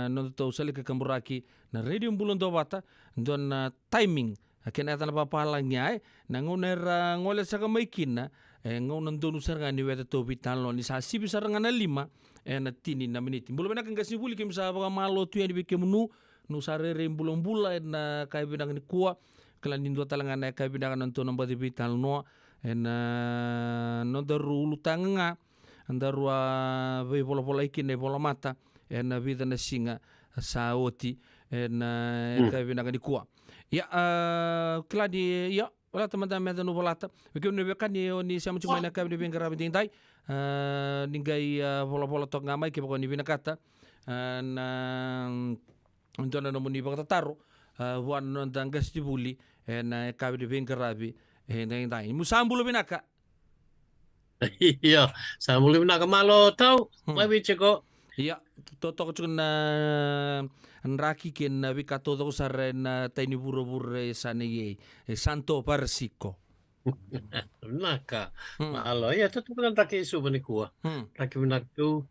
ah, nodatou salika kaburaki na Radio Bula Duavata, dua na timing, a kena yaca na vapalagi ya, e, na gauna era gole saka mai kina, e gauna donu sara ga ni weta tou veitalanoa ni sa sivi sara ga na lima ena tini na miniti. Bula vinaka qasenivuli, keimami sa vakamalo tu yani vei kemunu, nu sa rairai bulabula ena yakavi vinaka nikua. Kila ni dua tale ga na yakavi vinaka na nodatou na baci veitalanoa ena nodaru ulutaga ga, daru a veivolavolai kina e volamata ena vica na siga sa oti ena yakavi vinaka nikua. Ia, ah, kila ni, ia, volata mada me da nu volata. Vei kemuni na veiwekani o ni sema tiko mai na yakavi ni veiqaravi edaidai, ah, ni qai, ah, volavola toka ga mai kevaka o ni vinakata, ah, na, mm, dua na nomuni vakatataro, ah, vua na noda qasenivuli ena yakavi ni veiqaravi edaidai. Mu sa bula vinaka. Io, sa bula vinaka, malo tau. Hmm. Mai Viti qo. Ia, totoka tiko na draki kei na veika taucoko sara ena tai ni vuravura e sa nei, e Santo Francisco. Vinaka. Hmm. Malo. Ia, totoka na draki e Suva nikua. Hmm. Draki vinaka tu.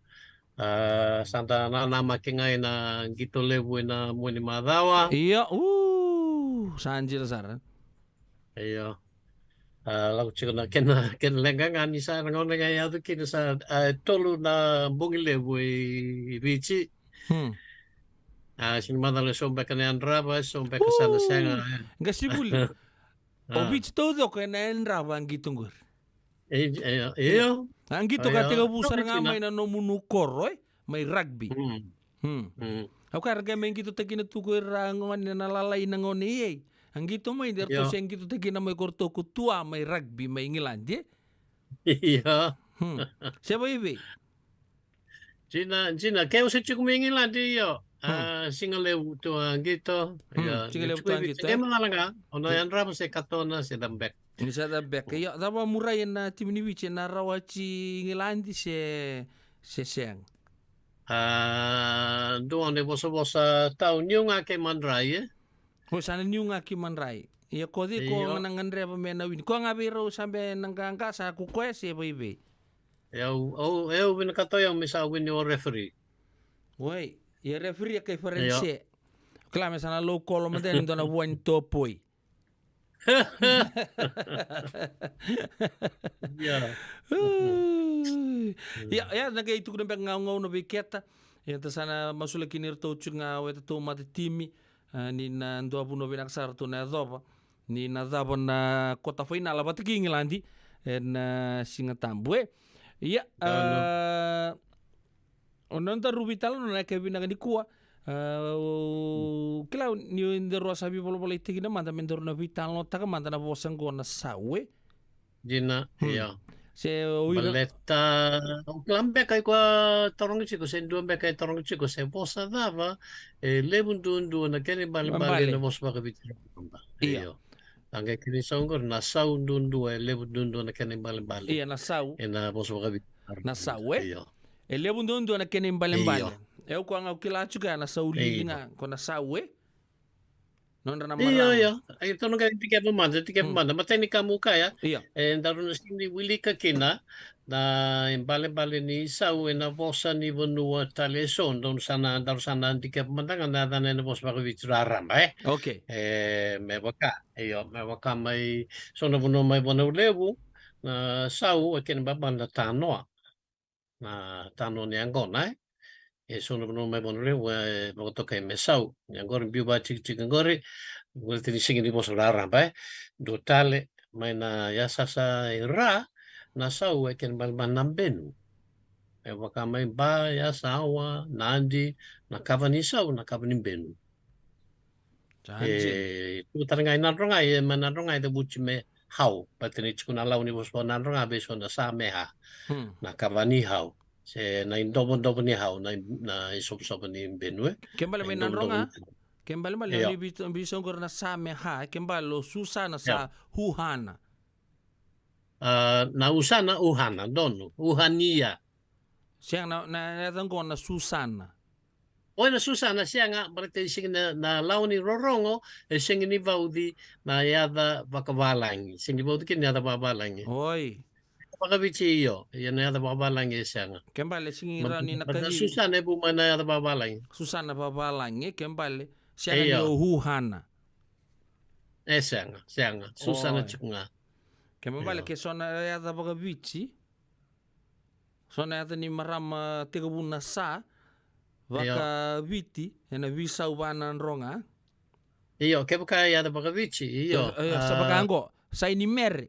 A, sa da nanamaki ga ena qito levu ena mua ni macawa. Io, u, sa dina sara. Io. A, lako tiko na kena, kena leqa ga ni sa na gauna ga e yaco kina sa, a, e tolu na bogi levu i Viti. Hmm. A, sega ni macala e so beka na yadrava, e so beka sa na sega. Qasivuli. O Viti taucoko ena yadrava a qito qori. E, e, io. A qito ka tekivu sara ga mai na nomuni koro, e? Mai rugby. Mm. Mm. Mm. Au kaya ra qai mai qitotakina tu ko ira gone na lalai na gone i ei. A qito mai de ratou se qitotakina mai ko ratou ko tua mai rugby mai Igiladi, e? Io. Hmm. Se vaivei? Dina, dina, ke au se tiko mai Igiladi, io. A, hmm, siga levu tu a qito. Hmm, io, siga levu tu a qito, e? Ke macala ga, o na yadrava se katona se cava beka. Ni sa cava beka. Io, cava murai ena timi ni Viti, ena rawa ti Igiladi se, se sega? A, dua na ivosavosa tau niu ga kei madrai, e? O sa na niu ga kei madrai. Ia ko cei ko ga na gadreva me na wini? Ko ga vei rau sa be na qaqa sa ko koya se vaivei? E au, au, e au vinakata o yau me sa wini o referee. Oi, ia referee e kai Faranise. Kila me sa na lou kolo mada ni dua na vua ni topoi. Ia. Ia, ia, na qai tukuna beka gaugau na veiketa. Ia, ta sa na masulaki ni ratou tiko ga o e tatou mata timi. A, ni na dua vanua vinaka sara ratou na yacova. Ni na cava na kota fainala vata ki Igiladi. Ena, a, Siga Tabu, e. Ia, a, O noda ruvi tale nona yake vinaka nikua. A, o, kila ni o daru a sa veivalovalaitaki na mada me daru na veitalanoataka mada na vosa qo na sau, e? Dina, hmm, ia. Se o ira baleta, o kila beka i koya tarogi tiko, se dua beka e tarogi tiko, se vosa cava e levu duadua na kena ibalebale na vosa vakaviti. Ia. Io. A qai kena isau qori na sau duadua, e levu duadua na kena ibalebale. Ia, na sau. Ena vosa vakaviti. Na sau, e? Io. E levu duadua na kena ibalebale. Io. E o koya ga au kila tiko ya na sau lili ga, ko na sau, e? Nodra na marama. Io, io. E, tou na qai dikeva mada, dikeva mada. Matai ni ka meu kaya. Io. E, daru na sega ni wilika kina na ibalebale ni sau ena vosa ni vanua tale e so, daru sa na, daru sa na dikeva mada ga na yacana ena vosa vakaviti raraba, e? Okay. E, me vaka, io, me vaka mai so na vanua mai Vanua Levu, na sau e kena ibalebale na tanoa. Na tanoa ni yaqona, e? E so na vanua mai Vanua Levu e vakatokai me sau. Ia qori biu vakatikitiki qori, qori tini sega ni vosa raraba, e? Dua tale, mai na yasayasa i Ra, na sau e kena ibalebale na benu. E vaka mai Ba, Yasawa, Nadi, na kava ni sau, na kava ni benu. Sa dina. E, tu tale ga i Nadroga, e, mai Nadroga e cavuti me hau. Baleta ni tiko na lau ni vosa Nadroga, vei so na sa me ha. Hmm. Na kava ni hau. Se na idovodovo ni hau, na, na isovosovo ni benu, e? Ke bale mai Nadroga, ke bale mai, io, ni vei, vei so qori na sa me ha, ke bale o Susana sa, io, Huhana. A, na Usana, Uhana, donu, Uhania. Sega, na, na yaca qo na Susana. Oi, na Susana, sega, baleta e sega na, na lawa ni rorogo, e sega ni vauci na yaca vakavalagi. Sega ni vauci kina na yaca vakavalagi. Oi. Vakaviti, io, ia na yaca vakavalagi e sega. Ke bale, sega ni rawa ni na kacivi. Susana e vu mai na yaca vakavalagi. Susana vakavalagi, ke bale, sega ni o Huhana. E sega, sega. Susana tiko ga. Ke bale, ke so na yaca vakaviti. So na yaca ni marama tekivu na sa, io, vakaviti, ena veisau va Nadroga. Io, kevaka e yaca vakaviti, io. Io, io, sa vaka qo, Sainimere.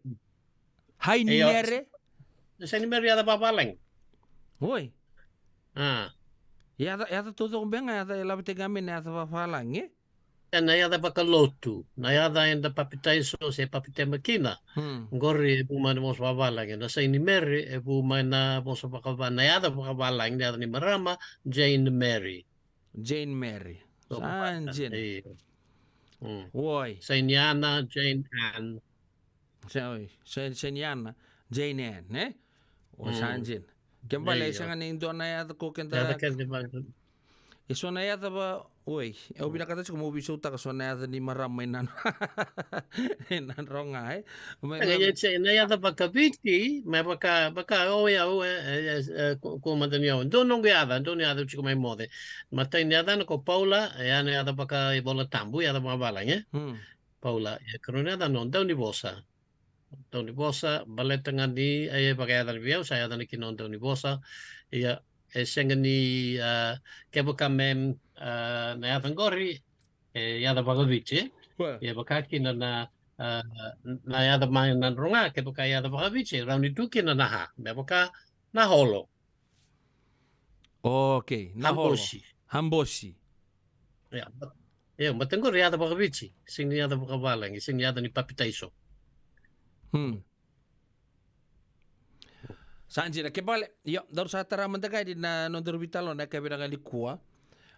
Hainimere. Io, Sainimere yaca vakavalagi. Oi. A. Yaca, yaca taucoko beka ga, yaca e lavetaki ga mai na yaca vakavalagi, e? E na yaca vakalotu, na yaca eda papitaiso se papitema kina. Hmm. Qori e vu mai na vosa vakavalagi, na Sainimere e vu mai na vosa vakava-, na yaca vakavalagi, na yaca ni marama, Jane Mary. Jane Mary. So, sa dina. Io. Hmm. Oi. Sainiana, Jane Ann. Sa, oi, Sa-, Sainiana, Jane Ann, e? O, mm, sa dina. Ke bale, io, e sega ni dua na yaca ko keda. Yaca keda vaka. E so na yaca va, Oi, au vinakata tiko meu veisautaka so na yaca ni marama mai Nadro-, e Nadroga, e. Me, me, ia, na yaca vakaviti, me vaka, vaka o yau, e, e, e, e, ko, ko mada ni yau. Dua noqu yaca, dua ni yaca tiko mai moce. Matai ni yaca na ko Paula, e, ya na yaca vaka iVola Tabu, yaca vakavalagi, e. Hmm. Paula, e, karua ni yaca no Daunivosa. Daunivosa, baleta ga ni, e, vakayaca ni vei au, sa yaca na kina o Daunivosa. Ia, e sega ni, a, kevaka me, a, na yaca qori, e, yaca vakaviti, e. Ua. Ia, vaka kina na, a, na yaca mai Nadroga, kevaka yaca vakaviti, e rawa ni tu kina na ha, me vaka na holo. Okay, na holo. Habosi. Habosi. Ia, but, ia, but qori yaca vakaviti, sega ni yaca vakavalagi, sega ni yaca ni papitaiso. Hmm. Sa dina, ke bale, io, daru sa tara mada ga yani na nodaru veitalanoa na yakavi vinaka nikua.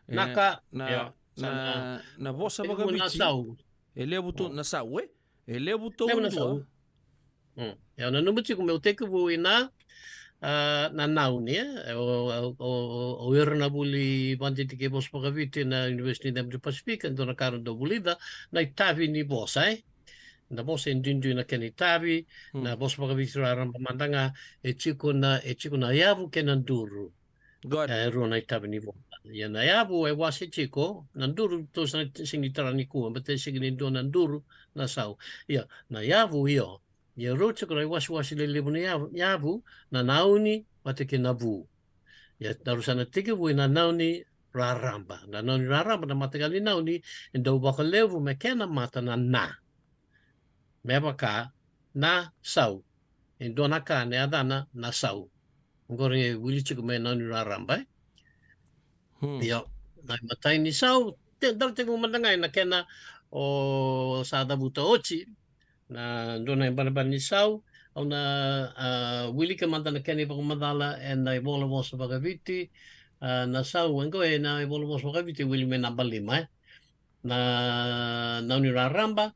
E, naka, na, io, sa na, na, na vosa tekivu na vakaviti. Sau. E levu tu, mm, na sau, e? E levu tu, levu na dua. Sau. Mm. Ia, au nanuma tiko meu tekivu ina, a, na nauni, e? O, o, o, o ira na vuli vakadidike vosa vakaviti na University of the Pacific, e dua na ka ra dau vulica, na itavi ni vosa, e? Na vosa e duidui na kena itavi, hmm, na vosa vakaviti raraba mada ga, e tiko na, e tiko na yavu kei na duru. Good. E rua na itavi ni vosa. Ia na yavu e wase tiko, na duru tou sa na sega ni tara nikua, baleta e sega ni dua na duru na sau. Ia, na yavu io. Ia rau tiko na iwasewase lelevu na yavu, yavu, na nauni, vata kei na vu. Ia, daru sa na tekivu ina nauni raraba. Na nauni raraba, na mataqali nauni, e dau vakalevu me kena mata na na. Me vaka na sau. E dua na ka na yacana na sau. Qori e wili tiko me nauni raraba, e? Hmm. Io, na imatai ni sau, te, daru tekivu mada ga ina kena o sa cavuta oti. Na dua na ibalebale ni sau, au na, a, wilika mada na kena ivakamacala ena ivola vosa vakaviti, a, na sau, e qo ena ivola vosa vakaviti, wili me naba lima, e. Na, nauni raraba,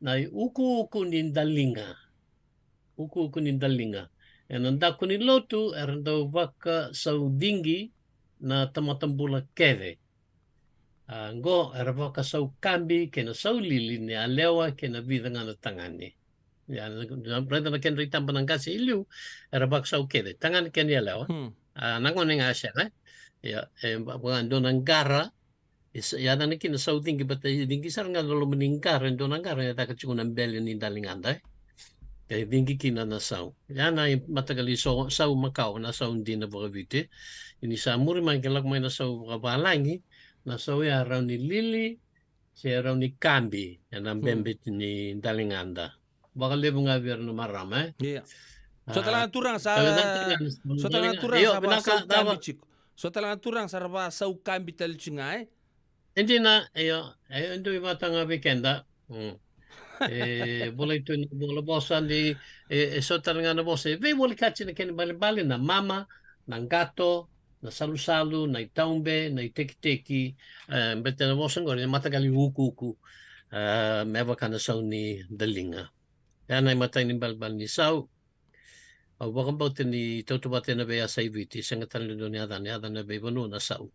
na iukuuku ni daliga. Ukuuku ni daliga. Ena daku ni lotu, era dau vakasaudigi na tamata bula kece. A, qo era vakasaukabi kei na saulili ni yalewa kei na vica ga na tagane. Ia, na, na, raica na kedra itaba na qase i liu, era vakasau kece. Tagane kei na yalewa. Hmm. A, na gone ga e sega, e? Ia, e, va-, va-, dua na qara, e sa-, e yacana kina sau cigi, baleta e cigi sara ga na loma ni qara, e dua na qara, e caka tiko na bele ni daligada, e. E cigi kina na sau. Ia na imataqali sau, sau makawa, na sau dina vakaviti. Ia ni sa muri mai ke lako mai na sau vakavalagi, na sau ya e rawa ni lili, se rawa ni kabi, ena, hmm, bebe ni daligada. Vakalevu ga vei ira na marama, e? Ia. So tale ga na turaga sa, so tale ga na turaga sa vakasaukabi tiko. So tale ga na turaga sa ra vakasaukabi tale tiko ga, e? E dina, io, e dua vata ga vei keda. Mm. E volai tu ni vola vosa ni, e, e so tale ga na vosa. E veivolekati na kena ibalebale, na mama, na qato, na salusalu, na itaube, na itekiteki, e, baleta na vosa qori, na mataqali ukuuku, e, me vaka na sau ni daliga. Ia na imatai ni balebale ni sau, au vakabauta ni tautauvata ena veiyasa i Viti, sega tale ni dua na yacana, yacana veivanua na sau.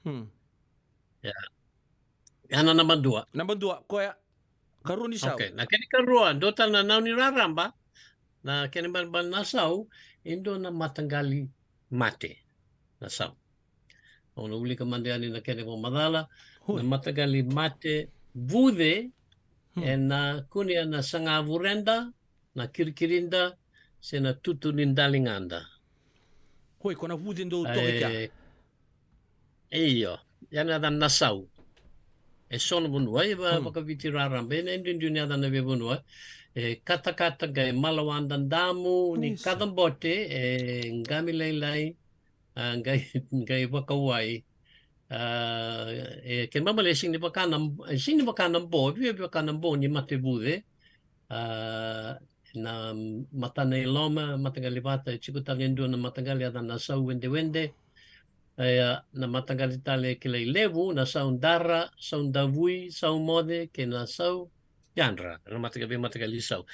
Hmm. Ia. Ia na naba dua. Naba dua, koya, karua ni sau. Okay, na kena ikarua, dua tale na nauni raraba, na kena ibalebale na sau, e dua na mataqali mate na sau. Au na wilika mada yani na kena ivakamacala, oi, na mataqali mate vuce, hmm, ena kunea na saga vureda, na kirikirida, se na tutu ni daligada. Oi, ko na vuce dau toka i kea. E, io, ia na yacana na sau. E so na vanua, e va-, hmm, vakaviti raraba, ena duidui ni yacana veivanua. E katakata, qai malawa dadamu, ni kacabote, e qami lailai, a, qai, qai vakawai. A, e, ke mamale e sega ni vaka na, e sega ni vaka na bo, via vaka na bo ni mate vuce. A, na matana i loma, mataqali vata, e tiko tale e dua na mataqali yacana na sau wedewede. E, na mataqali tale kilai levu, na sau dara, sau davui, sau moce, kei na sau yadra. Na mataqali, veimataqali sau.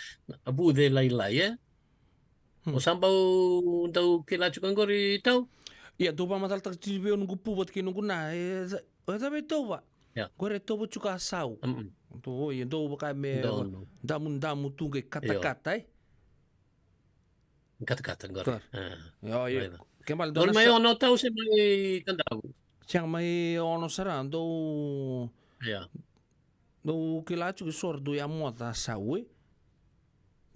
A vuce lailai, e? Hmm. O sa bau dau kila tiko qori tau? Ia, dau vakamacalataka tiko vei au noqu pu vata kei noqu na, e, O cava e tauva? Ia. Qori e tauva tiko a sau. Mm. Dou, oi, dou vaka me damudamu tu qai katakata, e? Katakata, qori. Qori. Io, io. Kena ibalebale dou na mai sa- ono tau se mai Kadavu. Sega, mai ono sara, dou, ia, dou kila tiko e so ra dou yamoca a sau, e?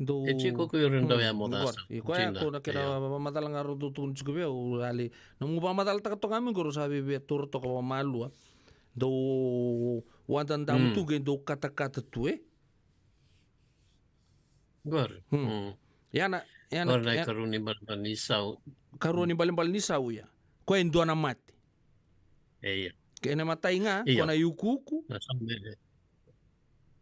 Dou, e tiko ko ira dau yamoca a sau. Io, koya ko na kena macala ga rau dau tukuna tiko vei au, au raica. Na nomu vakamacalataka toka mai qori, au sa via, via taura toka vakamalua. Dou wada damu tu qai dou katakata tu, e? Qori. Ia na, ia na, qori na ikarua ni ibalebale ni sau. Karua ni ibalebale ni sau, ia. Koya e dua na mate. E, ia. Kena imatai ga, io, ko na iukuuku. Na sau me-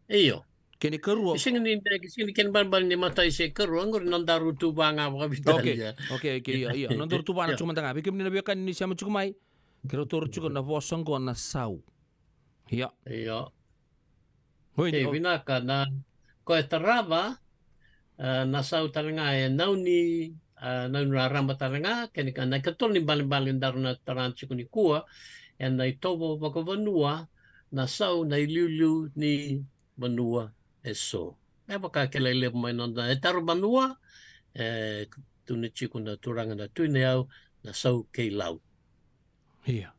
Io. Kena ikarua. E sega ni, e sega ni kena ibalebale ni matai se karua, qori nodaru tuva ga vakavitalia. Okei, okei, io, io. Nodaru tuva na tiko mada ga. Vei kemuni na veiwekani ni sema tiko mai, keirau taura tiko na vosa qo na sau. Io. Io. Oi, okei, vinaka. Na, ko e tarava, e, na sau tale ga e nau ni, e, nau ni raraba tale ga, kena, na ikatolu ni ibalebale daru na tara tiko nikua, ena itovo vakavanua, na sau na iliuliu ni vanua e so. E vaka kilai levu mai noda, e tara vanua, e tukuna tiko na turaga na Tui Nayau, na sau kei Lau. Ia.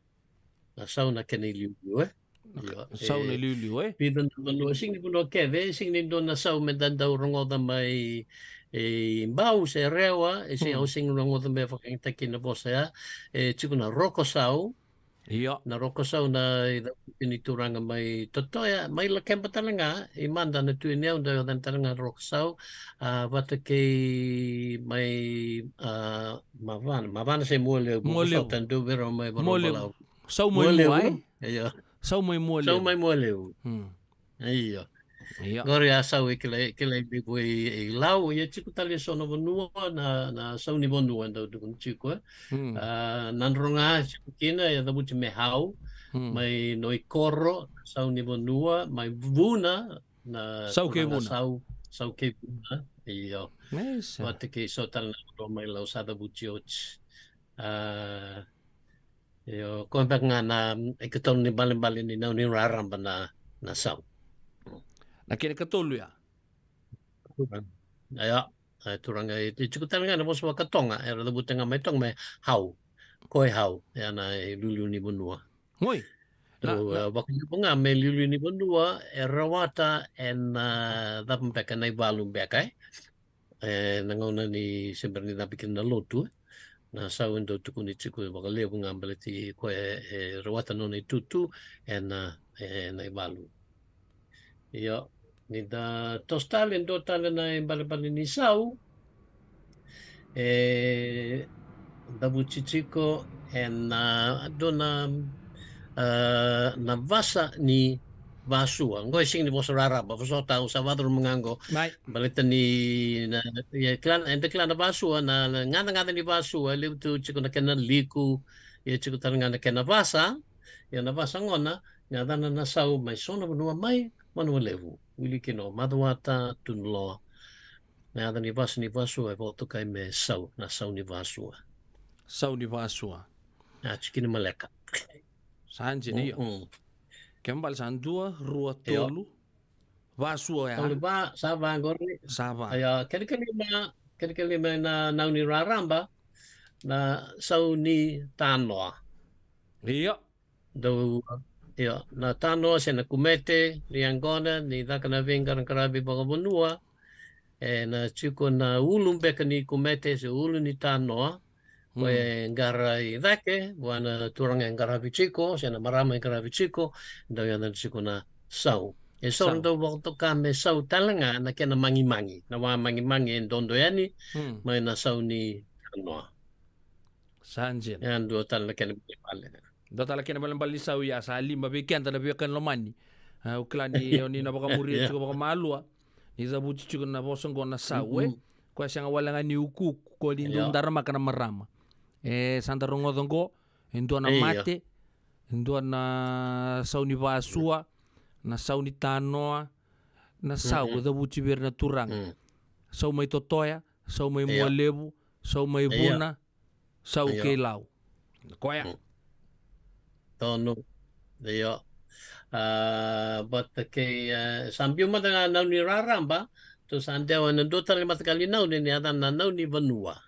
Na sau na kena iliuliu, e? Na ka-, io, sau na iliuliu, e? Vica na vanua, sega ni vanua kece, e sega ni dua na sau me da dau rogoca mai, e, Bau se Rewa, e sega, au sega ni rogoca me vakayagataki na vosa ya, e tiko na Roko Sau. Io. Na Roko Sau na icavuti ni turaga mai Totoya, mai Lakeba tale ga, i mada na Tui Nayau, dau yaco tale ga na Roko Sau, a, vata kei mai, a, Mavana, Mavana se Mualevu, Mualevu. Sa tadu vei rau mai Vakarauwai. Mualevu. Sau mai Mualevu. Mua, e? Io. Sau mai Mualevu. Sau mai Mualevu. Hmm. Io. Io. Qori a sau e kilai, kilai levu e, e Lau, ia tiko tale e so na vanua, na, na sau ni vanua e dau tukuni tiko, e. Hmm. A, Nadroga tiko kina, e cavuti me Hau, hmm, mai Noikoro, sau ni vanua, mai Vuna, na sau kei turaga Vuna. Sau, sau kei Vuna, io. Isa. Vata kei so tale na vanua mai Lau sa cavuti oti. A, io, koya beka ga na, mm, ikatolu ni ibalebale ni nau ni raraba na, na sau. Na kena ikatolu ya. Io, e turaga, e, e tiko tale ga na vosa vakaToga, era cavuta ga mai Toga me Hau. Ko e Hau, ya na iliuliu ni vanua. Oi. Na, na, e, vakalevu ga me iliuliu ni vanua, e rawata ena cava beka, na ivalu beka, e? E, na gauna ni se bera ni cabe kina na lotu, e? Na sau e dau tukuni tiko vakalevu ga baleti koya e, e rawata nona itutu ena, e, na ivalu. Io, ni da toso tale, dua tale na ibalebale ni sau, e cavuti tiko ena, a, dua na, a, na vasa ni Vasua. Qo e sega ni vosa raraba, vosota, au sa vakacuruma ga qo. Mai. Baleta ni na, ia, kila, eda kila na Vasua, na, na gacagaca ni Vasua, e levu tu tiko na kena liku, ia tiko tale ga na kena vasa, ia na vasa gona, na yacana na sau mai so na vanua mai Vanua Levu, wili kina o Macuata, Tunuloa. Na yaca ni vasa ni Vasua e vakatokai me sau, na sau ni Vasua. Sau ni Vasua. A, tiko kina maleka. Sa dina, io. Mm-mm. Kena ibalebale sa dua, rua, io, tolu. Vasua ya. Tolu, va, sa va qori. Sa va. Io, kena ikalima, kena ikalima na nau ni raraba, na sau ni tanoa. Io. Dau, io, na tanoa se na kumete, ni yaqona, ni caka na veiqaraqaravi vakavanua, e na tiko na ulu beka ni kumete se ulu ni tanoa, mm, koya e qara i cake, vua na turaga e qaravi tiko, se na marama e qaravi tiko, dau yacana tiko na sau. E so, sau, dau vakatoka me sau tale ga na kena magimagi, na wa magimagi e dodo yani, mm, mai na sau ni tanoa. Sa dina. E a dua tale na kena ibalebale. Dua tale na kena ibalebale ni sau ya, sa lima vei keda na veiwekani lomani. A, au kila ni, io, ni na vakamuria, io, tiko vakamalua. Ni cavuti tiko na vosa qo na sau, e? Mm-mm. Koya sega wale ga ni ukuuku, koya ni, io, dau daramaka na marama. E, sa da rogoca qo, e dua na, io, mate, e dua na sau ni Vasua, na sau ni tanoa, na sau, mm-mm, e cavuti vei ira na turaga. Mm. Sau mai Totoya, sau mai, io, Mualevu, sau mai, io, Vuna, sau, io, kei Lau. Koya. Mm. Donu. Io. A, vata kei, e, sa biu mada ga na nau ni raraba, tou sa dewa ena dua tale na mataqali nau ni yacana na nau ni vanua.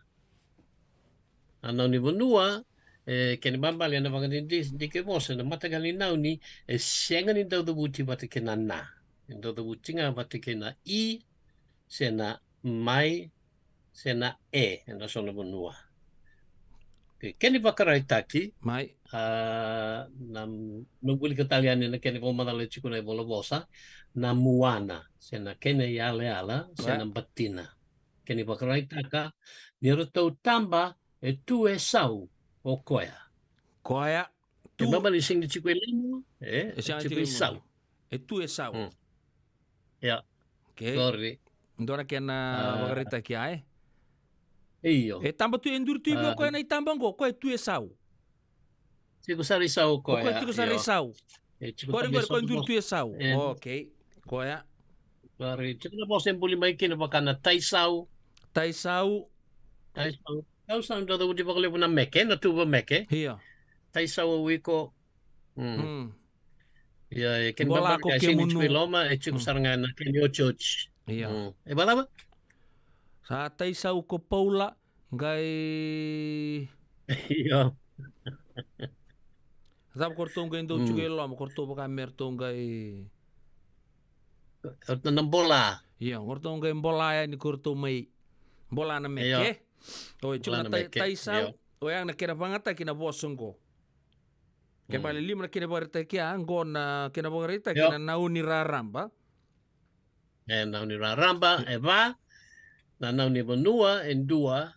Na nau ni vanua, e, kena ibalebale ena vakadidike vosa na mataqali nau ni, e sega ni dau cavuti vata kei na na. E dau cavuti ga vata kei na i, se na mai, se na e, ena so na vanua. Ke, kena ivakaraitaki, mai. A, na, na wilika tale yani na kena ivakamacala e tiko na ivola vosa, na muana, se na kena iyalayala, se na batina. Kena ivakaraitaka, ni ratou taba, e tu e sau, o koya. Koya, tu. E mama ni sega ni tiko e loma, e, e sega ni tiko e sau. E tu e sau. Mm. Ia. Okay. Sorry. Dua na kena, a, vakaraitaki, a, e? Io. E taba tu, e duri tu i vei o koya na itaba oqo, o koya e tu e sau. Tiko sara i sau o koya, tiko sara i sau. E tiko sara i sau. Koya e duri tu e sau. Okay. Koya. Sorry. Tiko na vosa e buli mai kina vaka na taisau. Taisau. Taisau. Taisau, dau cavuti vakalevu na meke, na tuva meke. Io. Taisau o iko. Mm. Ia, e kena ibalebale ni sega ni tiko e loma, e tiko sara ga na kena iotioti. Ia. Mm. E vakacava? Sa taisau ko Paula, qai... Io. Cava ko ratou qai dau tiko e loma, ko ratou vaka me ratou qai... Na bola. Io, ko ratou qai bola yani ko ratou mai. Bola na meke. Io. Oi, tiko na tai-, taisau. Io. Oya na kena vagataki na vosa oqo. Kena ibalebale lima na kena vakaraitaki, a, qo na kena vakaraitaki na nau ni raraba. E, nau ni raraba, e va, na nau ni vanua, e dua.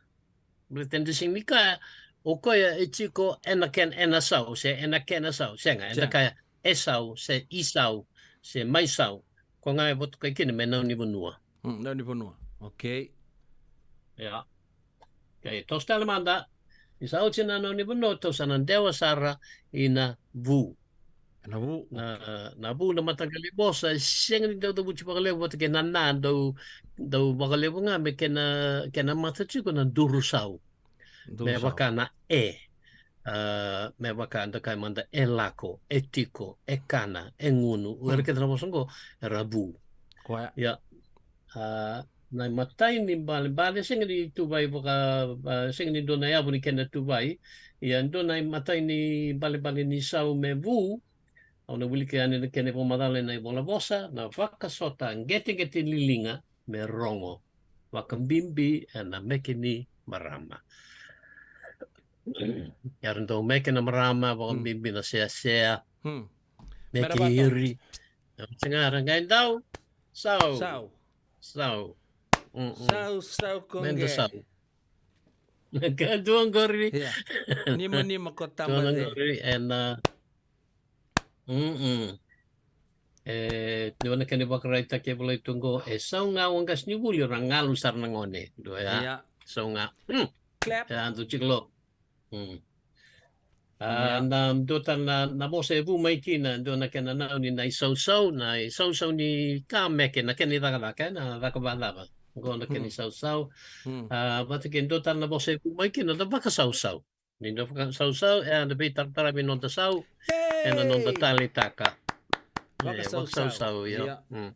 Baleta eda sega ni kaya, o koya e tiko ena kena, ena sau, se ena kena sau, sega, eda kaya, e sau, se i sau, se mai sau. Ko ga e votokai kina me nau ni vanua. Mm, nau ni vanua. Okay. Ia. Okay, toso tale mada. Ni sa oti na nau ni vanua, tou sa na dewa sara ina vu. Na vu. Na, na vu na mataqali vosa, e sega ni dau cavuti vakalevu vata kei na na, dau, dau vakalevu ga me kena, kena mata tiko na duru sau. Duru sau. Me vaka na e. A, me vaka da kaya mada e lako, e tiko, e kana, e gunu. O ira kece na vosa oqo, era vu. Koya. Ia. A, na imatai ni balebale, sega ni tuvai vaka, a, sega ni dua na yavu ni kena tuvai. Ia, dua na imatai ni balebale ni sau me vu, au na wilika yani na kena ivakamacala ena ivola vosa, na vakasota qeteqete liliga me rogo. Vakabibi ena meke ni marama. Era dau meke na marama, vakabibi na seasea. Hmm. Meke iri. Sega, era qai dau sau. Sau. Sau. Mm, mm. Sau, sau ko qe. Meda sau. Ka dua qori. Ia. Nima, nima ko tama qori, ena, mm, mm. E, dua na kena ivakaraitaki e volai tu qo, e sau ga o qasenivuli, ra galu sara na gone. Dua ya. Ia. Sau ga. Mm. Clap. E, a, dua tiko lo. Mm. A, na dua tale na, na vosa e vu mai kina, dua na kena nau ni na isausau, na isausau ni ka meke, na kena icakacaka, na caka vacava. Qo na kena isausau. Mm. A, vata kei dua tale na vosa e vu mai kina, na vakasausau. Ni da vakasausau, e, da veitaratara vei noda sau, ena noda taleitaka. E, vakasausau, ia. Ia. Mm.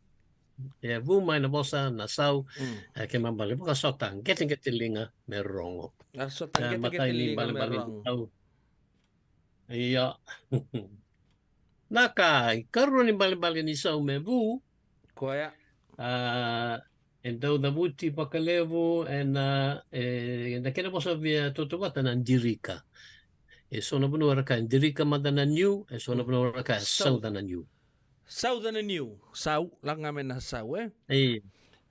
E vu mai na vosa na sau, mm, e, kena ibalebale vakasota qeteqete liga me rogo. Vakasota qeteqete liga me rogo. Ia. Na ka ikarua ni balebale ni sau me vu. Koya. A, e dau cavuti vakalevu ena, e, na kena vosa via tautauvata na dirika. E so na vanua ra kaya dirika mada na niu, e so na vanua ra kaya sauca na niu. Sauca na niu, sau, lako ga mai na sau, e? Io.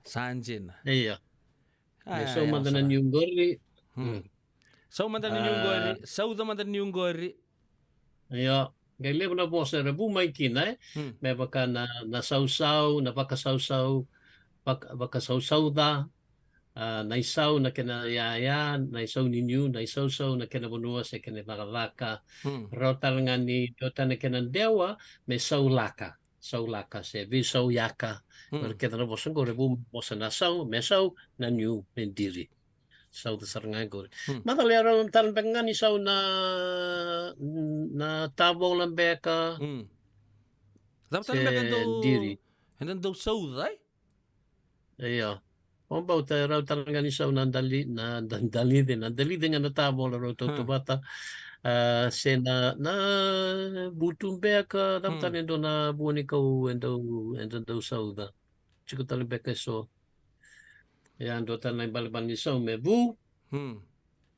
Sa dina. Io. E sau mada na niu qori. Hmm. Sau mada na niu qori, sauca mada na niu qori. Io, qai levu na vosa era vu mai kina, e? Hmm. Me vaka na, na sausau, na vakasausau, vaka, vakasausauca, a, na isau, na kena yaya, na isau ni niu, na isausau, na kena vanua se kena icakacaka. Hmm. Rawa tale ga ni dua tale na kena dewa, me saulaka, saulaka se veisauyaka. Hmm. Era kece na vosa qo, era vu vosa na sau, me sau, na niu, me diri. Sauca sara ga e qori. Hmm. Macala e rau tara beka ga ni sau na, na tavola beka. Hmm. Cava tara beka e dau, diri. E dau sauca, e? Io. O bau ta rau tara ga ni sau na dali, na da-, dalice, na dalice ga na tavola rau tautauvata. Ah, se na, na vutu beka, cava tara e dua na vua ni kau e dau, e dau, dau sauca. Tiko tale beka e so. Ia, dua tale na ibalebale ni sau me vu. Hmm.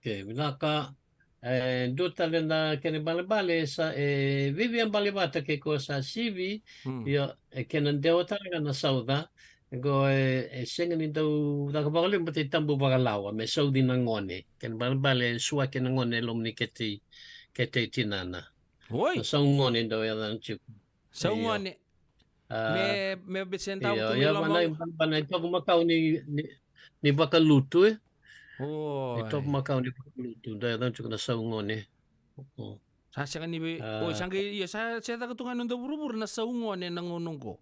Ke vinaka. E dua tale na kena ibalebale sa, e viavia bale vata ke ko sa sivi. Hmm. Ia, e kena dewa tale ga na sauca. Qo e, e sega ni dau caka vakalevu, baleta e tabu vakalawa me sauci na gone. Kena ibalebale e suaki na gone e loma ni kete i, kete i tinana. Oi. Na sau gone dau yaca tiko. Sau gone. Io. Ah, me, me bese dau tu mai loma. Io, io, vana, vana, e tovo makau ni, ni, ni vakalutu, e? Oi. E tovo makau ni vakalutu, dau yaca tiko na sau gone. Mm. Sa sega ni vei, ah, oi, sa qai, io, sa, sa caka tu ga e noda vuravura na sau gone na gauna qo.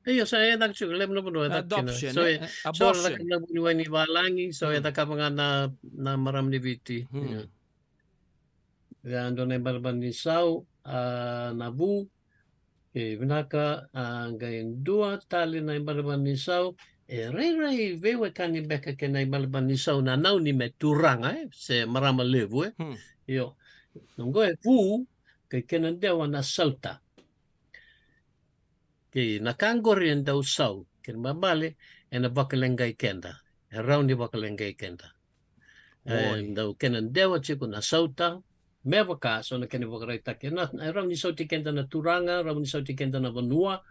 Io, sa e caka tiko, levu na vanua e caka kina. Adoption, so, e, e, so, abortion. Caka na vuniwai ni valagi, so, e, mm, cakava ga na, na marama ni Viti. Mm. Io. Ia, dua na ibalebale ni sau, ah, na vu. E vinaka, ah, qai dua tale na ibalebale ni sau. E rairai veiwekani beka kei na ibalebale ni sau na nau ni me turaga, e? Se marama levu, e? Hmm. Io. Qo e vu, kei kena dewa na sauta. Kei na ka qori e dau sau, kena ibalebale, ena vakaleqai keda. E rawa ni vakaleqai keda. E, oi, dau kena dewa tiko na sauta, me vaka, so na kena vakaraitaki. Na, e rawa ni sauti keda na turaga, rawa ni sauti keda na vanua.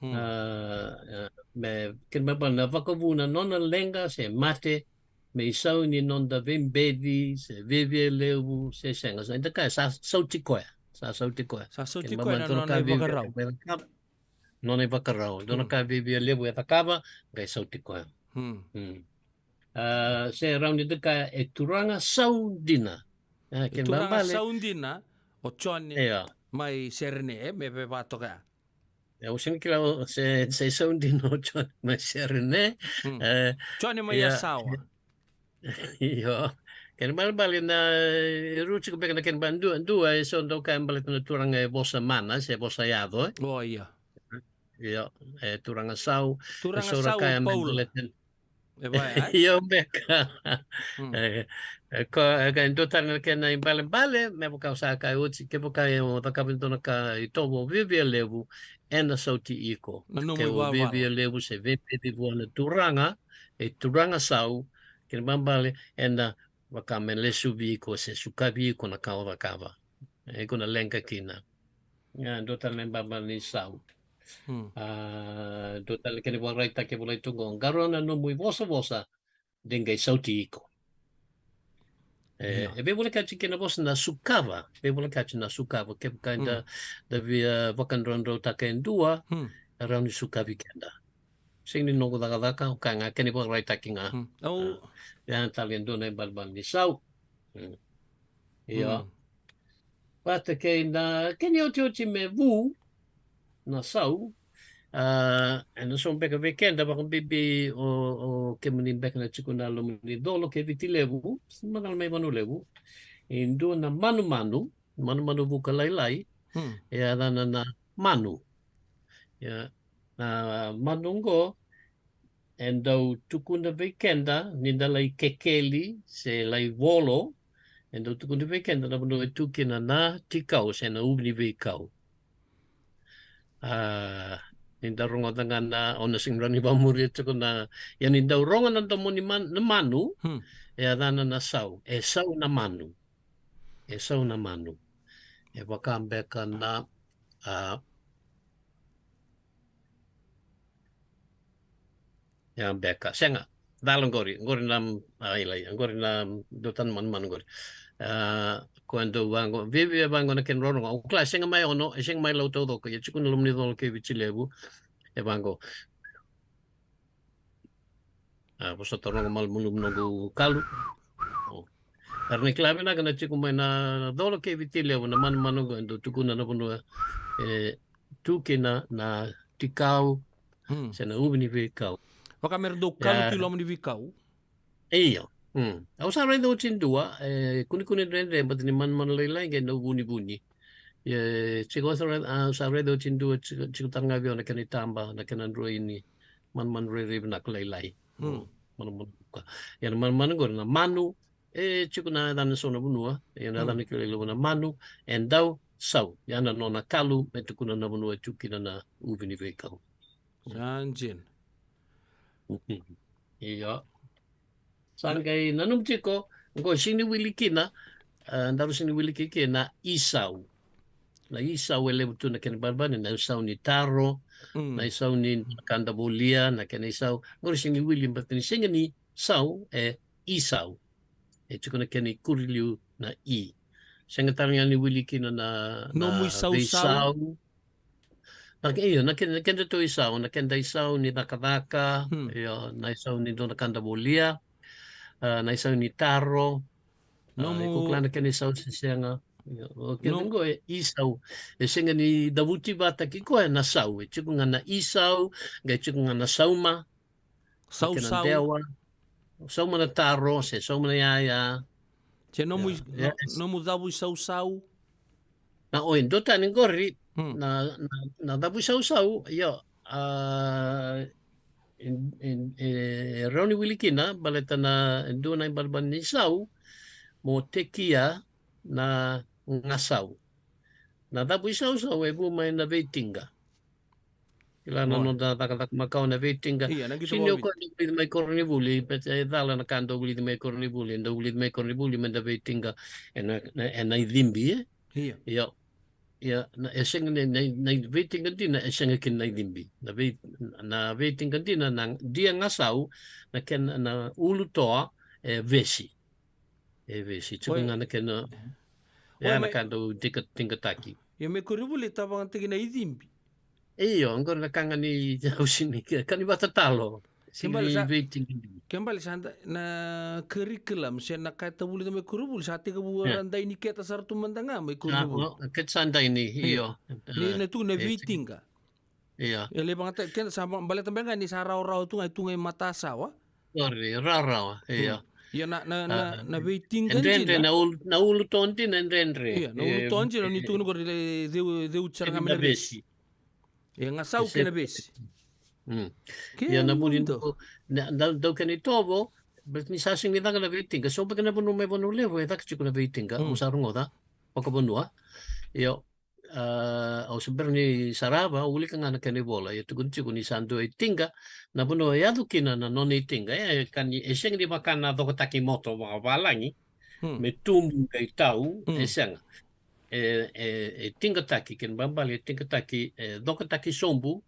Hmm. Ah, ah, me, kena ibalebale na vakavu na nona leqa se mate, me isau ni noda veibeci, se viavia levu, se sega. Sa, eda kaya, sa sauti koya. Sa sauti koya. Sa sauti koya na nona ivakarau. Nona ivakarau. Dua na ka viavia levu e cakava, qai sauti koya. Hmm. Hmm. Ah, se rawa ni da kaya e turaga sau dina. Ah, e turaga sau dina, o Jone mai Serene, e, me vevatoka. E, au sega ni kila se, se sau dina o Jone mai Serene. Hmm. E, Jone mai Yasawa. Io. Kena ibalebale na, e, rau tiko beka na kena ibalebale dua, dua, e so dau kaya baleta na turaga e vosa mana, se vosa yaco, e? O, io. Io, e turaga sau. Turaga sau, Paula. E vaya, e? Io beka. Hmm. E, e, ko, e, ka dua tale na kena ibalebale, me vaka au sa kaya oti, kevaka e o cakava e dua na ka itovo viavia levu, ena sauti iko. Na nomu ivalavala. Ke o viavia levu se veibeci vua na turaga, e turaga sau, kena ibalebale, ena vaka me lesuvi iko se sukavi iko na ka o cakava. E iko na leqa kina. Ia, dua tale na ibalebale ni sau. Hmm. Ah, dua tale kena ivakaraitaki e volai tu qo. Qarauna na nomu ivosavosa, de qai sauti iko. E, io, e veivolekati kei na vosa na sukava, veivolekati na sukava, kevaka eda, hmm, da via vakadraudrautaka e dua, hmm, e rawa ni sukavi keda. Sega ni noqu cakacaka, au kaya ga kena ivakaraitaki ga. Hmm. Au, ah, ia tale e dua na ibalebale ni sau. Hmm. Io. Hmm. Vata kei na kena iotioti me vu na sau. Ah, ena so beka vei keda vakabibi o, o kemuni beka na tiko na loma ni colo kei Viti Levu, macala mai Vanua Levu. E dua na manumanu, manumanu vuka lailai. Hmm. E yacana na manu. Ia, na manu qo, e dau tukuna vei keda ni da lai kekeli se lai volo, e dau tukuna vei keda na vanua e tu kina na tikau se na uvi ni veikau. Ah, ni da rogoca ga na, o na sega ni rawa ni vakamuria tiko na, ia ni dau rogo na domo ni man-, na manu, hmm, e yacana na sau, e sau na manu. E sau na manu. E vaka beka na, ah, ia beka. Sega. Cala qori, qori na, ah, ila, qori na dua tale na manumanu qori. Ah, ko e dau vaqo, viavia vaqo na kena rorogo. Au kila, e sega mai Ono, e sega mai Lau taucoko, ia tiko na loma ni colo kei Viti Levu. E vaqo. Ah, vosota, rogo malumalumu noqu kalu. Oh. Era na kila vinaka na tiko mai na colo kei Viti Levu na manumanu qo, e dau tukuna na vanua e tu kina na tikau, hmm, se na uvi ni veikau. Vaka me ra dau kalu tu i loma ni veikau. Io. Mm. Au sa raica oti e dua, e, kunekune dredre, baleta ni manumanu lailai qai dau vunivuni. E, tiko au sa raica, au sa raica oti e dua, tiko, tiko tale ga vei au na kena itaba, na kena droini, manumanu rairai vinaka lailai. Mm. Manumanu ka. Ia na manumanu qori na manu, e, tiko na yacana so na vanua, ia na yacana kila i loma na manu, e dau sau. Ia na nona kalu, me tukuna na vanua e tu kina na uvi ni veikau. Sa dina. Io. Sa qai nanumi tiko, qo sega ni wili kina, e, daru sega ni wili kina na isau. Na isau e levu tu na kena balebale, na isau ni taro, mm, na isau ni ka da volia, na kena isau. Qori sega ni wili, baleta ni sega ni sau, e isau. E tiko na kena ikuri liu na i. Sega tale ga ni wili kina na, na nomu isausau. Veisau. Na ke-, io, na ke-, na keda tou isau, na keda isau ni cakacaka, hmm, io, na isau ni dua na ka da volia, a, na isau ni taro, a, nomu, e kukula na kena isau se sega. Io, o keda, no, qo e isau. E sega ni cavuti vata kei koya na sau. E tiko ga na isau, qai tiko ga na sauma. Sausau. Kena dewa. Sauma na taro, se sauma na yaya. Se nomu, ia, is-, ia, no-, is- nomu cavu isausau. Na, oi, dua tani qori, hmm, na, na, na cavu isausau, io, a, e, e, e rawa ni wili kina, baleta na, e dua na ibalebale ni sau, mo tekia na gasau. Na cavu isausau e vu mai na veitiqa. Kila na, oi, noda cakacaka makawa na veitiqa. Ia, na qito. Sega ni o koya dau vulici mai koronivuli, baleta e cala na ka dau vulici mai koronivuli, dau vulici mai koronivuli me da veitiqa ena, na, ena icibi, e? Ia. Ia. Ia, na, e sega ni, na, na veitiqa dina, e sega kina na icibi. Na vei-, na veitiqa dina, na dia gasau, na kena, na ulutoa, e vesi. E vesi, tiko, oi, ga na kena, oi, e na mai ka dau tiqa-, tiqataki. Ia mai koronivuli e tavaya tiko na icibi. Io, qori na ka ga ni, au sega ni, ka ni vakatatalo. Sega ni veitiqa. Kena ibalebale sa da, na curriculum, se na ka e tavulica mai koronivuli, sa tekivu, ia, ra dainiketa sara tu mada ga mai koronivuli. Sa, o, keda sa daini, ia, io. Ni, a, na tu na, e, veitiqa. Ia. E lai vakayagataki keda sa ba-, baleta beka ga ni sa rawarawa tu ga, e tu ga i matasawa. Qori, rawarawa, ia. Hmm. Ia na, na, na, a, na veitiqa dina. E dredre, na ulu, na ulutoa dina e dredre. Ia, na, e, ulutoa dina, e, ni tukuna qori, e ceu, ceu sara ga me na vesi. Vesi. E gasau kei na vesi. Hmm. Ia na vuli, na, na, dau kena itovo, baleta ni sa sega ni caka na veitiqa. So beka na vanua mai Vanua Levu, e caka tiko na veitiqa. Hmm. Au sa rogoca, vakavanua. Io. A, au se bera ni sarava, au wilika ga na kena ivola, ia tukuni tiko ni sa dua e tiqa, na vanua e yaco kina na nona itiqa, e, ka ni, e sega ni vaka na cokotaki moto vakavalagi, hmm, me tubu qai tau, hmm, e sega. E, e, e tiqataki, kena ibalebale e tiqataki, e cokotaki sobu,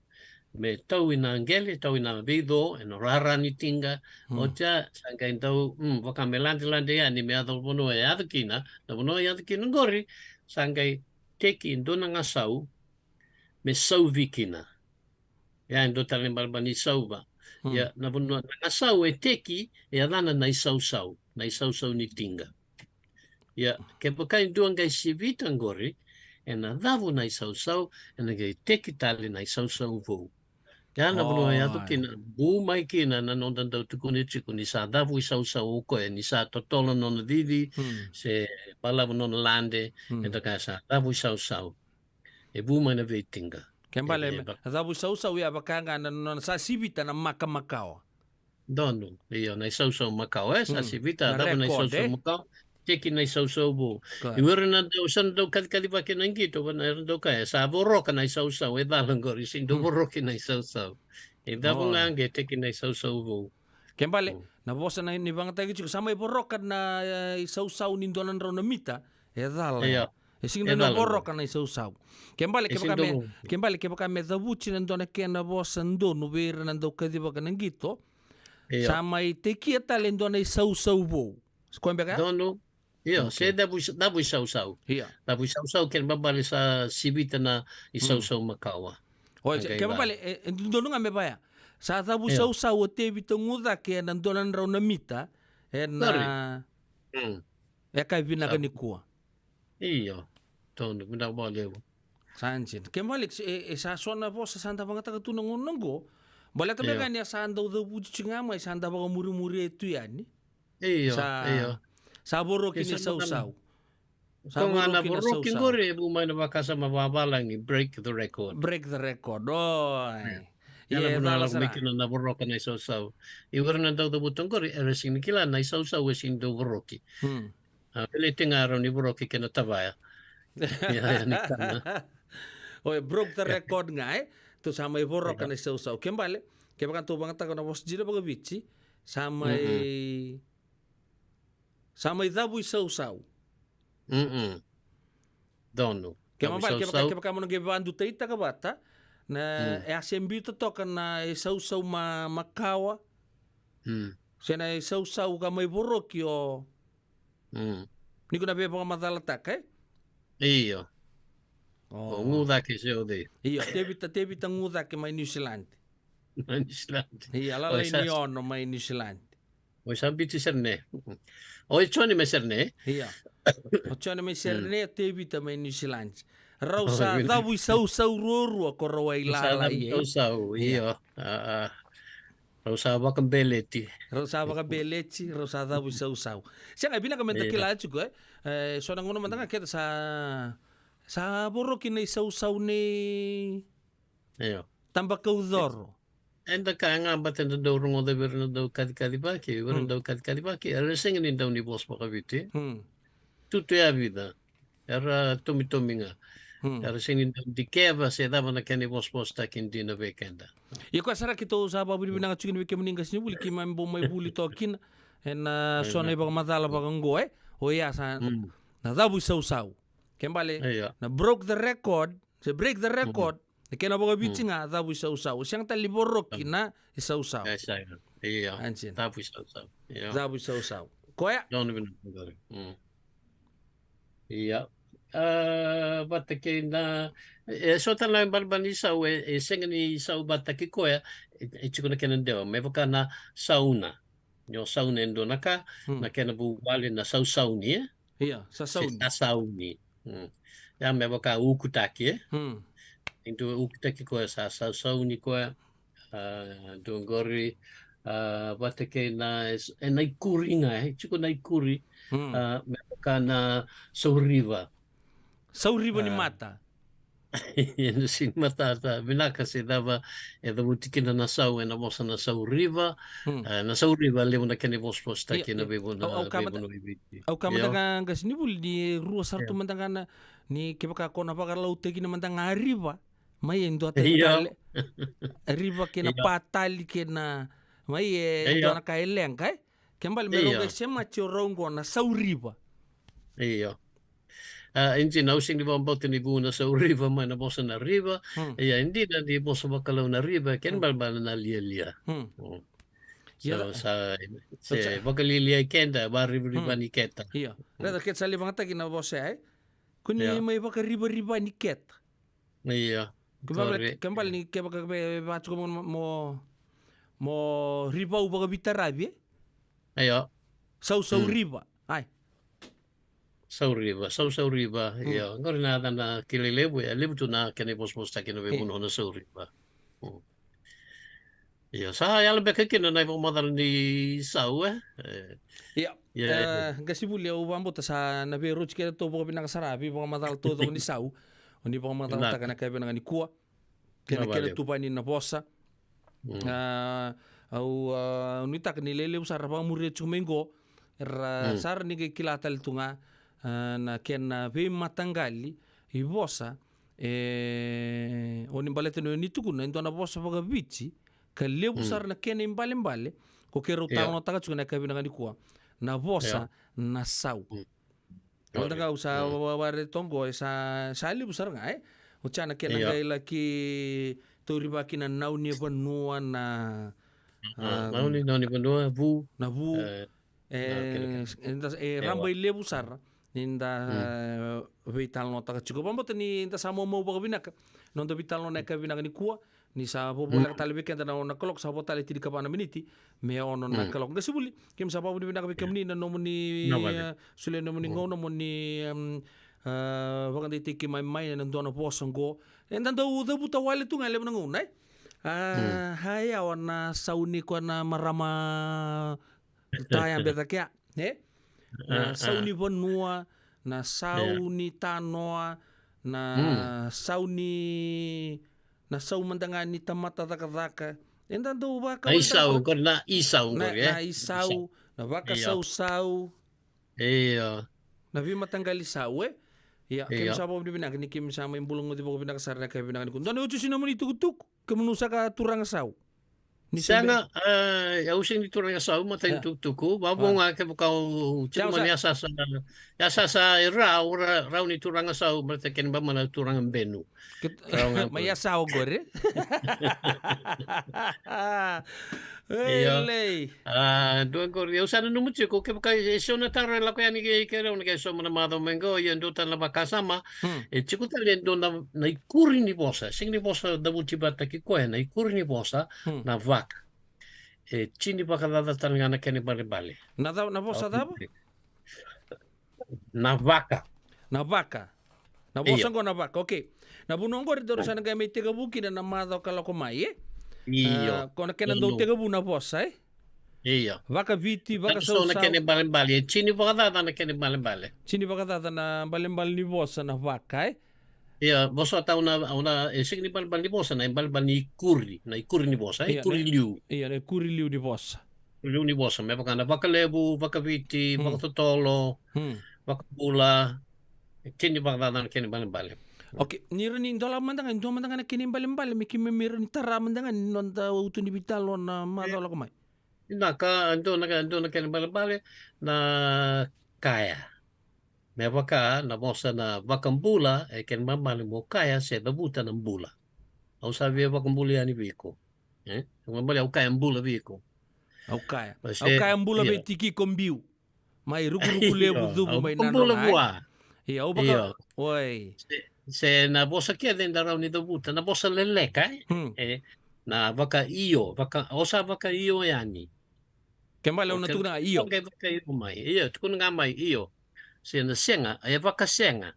me tau ina qele, tau ina veico, ena rara ni tiqa, hmm, oti ya, sa qai dau, hmm, vaka me ladelade yani, me yaco vanua e yaco kina, na vanua e yaco kina qori, sa qai teki e dua na gasau me sauvi kina. Ia, e dua tale na ibalebale ni sauva. Hmm. Ia, na vanua na gasau e teki, e yacana na isausau, na isausau ni tiqa. Ia, kevaka e dua qai sivita qori, ena cavu na isausau, ena qai teki tale na isausau vou. Ia na vanua e yaco kina, bu mai kina na noda dau tukuni tiko ni sa cavu isausau o koya, ni sa totolo nona cici, hmm, se balavu nona lade, hmm, eda kaya sa cavu isausau. E vu mai na veitiqa. Kena ibalebale, e, e, va- cavu isausau, ia vaka ga na, na, na sa sivita na maka makawa. Donu, io, na isausau makawa, e, sa, hmm, sa sivita, na cavu na record, isausau, e, makawa. Teki na isausau vou. Ka. Ia o ira na dau, sa na dau kacikacivaki na qito, va na era dau kaya, sa voroka na isausau, e cala qori, se dau, hmm, voroki na isausau. E cavu, oi, ga qai teki na isausau vou. Kena ibalebale, hmm, na vosa na ni vakayagataki tiko, sa mai voroka na, e, isausau ni dua na drau na mita, e cala. Io. E sega ni, e dua na, cala, voroka na isausau. Kena ibalebale, e kevaka me, donu, kena ibalebale, kevaka me cavuti na dua na kena vosa donu vei ira na dau kacivaka na qito, io, sa mai tekia tale e dua na isausau vou. Se koya beka ya? Donu. Io, okay, se cavu, cavu isausau. Ia. Cavu isausau, kena ibalebale sa sivita na isausau, hmm, makawa. Oi, se, kena ibalebale, e, e dodonu ga me vaya. Sa cavu, io, isausau o Tevita Gucake ena dua na drau na mita, ena, sorry, hmm, yakavi vinaka nikua. Io, donu, vinaka vakalevu. Sa dina. Kena ibalebale, e, e sa so na vosa sa da vakayagataka tu na gauna oqo. Baleta, io, beka ni a sa dau cavuti tiko ga mai, sa da vakamurimuria tu yani. Io, sa, io. Sa voroki na isausau. Sa voroki na isausau. Ko ga na voroki qori e vu mai na vakasama vavalagi, break the record. Break the record. Oi. Ia na vanua e lako mai kina na voroka na isausau. I vei ira na dau cavuta qori, era sega ni kila na isausau e sega ni dau voroki. Hmm. A, baleta ga rawa ni voroki kei na tavaya. Ia, ia ni kana. Oi, broke the record ga, e? Tou sa mai voroka na isausau. Ke bale, kevaka tou vagataka na vosa dina vakaviti, sa mai, sa mai cavu isausau. Mm-mm. Donu. Ke bale, kevaka, kevaka mo na qai vakadutaitaka vata, na, e a se biuta toka na isausau ma, makawa. Mm. Se na isausau ka mai voroki o Mm. Ni ko na veivakamacalataka, e? Io. O Gucake se o cei? Io, Tevita, Tevita Gucake mai New Zealand. Mai New Zealand. Io, a lala i Niono mai New Zealand. O sa Biti Serne. O Joni mai Serne. Io. O Joni mai Serne, o Tevita mai New Zealand. Rau sa cavu isausau ruarua ko rau a i lala i e. Isausau, io. A, a. Rau sa vakabeleti. Rau sa vakabeleti, rau sa cavu isausau. Sega, e vinaka me da kila tiko, e. E, so na gauna mada ga keda sa, sa voroki na isausau nei Tabakaucoro. Eda kaya ga baleta eda dau rogoca vei ira na dau kacikacivaki, vei ira na dau kacikacivaki, era sega ni dau ni vosa vakaviti. Tutu e a vica. Era tomitomi ga. Era sega ni dau dikeva se cava na kena ivosavosataki dina vei keda. Ia koya sara keitou sa vakavinavinaka tiko kina vei kemuni qasenivuli, keimami bau mai vuli toka kina ena so na ivakamacala vaqo, e. O ya sa na cavu isausau. Ke bale na broke the record, se break the record, na kena vakaviti ga cavu isausau. Sega tale ni voroki na isausau. Io. Cavu isausau. Io. Cavu isausau. Koya. Donu vinaka qori. Ia. A, vata kei na, e so tale na ibalebale ni sau, e, e sega ni sau vata kei koya, e, e tiko na kena dewa, me vaka na sauna. Ni o sauna e dua na ka, na kena vuvale na sausauni, e? Ia, sasauni. Sasauni. Ia, me vaka ukutaki, e? E dua ukutaki koya sa sausauni koya, a, dua qori, a, vata kei na, e, na ikuri ga, e tiko na ikuri, a, me vaka na sauriva. Sauriva ni mata. Ena sega ni matata vinaka se cava e cavuti kina na sau ena vosa na sauriva. A, na sauriva levu na kena ivosavosataki ena veivanua, veivanua i Viti. Au kaya mada ga qasenivuli ni rua sara tu mada ga na, ni kevaka ko na vakalautaki na mada ga riva. Mai e dua tale. Riva kei na patali kei na, mai e dua na ka e leqa, e? Ke bale me rau qai semati o rau qo na sauriva. Io. A, e dina, au sega ni vakabauta ni vu na sauriva mai na vosa na riva. Ia, e dina ni vosa vakalou na riva, kena ibalebale na lialia. Ia, sa, se vakalialiai keda, vakarivariva ni keda. Ia. Raica keda sa lai vagataki na vosa, e? Ko ni mai vakarivariva ni keda. Io. Ke bale, ke bale ni kevaka me vaka tiko mo, mo, mo rivau vakavitaravi, e? Io. Sausau riva. Ai. Sauriva, sausau riva. Io. Qori na yacana kilai levu, e levu tu na kena ivosavosataki ena veivanua na sauriva. Io, sa yala beka kina na ivakamacala ni sau, e? Ia, e, qasenivuli, au vakabauta sa na veirauti keda tou vakavinaka sara, veivakamacala taucoko ni sau. O ni vakamacalataka na ka vinaka nikua. Kena, kena tuvani na vosa. A, au, a, nuitaka ni lelevu sara vakamuria tiko mai qo. Era sara ni qai kila tale tu ga, a, na kena veimataqali i vosa. E, o ni baleta ni o ni tukuna e dua na vosa vakaviti ka levu sara na kena ibalebale ko keirau talanoataka tiko na yakavi vinaka nikua. Na vosa na sau. Mada ga au sa vavarairai toka qo, e sa, sa levu sara ga, e? Oti ya na kena qai laki taurivaki na nau ni vanua na, a, nau ni, nau ni vanua, vu. Na vu. E, e raba i levu sara ni da, e, veitalanoataka tiko. Vakabauta ni da sa maumau vakavinaka na noda veitalanoa na yakavi vinaka nikua, ni sa vovoleka tale vei keda na ono na kaloko, sa vo tale tinikava na miniti me ono na kaloko. Qasenivuli, keimami sa vakavinavinaka vei kemuni na nomuni, e, solia na nomuni gauna mo ni, em, e, vakadeitaki keimami mai ena dua na vosa oqo. Eda dau cavuta wale tu ga e levu na gauna, e? A, a, yawa na sau ni koya na marama Taya beta kea, e? Na sau ni vanua, na sau ni tanoa, na sau ni, na sau mada ga ni tamata cakacaka. Eda dau vaka na isau, qori na isau, na isau, na vakasausau. Io. Na veimataqali sau, e? Ia, keimami sa vakavinavinaka ni keimami sa mai bula goci vakavinaka sara na ka vinaka ni kua. Dua na iotioti nomuni tukutuku, kemunu saka turaga sau. Ni sega, e, au sega ni turaga sau, matai ni tukutuku, vavo ga kevaka au tiko mai ni yasasa, yasasa e rau, rau ni turaga sau, matai kena bamana turaga benu. Mai yasa oqori. Io. Elei. A, dua qori, au sa nanuma tiko, kevaka e so na taro e lako yani kei keirau na kei so mana macawa mai qo, ia dua tale na vakasama, e tiko tale e dua na, na ikuri ni vosa, sega ni vosa cavuti vata kei koya, na ikuri ni vosa, na vaka. E tini vakacaca tale ga na kena ibalebale. Na cava, na vosa cava? Na vaka. Na vaka. Na vosa qo na vaka, okei. Na vanua qori daru sa na qai mai tekivu kina na macawa ka lako mai, e? Io. A, ko na kena dau tekivu na vosa, e? Io. Vakaviti, vakasausau. Na kena ibalebale, e tini vakacaca na kena ibalebale. Tini vakacaca na ibalebale ni vosa na vaka, e? Ia, vosa tau na, au na, e sega ni ibalebale ni vosa, na ibalebale ni ikuri, na ikuri ni vosa, e? Io, ikuri liu. Io, na ikuri liu ni vosa. Liu ni vosa, me vaka na vakalevu, vakaviti, vakatotolo, vakabula, e tini vakacaca na kena ibalebale. Okei, ni rawa ni dolava mada ga, dua mada ga na kena ibalebale, me keimami rawa ni tara mada ga ni noda utu ni vitalo na macawa lako mai. Na ka, dua na ka, dua na kena ibalebale, na kaya. Me vaka na vosa na vakabula, e kena ibalebale mo kaya se cavuta na bula. Au sa via vakabula yani vei iko. E? Kena ibalebale au kaya bula vei iko. Au kaya. Au kaya bula vei Tikiko Biu. Mai rukuruku levu cuvu mai na bula vua. Ia, au vaka, oi. Se, se na vosa kece da rawa ni cavuta, na vosa leleka, e? E, na vaka io, vaka, o sa vaka io yani. Kena ibalebale au na tukuna ga io. Qai vaka io mai. Io, tukuna ga mai io. Se na sega, e vakasega.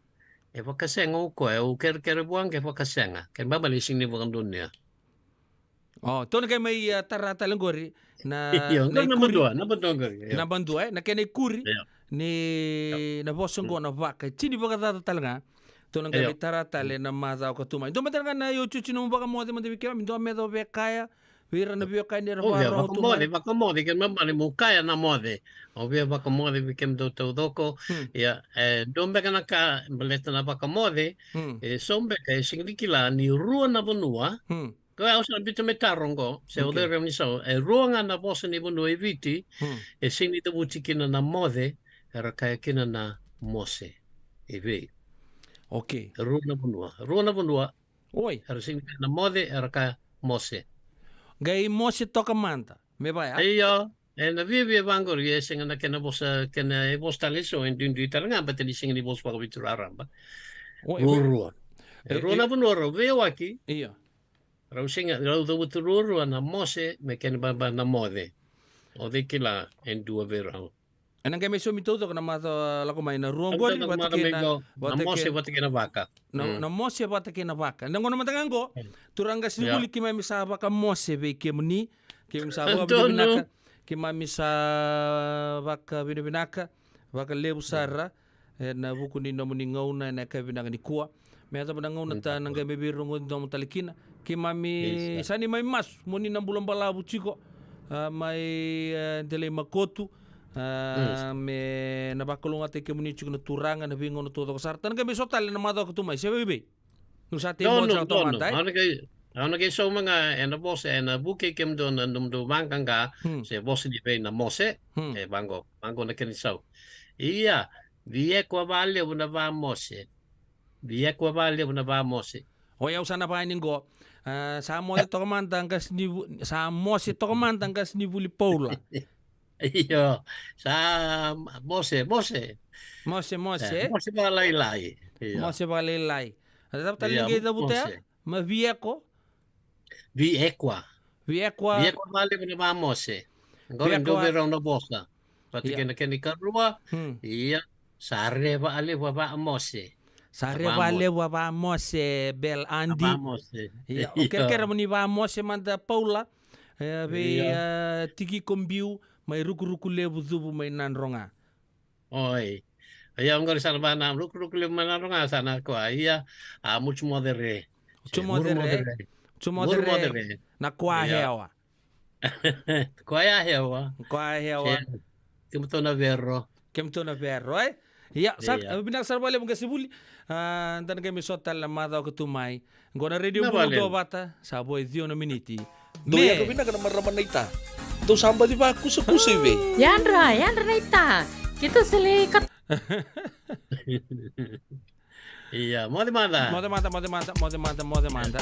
E vakasega o koya, au kerekere vua qai vakasega. Kena ibalebale e sega ni vakadonuya. O, tou na qai mai, a, tara tale qori na, io, na ikuri, naba dua, e? Na kena ikuri ni na vosa qo na vaka. E tini vakacaca tale ga. Tou na qai mai tara tale na macawa ka tu mai. Dua mada ga na iotioti nomu vakamoce mada vei keimami, dua me yacova via kaya vei ira na veiwekani era vakarogo tu mai. Vakamoce, vakamoce, kena ibalebale mo kaya na moce. Au via vakamoce vei kemudou taucoko. Ia, e dua beka na ka baleta na vakamoce, e so beka e sega ni kila ni rua na vanua. Koya au sa na biuta me taro qo, se o cei rawa ni sau, e rua ga na vosa ni vanua e Viti, e sega ni cavuti kina na moce, era kaya kina na mose. E vei? Okei. E rua na vanua, rua na vanua. Oi. Era sega ni kaya na moce, era kaya mose. Qai mose toka mada, me vaya? Io. E na viavia vaqori, e sega na kena vosa, kena e vosa tale e so, e duidui tale ga, baleta ni sega ni vosa vakaViti raraba. Oi, ruarua. E rua na vanua rau veiwaki. Io. Rau sega, rau cavuta ruarua na mose me kena ibalebale na moce. O cei kila e dua vei rau. E na qai mai saumi taucoko na macawa lako mai na rua qori, vata kei na, na mose vata kei na vaka. Na, na mose vata kei na vaka. Na gauna mada ga qo, turaga qasenivuli, keimami sa vakamose vei kemuni, keimami sa vakavinavinaka, keimami sa vakavinavinaka vakalevu sara e na vuku ni nomuni gauna e na yakavi vinaka nikua. Me yacova na gauna ta na qai mai veirogoci domo tale kina. Keimami sa ni mai masu mo ni na bula balavu tiko, a, mai, e, Delai Makotu, a, me na vakalougatataki kemuni tiko na turaga na veigauna taucoko sara. Ta na qai mai so tale na macawa ka tu mai, se veivei? Donu, donu. Au na qai, au na qai sauma ga e na vosa e na vukei kemudou na nomudou vaqaqa, se vosa ni vei na mose, e vaqo, vaqo na kena isau. Ia, vieko vakalevu na vamose. Vieko vakalevu na vamose. Oi, au sa na vaya ni qo. A, sa mose toka mada qasenivuli, sa mose toka mada qasenivuli Paula. Io, sa mose, mose. Mose, mose. E, mose vakalailai. Io. Mose vakalailai. A cava tale ni qai cavuta ya? Ma vieko? Viekwa. Viekwa. Viekwa vakalevu na vamose. Qori dua vei rau na vosa. Vata kei na kena ikarua. Ia, sa re vakalevu a vamose. Sa re vakalevu a vamose, Bel Adi. Ia, o kerekere mo ni vamose mada Paula. E, vei, e, Tikiko Biu. mai Rukuruku Levu, Cuvu mai Nadroga. Oi. Ia, oqori sa na vana, Rukuruku Levu mai Nadroga, sa na kua, ia, a, Mucu Moce Re. Mucu Moce Re. Muru Moce Re. Mucu Moce Re. Muru Moce Re. Na Kua Ia. Hewa. Kua ya hewa. Kua hewa. Ia. Kemudou na vero. Kemudou na vero, e? Ia, sa, Ia. Vinaka sara vakalevu Qase Vuli. A, da na qai mai sota tale na macawa ka tu mai. Qo na Radio Na Bula vale. Duavata, sa vo e ciwa na miniti. Dou Me. Yadra vinaka na marama naita. Dou sa baci vakusakusa i vei. Yadra, yadra naita. Keitou sa lai kat- Ia, moce mada. Moce mada, moce mada, moce mada, moce mada.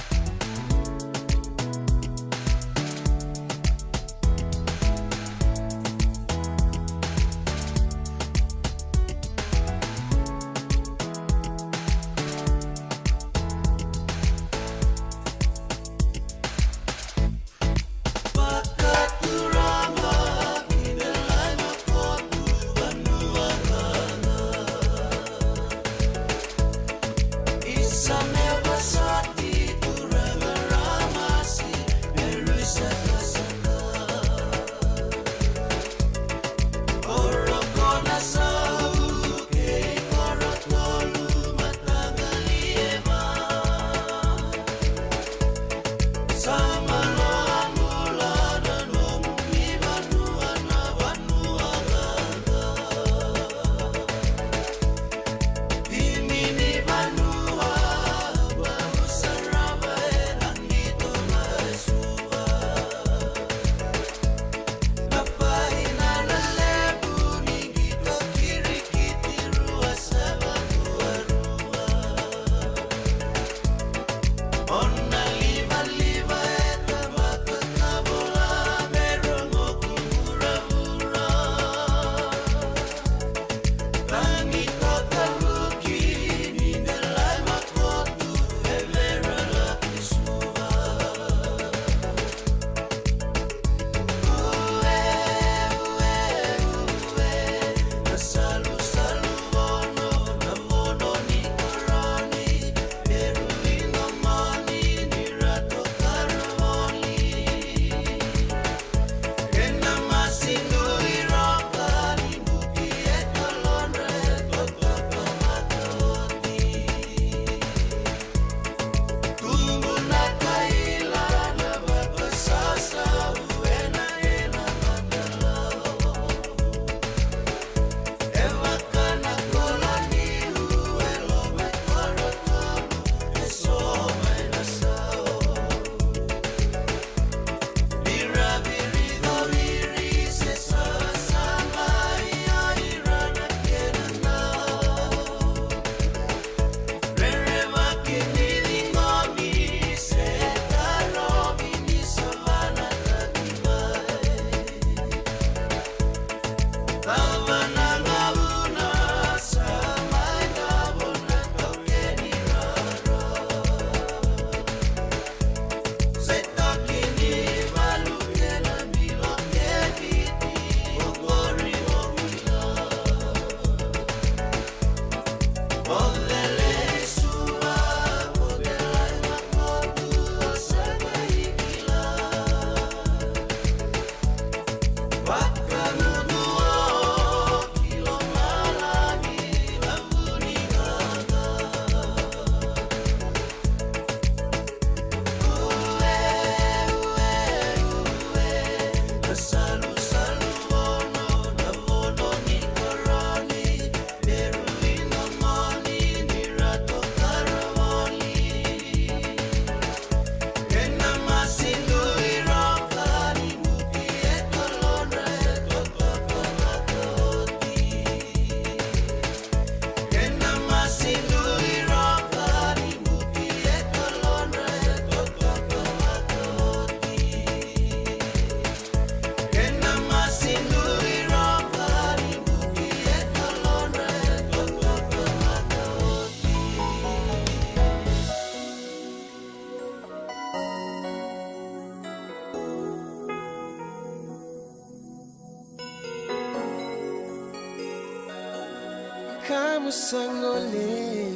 Kamu sa gole,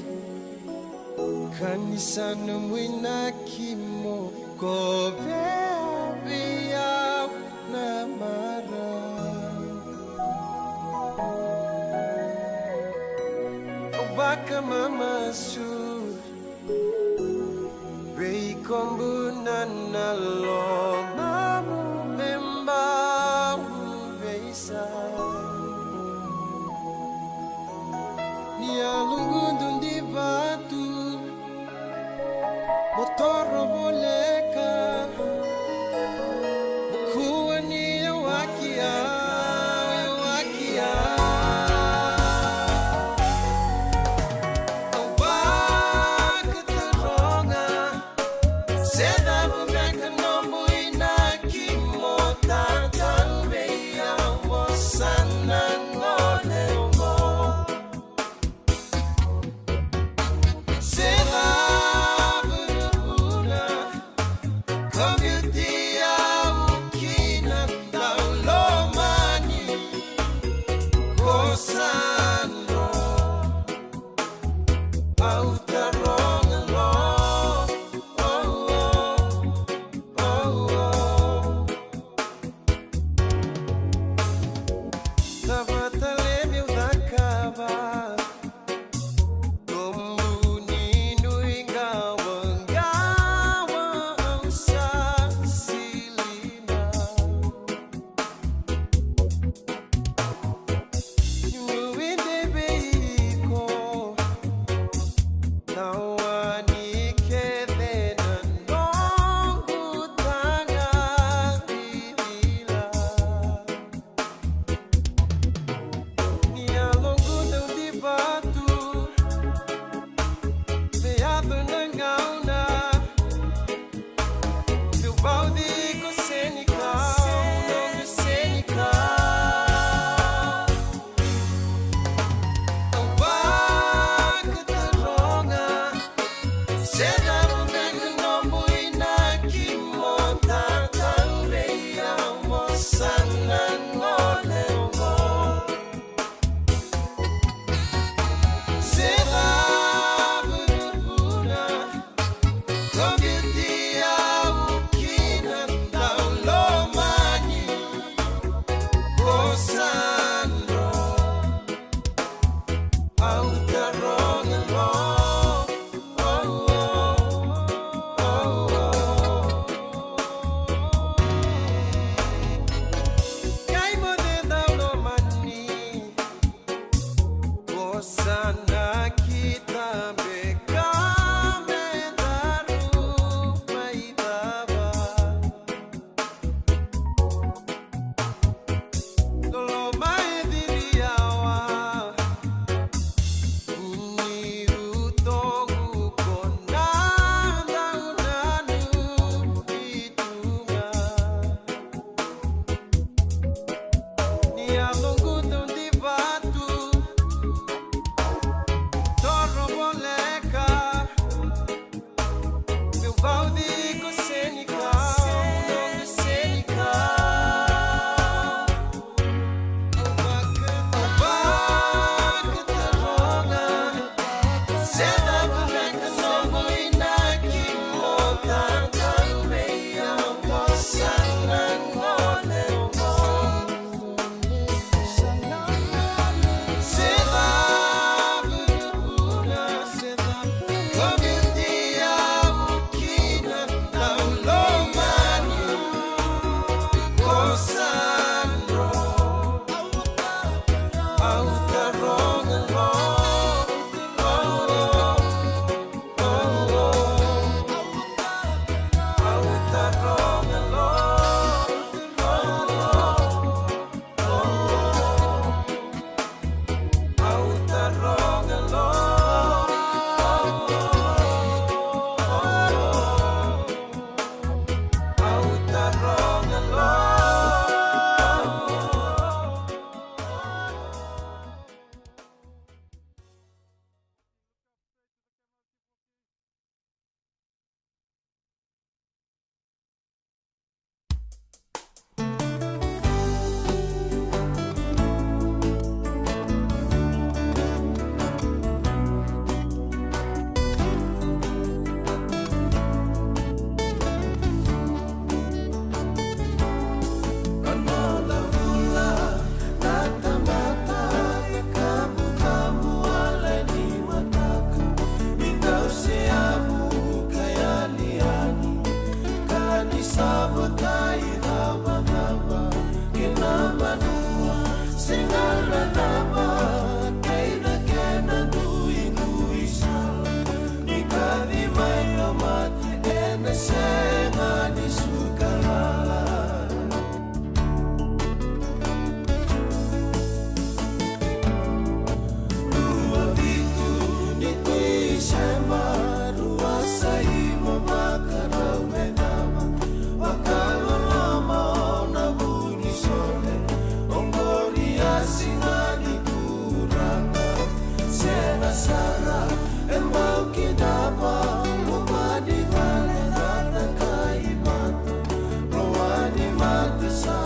ka ni sa nomu inaki mo kovea vei au na marau. Mamasu, vei kobu na lomamu me bau veisau. Ni a lugudu di vatu, mo toro voleka, mo kua ni yawaki au, yawaki au. Au vakataroga, se cava beka nomu inaki mo tatauvei au, o sa na gone oqo. Se cava na vuna ka biuti au kina, daulomani, ko sa dro. Au taroga lo, oh, oh, oh, oh. Cava tale meu cakava? Kobu ni nuiqawaqawa, au sa Vakaicavacava kei na vanua, sega na cava kei na kena duidui sala. Ni kaci mai na mate ena sega ni suka lala. Rua vitu ni Tiseba, rua saiva, vakarau me cava. Vakaloloma o na vu ni sole, oqori a siga ni Turaga. Sega sara e bau kidava, loma ni vale na kai mata. Loma ni mata sa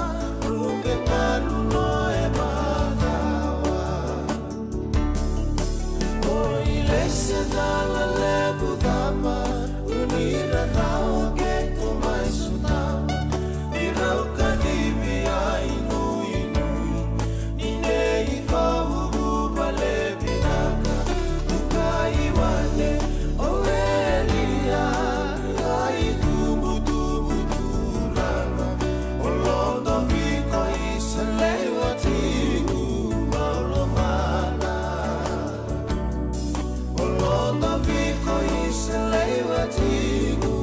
rube talu no e makawa. Oi lese dala levu cava, unira na o keto mai sutava. Ni rau kacivi a inuinui, ni nei kovuvu vale vinaka. Tukai wane o Elia, a itubutubu Turaga. O Lodoviko Isalei watiqu, au lomana. O Lodoviko Isalei watiqu,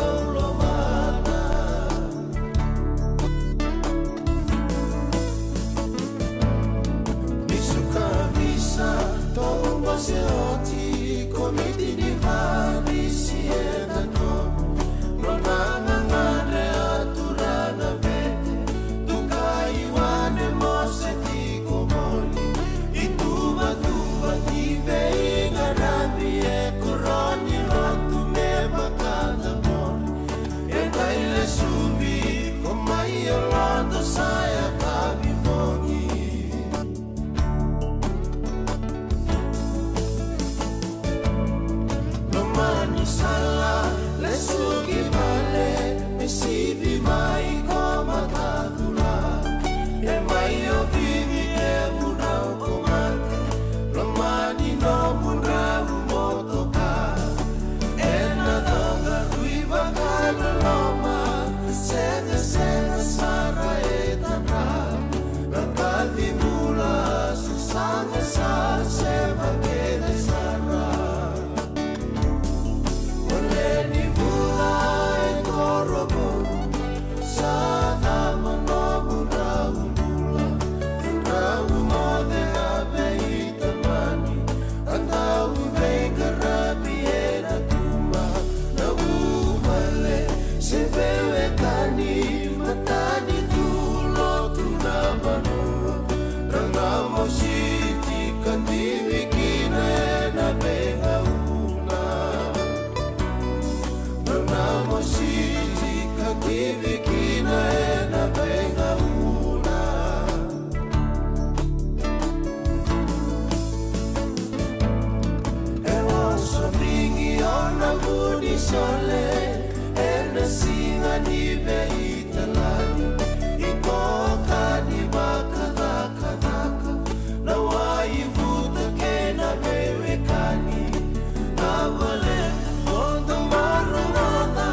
au lomana. Ni suka visa, to'u qase oti, komiti ni Farisi e na to'u. Nona gagadre a turaga bete, tukai wane mo se tiko voli. Ituvatuva ni veiqaravi e koro ni lotu me vakacabori. E qai lesuvi ko mai o Lodo sa yakavi bogi. Loma ni sala lesu ki vale, me sivi mai ko matacula. E mai o Vivi e mudrau ko mate, loma ni nomudrau motoka. E na coqa rui vakaloloma, sega sega sara e tadra. Na kaci bula sasaga sa sema kece sara. O le ni bula e koro vou, sa cava nomudrau bula? Drau moce a veitamani, a dau veiqaravi e na tuma. Na vuvale se veiwekani, matanitu, lotu, na vanua. Drau na mositi ka divi kina e na veigauna. Drau na mositi ka divi kina e na veigauna. E oso bigi o na vu ni sole e na siga ni veitalani. I toka ni vakacakacaka, na wai vuta kei na veiwekani. Na vale o dau maroroya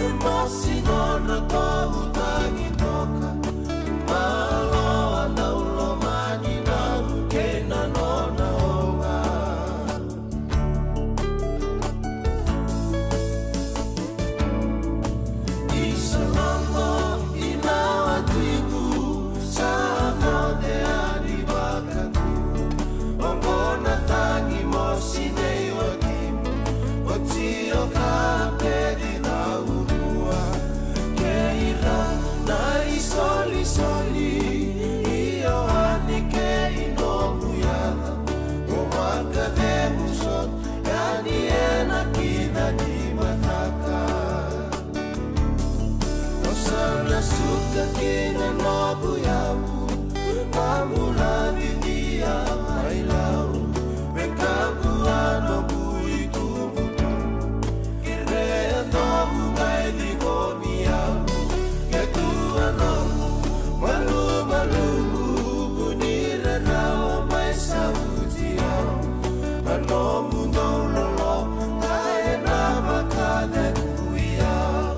e mosi nona tovutaki toka. Malo a dau lomani na kei na nona oga. Isa logo i na watiqu, sa moce a ni vakatu. Oqo na tagi mosi nei watimu, oti o ka pedi na urua. Kei ira na isolisoli, i Ioani kei nomu yaca. O vakacegu sotu yani e na kida ni mataka. O sa na suka ki na noqu yavu, a bula vidia mai Lau. Me kakua noqu itubutubu, kerea noqu qai ciqomi au. Ke tu a noqu malumalumu, vuni rarawa mai sauti au. A nomu dau loloma ga e na vakacegui au.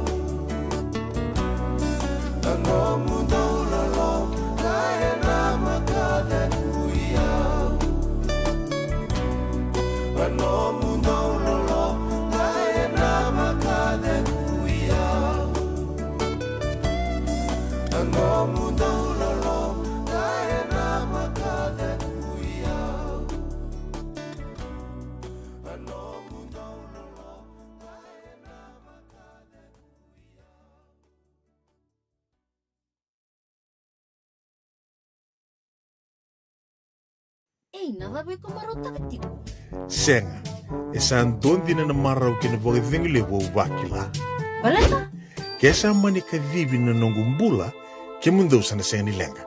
Ei, na cava iko marautaka tiko? Sega, e sa dua dina na marau kei na vakacegu levu au vakila. Baleta? Ke sa mani kacivi na noqu bula, kemudou sa na sega ni leqa.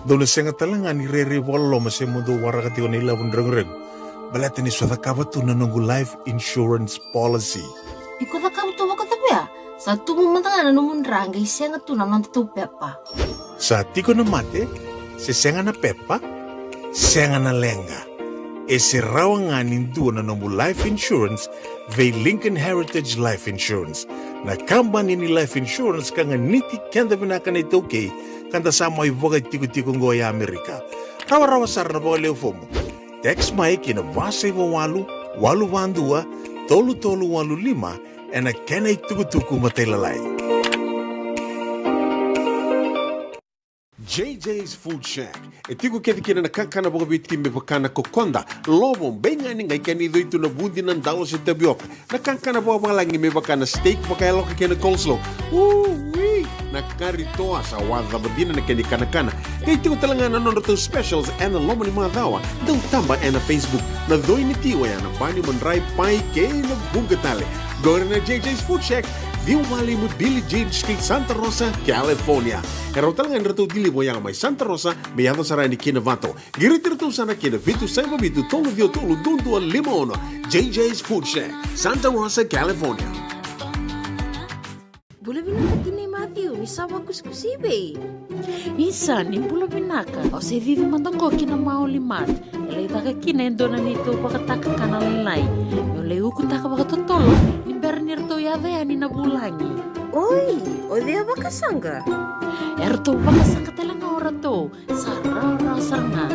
Dou na sega tale ga ni rairai vakaloloma se mo dou waraka tiko na ilavo ni reguregu. Baleta ni sa cakava tu na noqu life insurance policy. Iko cakava tu vakacavia? Sa tubu mada ga na nomu dra qai sega tu na nodatou pepa. Sa tiko na mate, se sega na pepa, sega na leqa. E se rawa ga ni dua na nomu life insurance vei Lincoln Heritage Life Insurance. Na kabani ni life insurance ka ganiti keda vinaka na iTaukei, ka da sa mai vakaitikotiko oqo e Amerika. Rawarawa sara na vakalewe fomu. Text mai ki na va saiva walu, walu va dua, tolu tolu walu lima, ena kena itukutuku matailalai. J J's Food Shack. E tiko kece kina na kakana vakaviti me vaka na kokoda, lovo, beigani, qai kena icoi tu na vudi, na dalo se tavioka. Na kakana vakavalagi me vaka na steak vakayaloka kei na coleslaw. Ui! Na kari toa sa wacava dina na kena ikanakana. Qai tiko tale ga na nodratou specials ena loma ni macawa. Dou taba ena Facebook. Na coi ni ti oya na bani, madrai, pai kei na vuqa tale. Qori na J J's Food Shack, ciwa walu lima Billie Jean Street, Santa Rosa, California. E rawa tale ga ni ratou deliver oya mai Santa Rosa me yaco sara yani ki Novato. Qiriti iratou sara ki na vitu saiva vitu tolu ciwa tolu dua dua lima ono. J J's Food Shack, Santa Rosa, California. Bula vinaka tinai Matthew, ni sa vakusakusa i vei? Isa, ni bula vinaka. Au se cici mada qo ki na Maoli Mart. E lai caka kina e dua na neitou vakatakakana lailai. Meu lai ukutaka vakatotolo ni bera ni ratou yaco yani na vulagi. Oi, o cei a vakasaqa? E ratou vakasaqa tale ga o ratou. Sa rawarawa sara ga.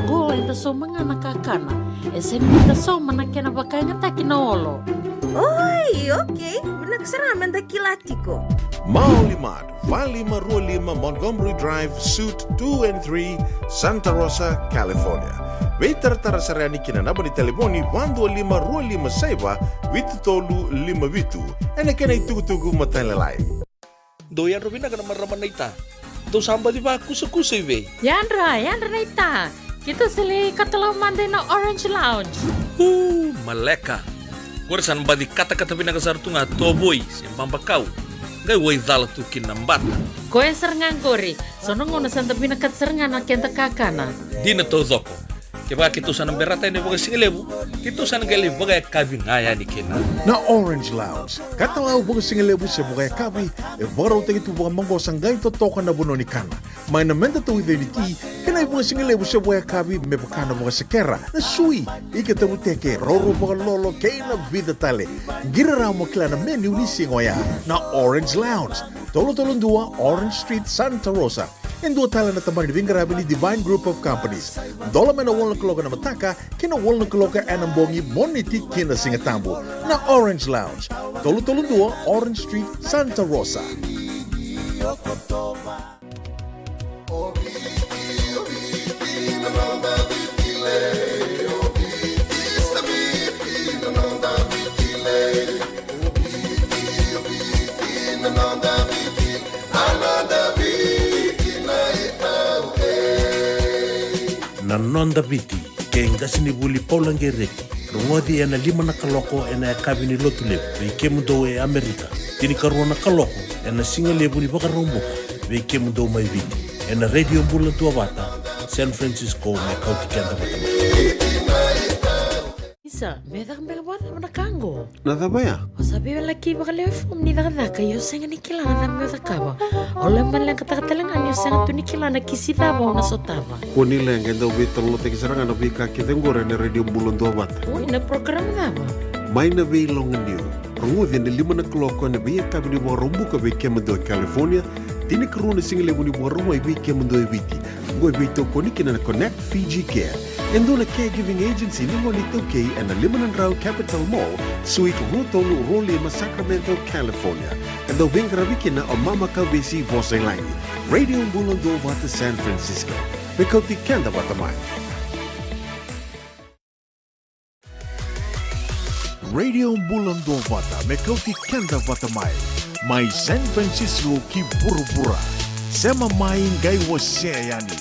Qo eda sauma ga na kakana. E sega ni da sauma na kena vakayagataki na olo. Oi, okei. Vinaka sara ga me da kila tiko. Maoli Mart, va lima rua lima Montgomery Drive, Suite two and three, Santa Rosa, California. Veitaratara sara yani ki na naba ni talevoni va dua lima rua lima saiva vitu tolu lima vitu. Ena kena itukutuku matailalai. Dou yadra vinaka na marama naita. Dou sa baci vakusakusa i vei? Yadra, yadra naita. Keitou sa lai katalau mada ina Orange Lounge. Uu, maleka. Qori sa na baci katakata vinaka sara tu ga tovoi se babakau. Qai wai cala tu kina na bata. Koya sara ga qori. So na gauna sa da vinakata sara ga na keda kakana. Dina taucoko. Kevaka keitou sa na berata yani vakasigalevu, keitou sa na qai lai vakayakavi ga yani kina. Na Orange Lounge, katalau vakasigalevu se vakayakavi, e vakarautaki tu vakamaqosa qai totoka na vanua ni kana. Mai na meda tauica ni ti, kei na ivakasigalevu se vakayakavi me vaka na vakasekera, na sui, ika tavuteke, roro vakalolo, kei na vica tale. Qiri rawa mo kila na menu ni siga oya. Na Orange Lounge, tolu tolu dua Orange Street, Santa Rosa. E dua tale na tabana ni veiqaravi ni Divine Group of Companies. Dola mai na walu na kaloko ena mataka ki na walu na kaloko ena bogi, Moniti ki na Sigatabu. Na Orange Lounge, tolu tolu dua Orange Street, Santa Rosa. Na Noda Viti, kei qasenivuli Paula Qereti, rogoci ena lima na kaloko ena yakavi ni Lotulevu, vei kemudou e Amerika, tinikarua na kaloko ena sigalevu ni Vakaraubuka, vei kemudou mai Viti, ena Radio Bula Duavata, San Francisco, me kauti keda vata mai. Isa, meu caka beka vakacava na ka qo? Na cava ya? O sa veiwalaki vakalewe fomu ni cakacaka, ia o sega ni kila na cava meu cakava. O lai maleqataka tale ga niu sega tu ni kila na kisi cava au na sotava. Kua ni leqa, e dau veitalanoataki sara ga na veika kece qori ena Radio Bula Duavata. Oi, na program cava? Mai na Veiloganiu. Rogoci ena lima na kaloko ena veiyakavi ni Vakaraubuka vei kemudou e California, tinikarua na sigalevu ni Vakarauwai vei kemudou e Viti. Qo e veitokoni kina na Connect Fiji Care. E dua na caregiving agency ni gone iTaukei ena lima na drau Capitol Mall, Suite rua tolu rua lima, Sacramento, California. Dau veiqaravi kina o Mama Kavesi Vosa i Lagi. Radio Bula Duavata San Francisco. Me kauti keda vata mai. Radio Bula Duavata, me kauti keda vata mai. Mai San Francisco ki vuravura. Sema mai qai wasea yani.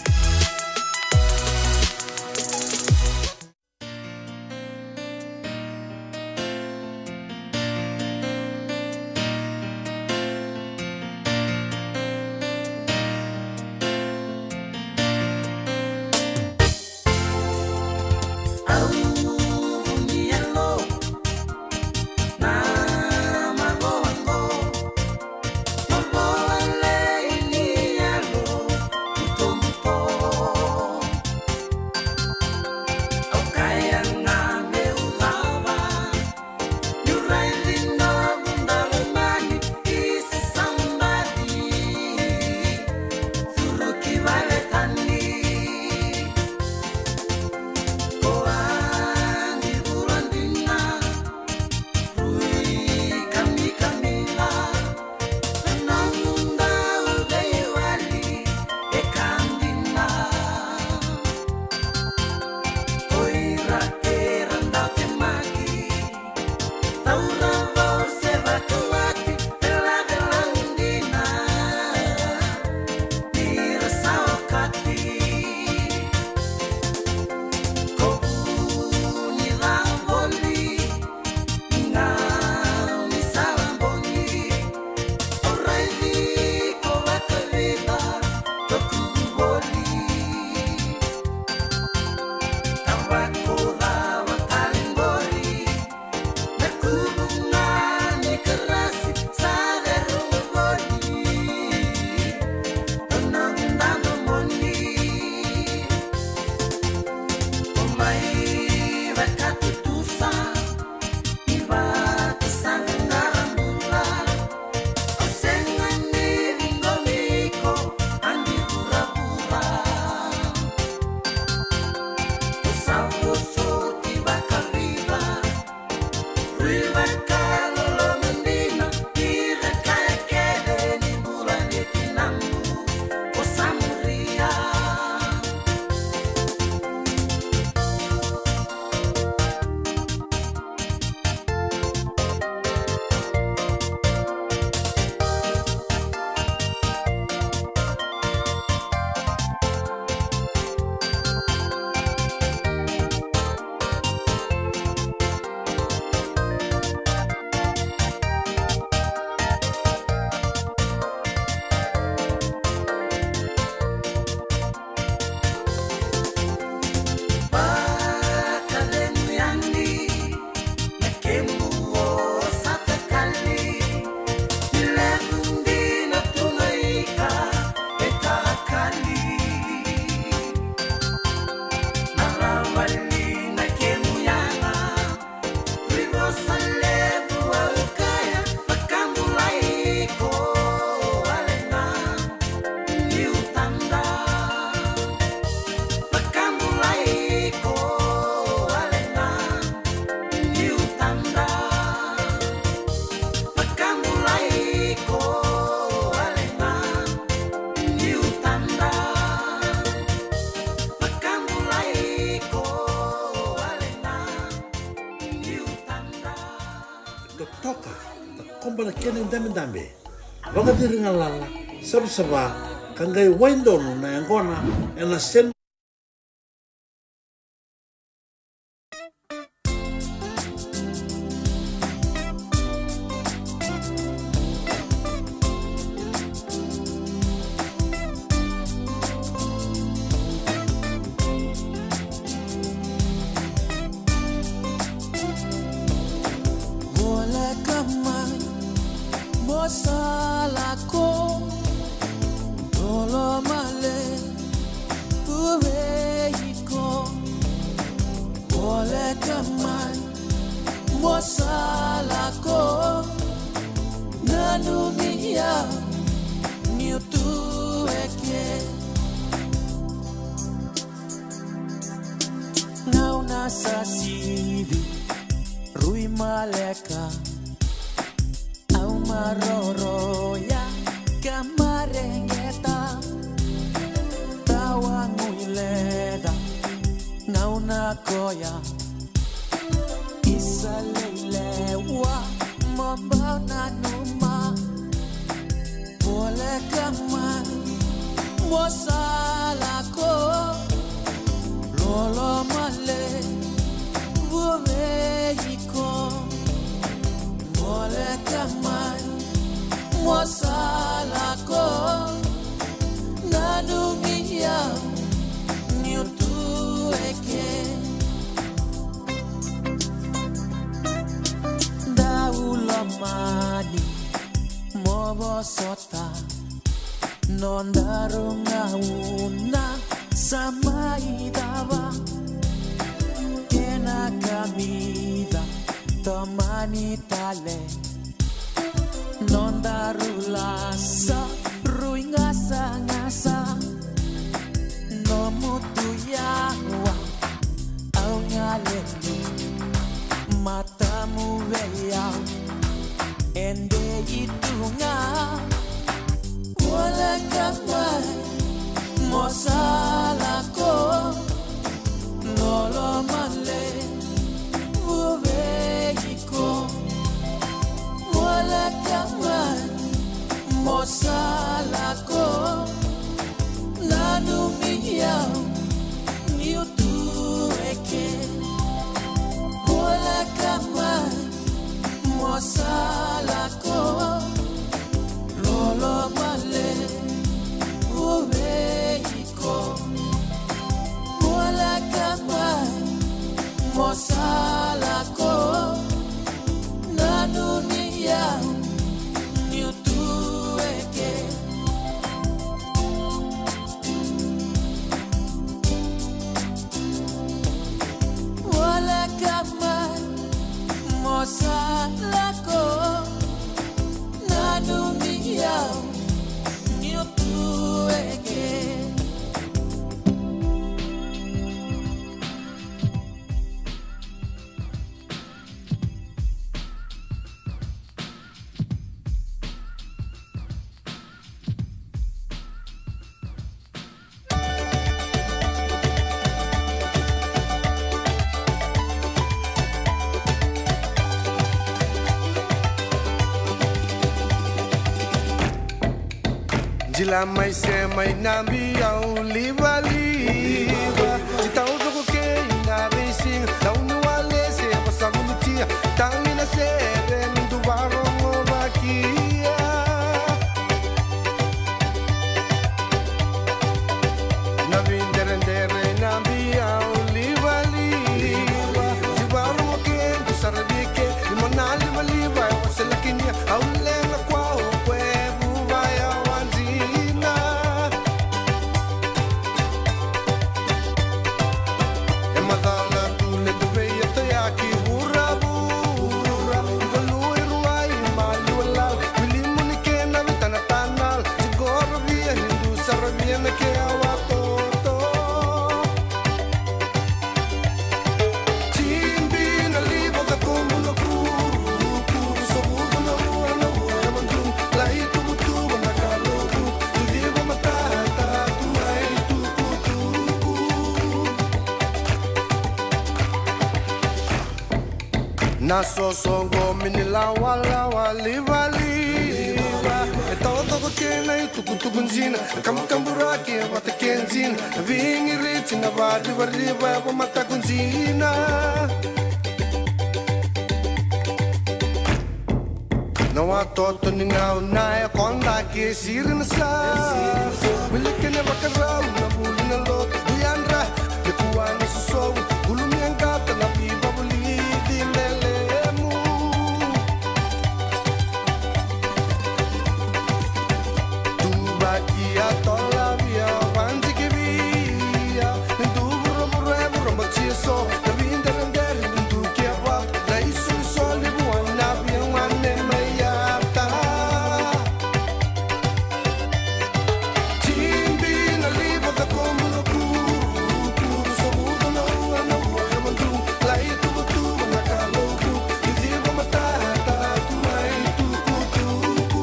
Totoka, takoba na kena idabedabe. Vakaciri galala, savasava, ka qai wai donu na yaqona ena sena. Voleka mai mo sa lako, dolo male vei iko. Voleka mai mo sa lako, nanumi au niu tu eke. Gauna sa sivi, rui maleka, au maroro. koya. Isa lei lewa, mo bau nanuma. Voleka mai, mo sa lako. Loloma levu vei iko. Voleka mai, mo sa lako. Nanumi au niu tu eke. Dau lomani mo vosota. Nodaru gauna sa mai cava. Kena kamica tomani tale. Nodaru lasa rui gasagasa. Nomu tu yawa au galeli. Matamu vei au e dei tu ga. Voleka mai mo sa lako. Loloma levu vei iko. Voleka mai mo sa lako. Nanumi au niu tu eke. Voleka mai mo sa lako. Loloma levu vei iko. Voleka mai mo sa lako. Nanumi au niu tu eke. Voleka mai mo sa lako. Nanumi au niu tu eke. Jila mai se mai na biau livaliva. Jitau coko kei na veisiga. Tauni wale se vasagulutia. Tagi na sere ni duvarogo vakia. Na videredere na biau livaliva. Jivarogo ke du sara vike. Ni mo na livaliva e wasela kinia. Au lega kua o kue vuva ya wadina. E macala tu le tu vei e toyaki vuravu. Vuravu. Valuirua i maliwalala. Wili muni kena vitanatanala. Sigorovia ni du saravia na ke awa toto. Tibi na liva ka komu na kuru. Kuru sa vuku na rua na rua na mandu. Lai tuvutuvu na kaloku. Tuliva matata tu ai tukutuku. Na sosoqo mini lawalawa livaliva. E tawatoko kei na itukutuku jina. Kamakaburaki e vata kei jina. Vigiriti na varivariva e vamataku jina. Na watoto ni gauna e koda ke siri na sa. Wili kene vakarau na vuli na lotu. Yadra me kua na sosovu. Gulumia gata na vivavulici lelemu. Tuvaki a tolavia vanjikivia. Ni du vuravura e vuramatia so. Na videredere ni du ke vata. Na isoiso levu a na via gone mai yata. Tibi na liva ka komu na kuru. Kuru sa vuca na ua na ua ya madu. Lai tuvatuva na kaloku. Ni civa matata tu mai tukutuku.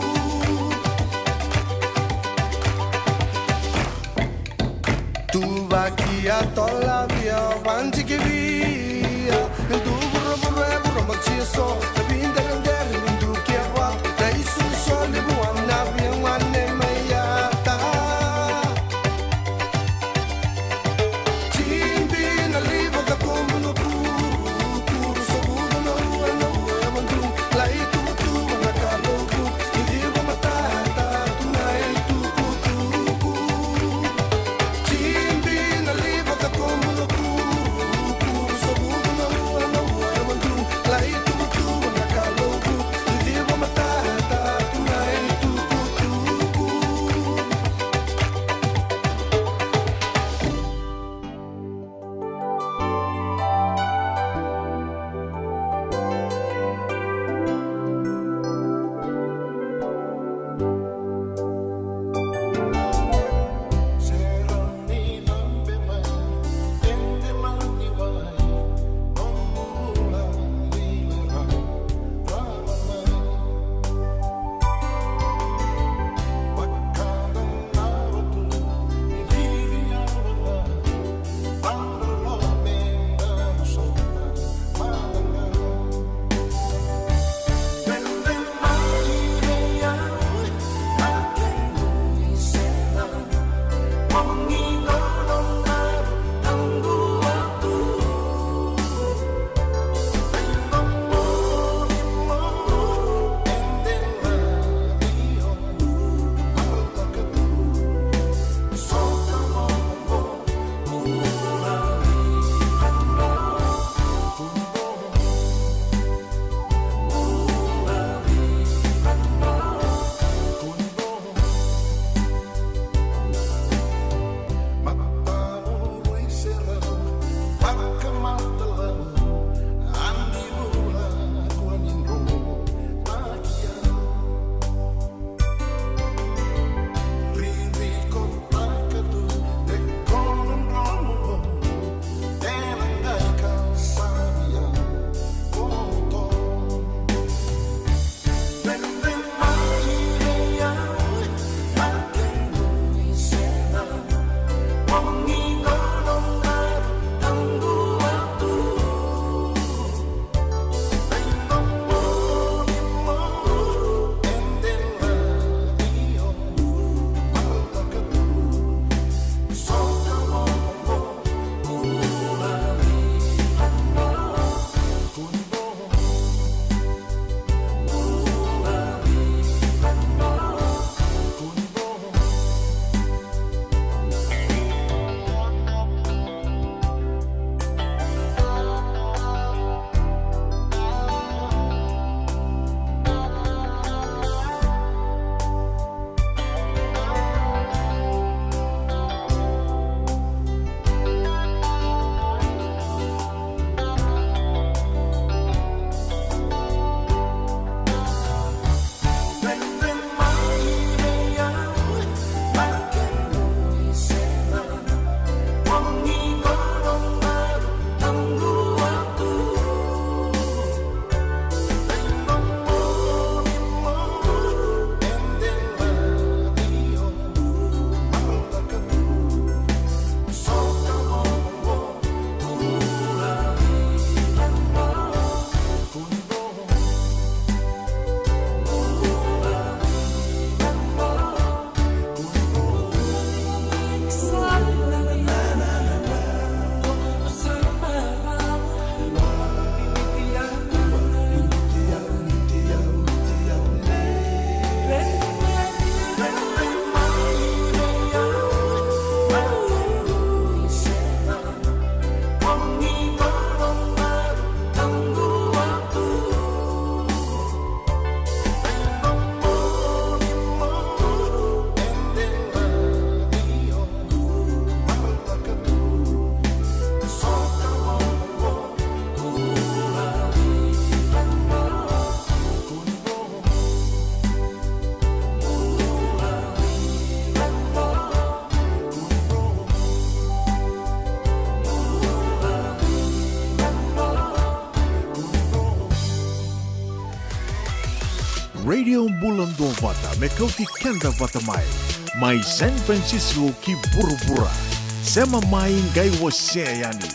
Tuvaki a tolavia vanjikivia. Radio Bula Duavata, me kauti keda vata mai. Mai San Francisco ki vuravura. Sema mai qai wasea yani.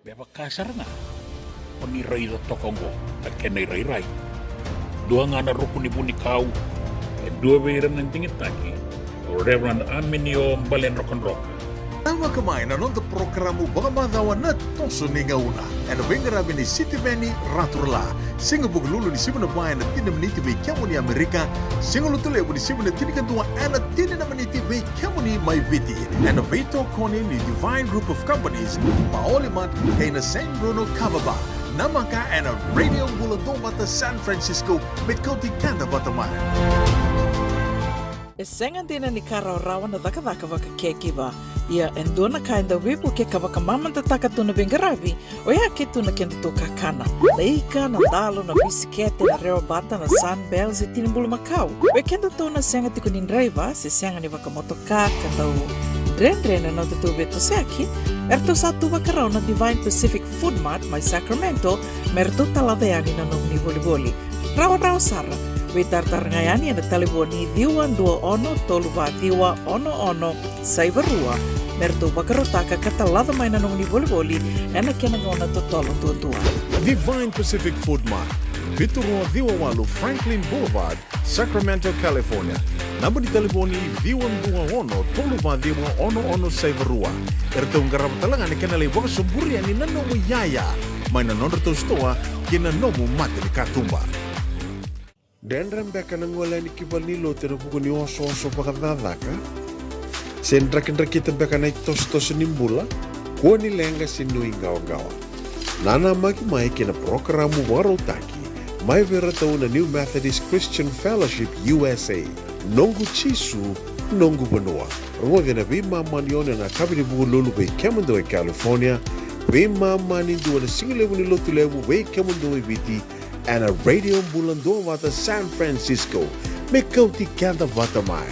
Me vaka sara ga o ni raica toka oqo na kena irairai. Dua ga na ruku ni vunikau, e dua vei ira na digitaki, o Reverend Aminio Baledrokadroka. Namaka mai na noda porokaramu vakamacawa na Toso ni Gauna, ena veiqaravi ni Sitiveni Raturala. Siga Vukelulu ni sivi na va ena tini na miniti vei kemuni Amerika, Siga Lotulevu ni sivi na tinikadua ena tini na miniti vei kemuni mai Viti, ena veitokoni ni Divine Group of Companies, Maolimat, kei na San Bruno Kava Bar. Namaka ena Radio Bula Duavata San Francisco, me kauti keda vata mai. E sega dina ni ka rawarawa na cakacaka vaka caregiver. Ia e dua na ka e dau veivuke ka vakamamadataka tu na veiqaravi, oya ke tu na kedatou kakana. Na ika, na dalo, na bisikete, na rewa bata, na Sunbell, se tini bulumakau. Vei kedatou na sega tiko ni draiva, se sega ni vakamotoka, ka dau dredre na nodatou veitosoyaki, eratou sa tu vakarau na Divine Pacific Food Mart mai Sacramento, me ratou talaca yani na nomuni volivoli. Rawarawa sara. Veitaratara ga yani ena talevoni ciwa dua ono tolu va ciwa ono ono saiva rua, me ratou vakarautaka ka talaca mai na nomuni volivoli ena kena gauna totolo duadua. Divine Pacific Food Mart, vitu rua ciwa walu Franklin Boulevard, Sacramento, California. Naba ni talevoni ciwa dua ono tolu va ciwa ono ono saiva rua. Eratou qarava tale ga na kena lai vakasoburi yani na nomu iyaya mai na nodratou sitoa kei na nomu mata ni katuba. Dredre beka na gole yani ki valenilotu ena vuku ni osooso vakacakacaka? Se drakidrakita beka na itosotoso ni bula? Kua ni leqa se nuiqawaqawa. Nanamaki mai ki na parokaramu vakarautaki mai vei iratou na New Methodist Christian Fellowship U S A, Noqu Jisu, Noqu Vanua. Rogoci ena veimama ni ono ena yakavi ni Vukelulu vei kemudou e California, veimama ni dua na sigalevu ni Lotulevu vei kemudou e Viti, ena Radio Bula Duavata San Francisco, me kauti keda vata mai.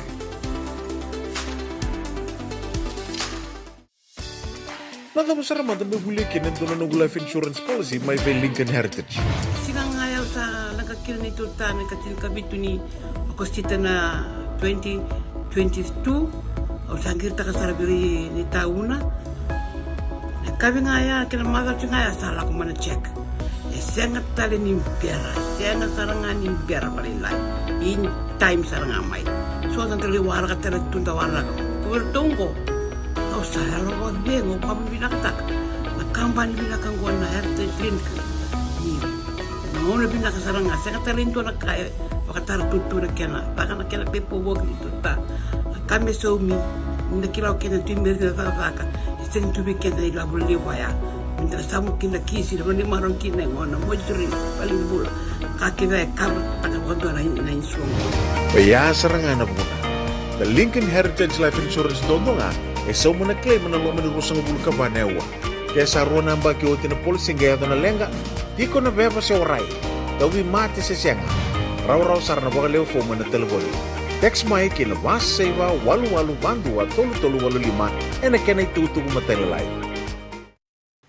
Na cava sara mada me volia kina e dua na noqu life insurance policy mai vei Lincoln Heritage? Siga ga ya au sa leqa kina ni tolu tani ka tinikavitu ni Okosita na twenty twenty-two. Au sa qiritaka sara vei ira ni tauna. Na yakavi ga ya kei na macawa ga ya sa lako mai na check. E sega tale ni bera, sega sara ga ni bera vakalailai. In time sara ga mai. So sa da lai waraka tale tu da waraka. Ko vei ratou oqo. Au sa yalo vakacegu, au vakavinavinakataka na kabani vinaka oqo na Heritage Clinic. Ni na gauna vinaka sara ga, sega tale ni dua na ka e vakatara tutu na kena, vaka na kena pepa voki ni tuta. Na ka me saumi, ni da kila o keda tu i meri na cakacaka, e sega tu vei keda na ilavo levu vaya. Ni da samu kina kisi, na vanimaro kina e gona, moituri, valenibula. Ka kece e kava taka vakadua na, na insurance. Oya sara ga na vuna. Na Lincoln Heritage Life Insurance duadua ga e sauma na claim ena loma ni ruasagavulu ka va na aua. Ke sa rua na yabaki oti na policy qai yaco na leqa, tiko na veva se warai, tauvimate se sega, rawarawa sara na vakalewe fomu ena talevoni. Text mai ki na va saiva walu walu va dua tolu tolu walu lima ena kena itukutuku matailalai.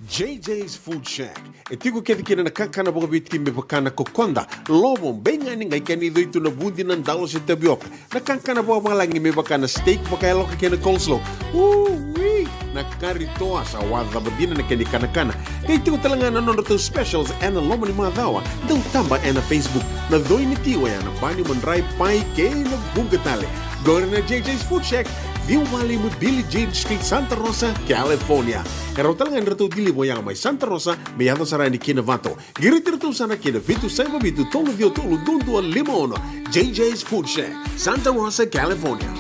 J J's Food Shack. E tiko kece kina na kakana vakaviti me vaka na kokoda, lovo, beigani, qai kena icoi tu na vudi, na dalo se tavioka. Na kakana vakavalagi me vaka na steak vakayaloka kei na coleslaw. Ui! Na kari toa sa wacava dina na kena ikanakana. Qai tiko tale ga na nodratou specials ena loma ni macawa. Dau taba ena Facebook. Na coi ni ti oya na bani, madrai, pai kei na vuqa tale. Qori na J J's Food Shack, ciwa walu lima Billie Jean Street, Santa Rosa, California. E rawa tale ga ni ratou deliver yaga mai Santa Rosa me yaco sara yani ki Novato. Qiriti iratou sara ki na vitu saiva vitu tolu ciwa tolu dua dua lima ono. J J's Food Shack, Santa Rosa, California.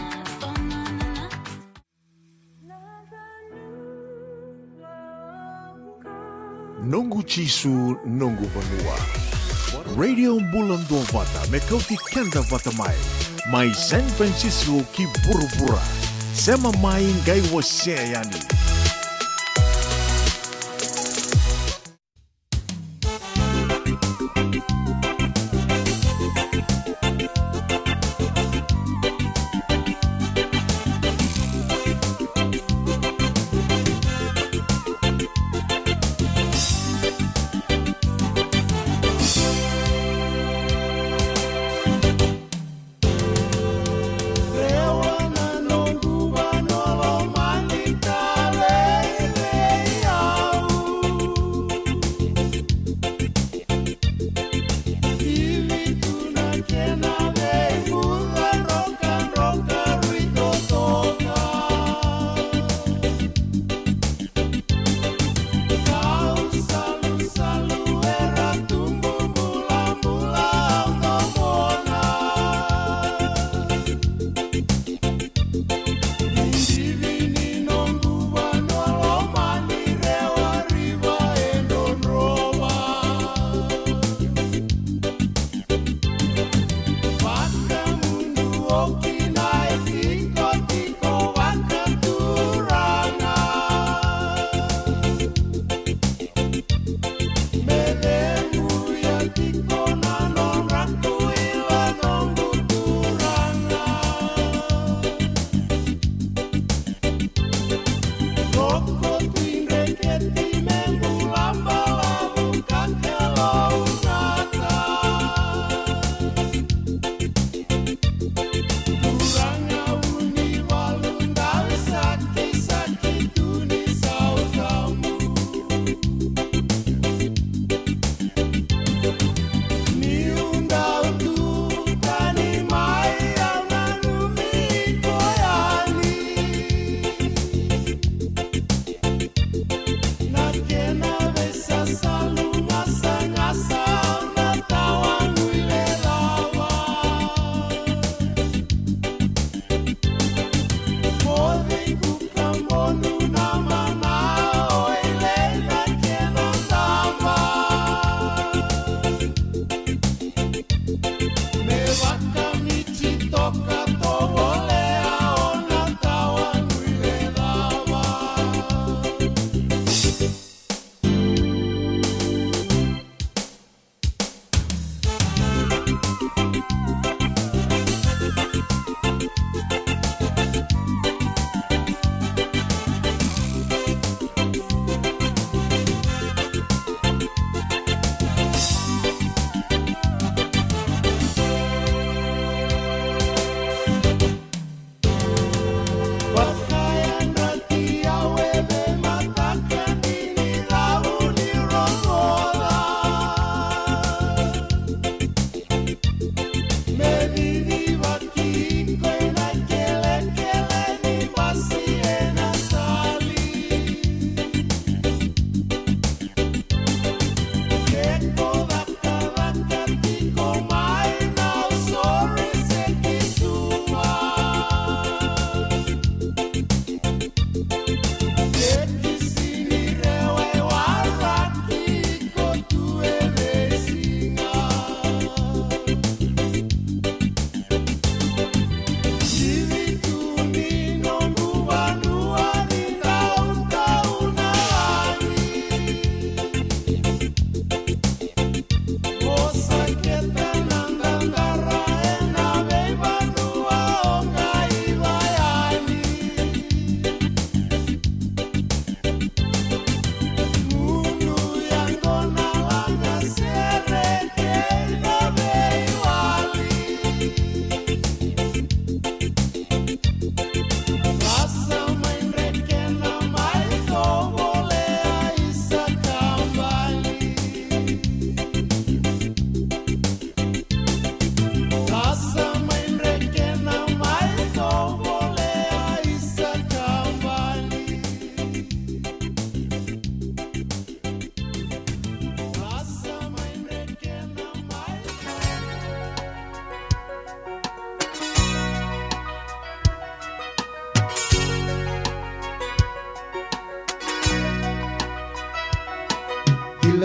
Noqu Jisu, noqu vanua. Radio Bula Duavata me kauti keda vata mai. Mai San Francisco ki vuravura. Sema mai qai wasea yani.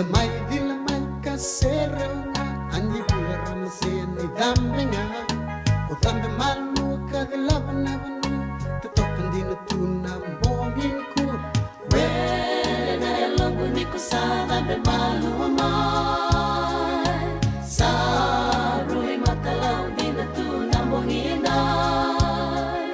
Mai cila mai ka serau ga, a ni vula ra mase ni cabe ga. O cabe malua ka cilava na vanua, totoka dina tu na bogi nikua. Wele na yaloqu ni ko sa cabe malua mai. Sa rui matalau dina tu na bogi edai.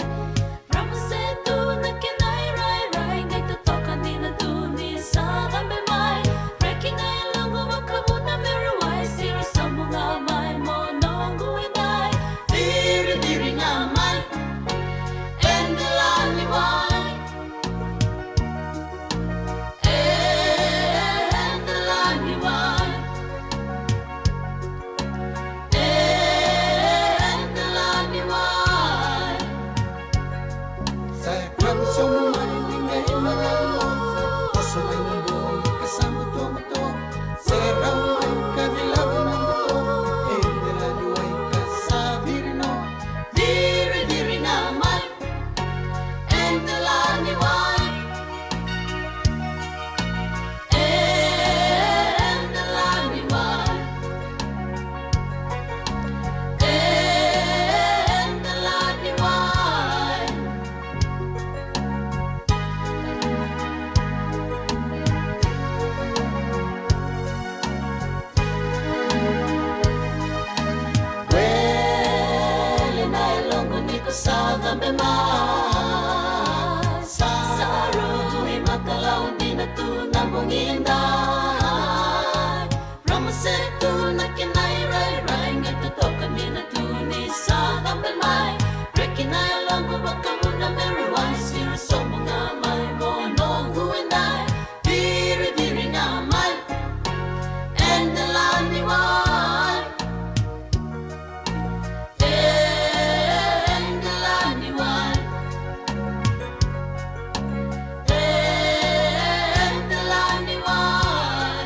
Rama se tu na kena irairai, qai totoka dina tu ni sa cabe mai. Reki na yaloqu vakavuna me ra wai, siro sobu ga mai mo noqu edai. Ciri, ciri ga mai. Eda lani wai. Eda lani wai. Eda lani wai. Sa yadrava sobu mai ni qai malalo. Oso mai na bogi ka sa butobuto. Sa yadrava mai ka cilava na buto. Eda lani wai ka sa ciri no. Ciri, ciri ga mai. Eda lani wai. Eda lani wai. Eda lani wai. Wele na yaloqu ni ko sa cabe mai. Sa rui matalau dina tu na bogi edai. Rama se tu na kena irairai, qai totoka dina tu ni sa cabe mai. Reki na yaloqu vakavuna me ra wai, siro sobu ga mai mo noqu edai. Ciri, ciri ga mai. Eda lani wai. Eda lani wai. Eda lani wai.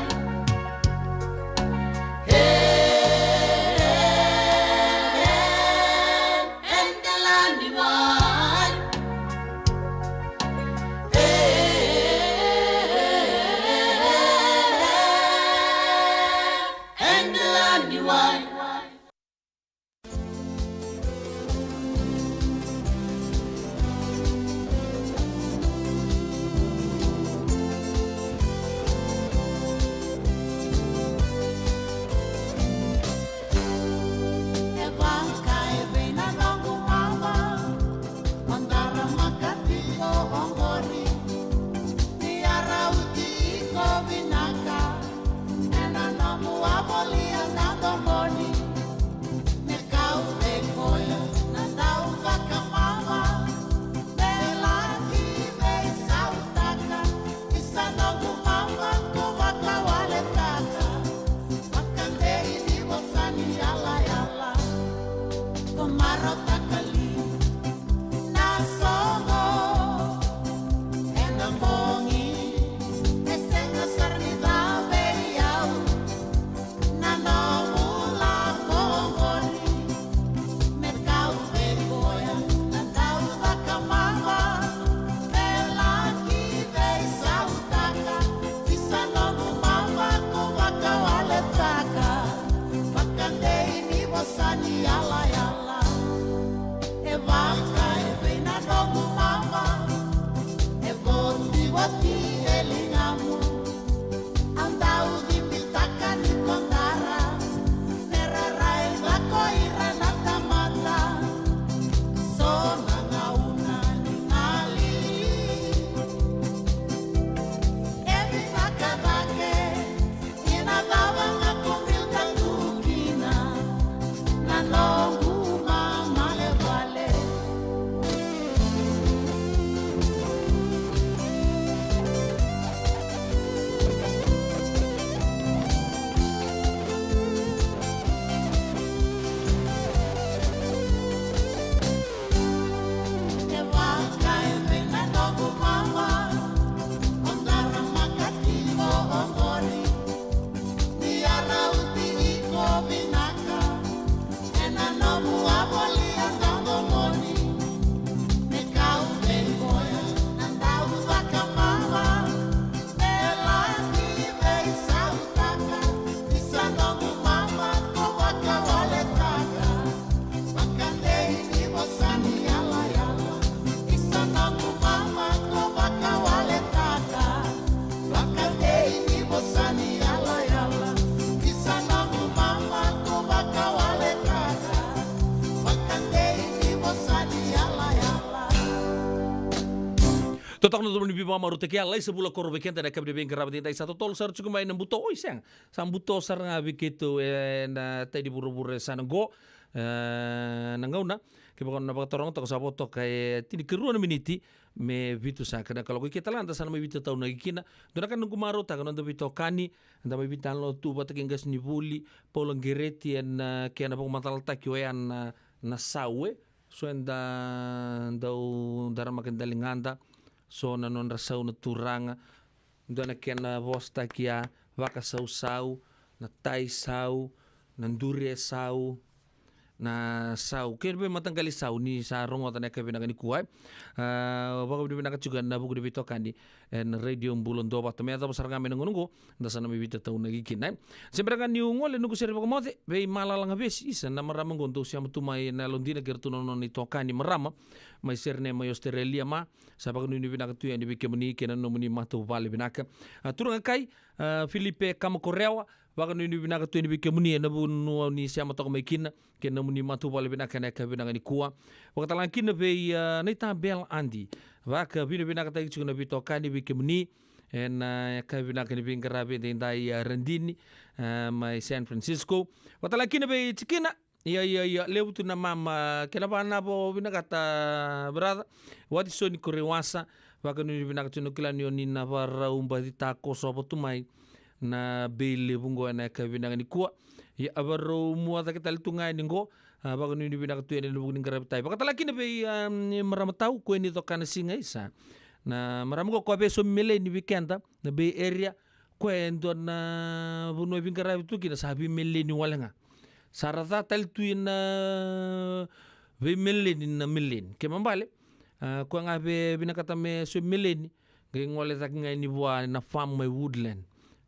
Totoka na curu ni veivakamarautaki, a lai sa vula koro vei keda na yakavi ni veiqaravi edaidai. Sa totolo sara tiko mai na buto, oi sega, sa buto sara ga vei keitou ena tai ni vuravura e sa na qo. E, na gauna, kevaka na vakataroga toka, sa vo toka e tinikarua na miniti me vitu saka na kaloko. I ke tale ga da sa na mai veitataunaki kina. Dua na ka na noqu marautaka na noda veitokani, da mai veitalanoa tu vata kei qasenivuli Paula Qereti ena, e, kena vakamacalataki oya na, na sau, e. So eda dau daramaka e daligada, so na nodra sau na turaga, dua na kena vosataki ya, vakasausau, na tai sau, na duri e sau, na sau, kei na veimataqali sau ni sa rogoca na yakavi vinaka nikua, e. A, vakavinavinaka tiko ena vuku ni veitokani ena Radio Bula Duavata. Me yacova sara ga mai na gauna oqo, da sa na mai veitataunaki kina, e. Se bera ga niu gole noqu sere vakamoce vei Malala Gavesi, isa na marama oqo dou sema tu mai na yalodina kei ratou na nona itokani marama mai Sydney mai Australia, ma sa vakanuinui vinaka tu yani vei kemuni kei na nomuni matavuvale vinaka. A, turaga kai, a, Filipe Kamakorewa, vakanuinui vinaka tu yani vei kemuni ena vanua ni sema toka mai kina kei na nomuni matavuvale vinaka ena yakavi vinaka nikua. Vakatalega kina vei, a, Naita Bel Adi, vakavinavinakataki tiko na veitokani vei kemuni ena, e, yakavi vinaka ni veiqaravi edaidai, a, Radini, a, mai San Francisco. Vakatalega kina vei Tikina, ia, ia, ia, levu tu na mama, kena vanavo vinakata, brother. Watisoni Koreiwasa, vakanuinui vinaka tu, na kila ni oni na varau baci takosova tu mai na bei levu qo ena yakavi vinaka nikua. Ia, a varau mua cake tale tu ga yani qo, a, vakanuinui vinaka tu yani ena vuku ni qaravi tai. Vakatalega kina vei, a, marama tau, ko e ni coka na siga isa. Na marama qo ko a vei Somimeleni vei keda na Bay Area, ko e dua na vanua e veiqaravi tu kina sa veimeleni wale ga. Sa ra ca tale tu ina veimeleni na meleni. Ke ma bale, a, ko ga vei vinakata me Somimeleni, qai gole cake ga yani vua na farm mai Woodland.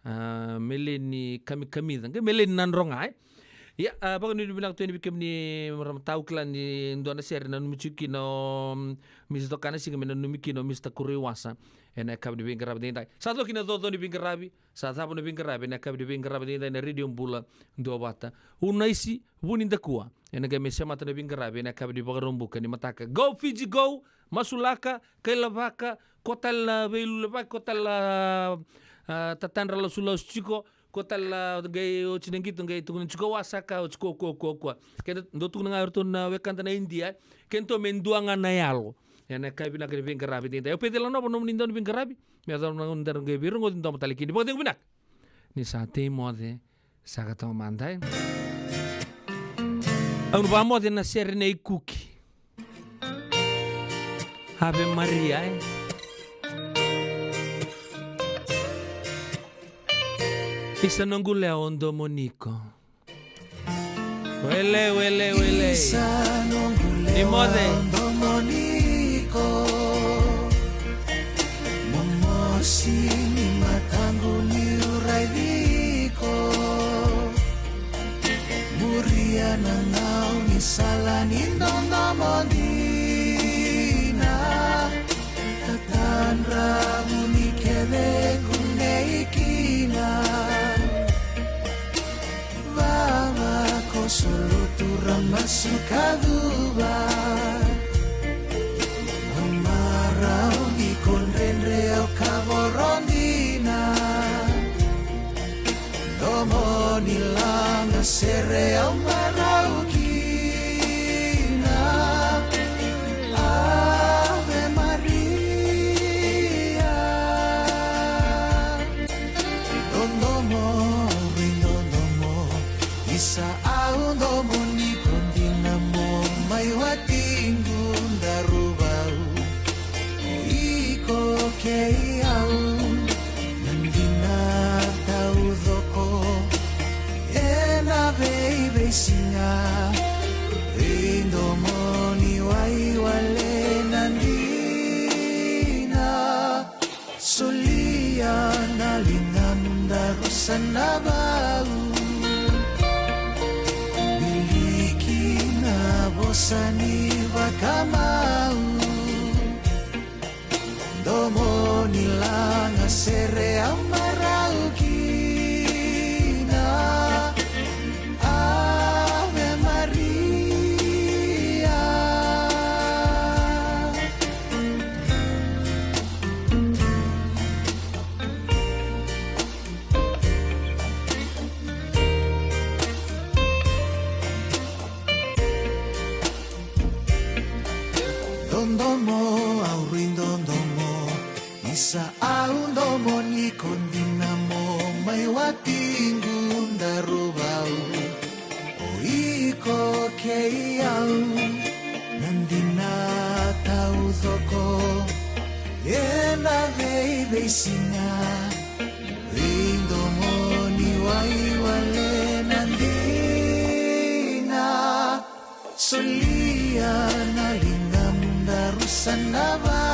A, meleni kamikamica, qai meleni na droga, e. Ia, a, vakanuinui vinaka tu yani vei kemuni marama tau, kila ni dua na sere nanumi tiko kina o, mm, Mister Tokanasiga me nanumi kina o Mister Kureiwasa ena yakavi ni veiqaravi edaidai. Sa coki na coco ni veiqaravi, sa cava na veiqaravi ena yakavi ni veiqaravi edaidai na Radio Bula Duavata. Unaisi Vunidakua ena qai mai semata na veiqaravi ena yakavi ni Vakaraubuka ni mataka. Go Fiji go, masulaka, kailavaka, ko tale na veilulevaki, ko tale na, a, tatadra lasulasu tiko, ko tale na qai oti na qito qai tukuna tiko wa saka, oti kua, kua, kua, kua. Keda dau tukuna ga o iratou na wekada na Idia, e. Kedatou me dua ga na yalo. Ena yakavi vinaka ni veiqaravi edaidai. Au Peceli Lanova nomuni dau ni veiqaravi. Me yacova na gauna daru qai veirogoci domo tale kina. Vakacegu vinaka. Ni sa tei moce saka toka mada, e. Au na vakamoce na sere nei Kuki. Ave Maria, e. Isa noqu lewa o Domoniko. Wele, wele, wele. Isa noqu lewa, ni moce, o Domoniko. Momosi ni mataqu niu raici iko. Muria na gauna ni sala ni dodomo dina. Tatadra vuni kece kunei kina. Vava ko solotu ra masu ka cuva. Veidodomo ni sa au domo ni ko dina mo mai watiqu daru vau. O iko kei au na dina taucoko. Ena veiveisiga veidomo ni waiwale na dina. Solia na ligamu daru sa na va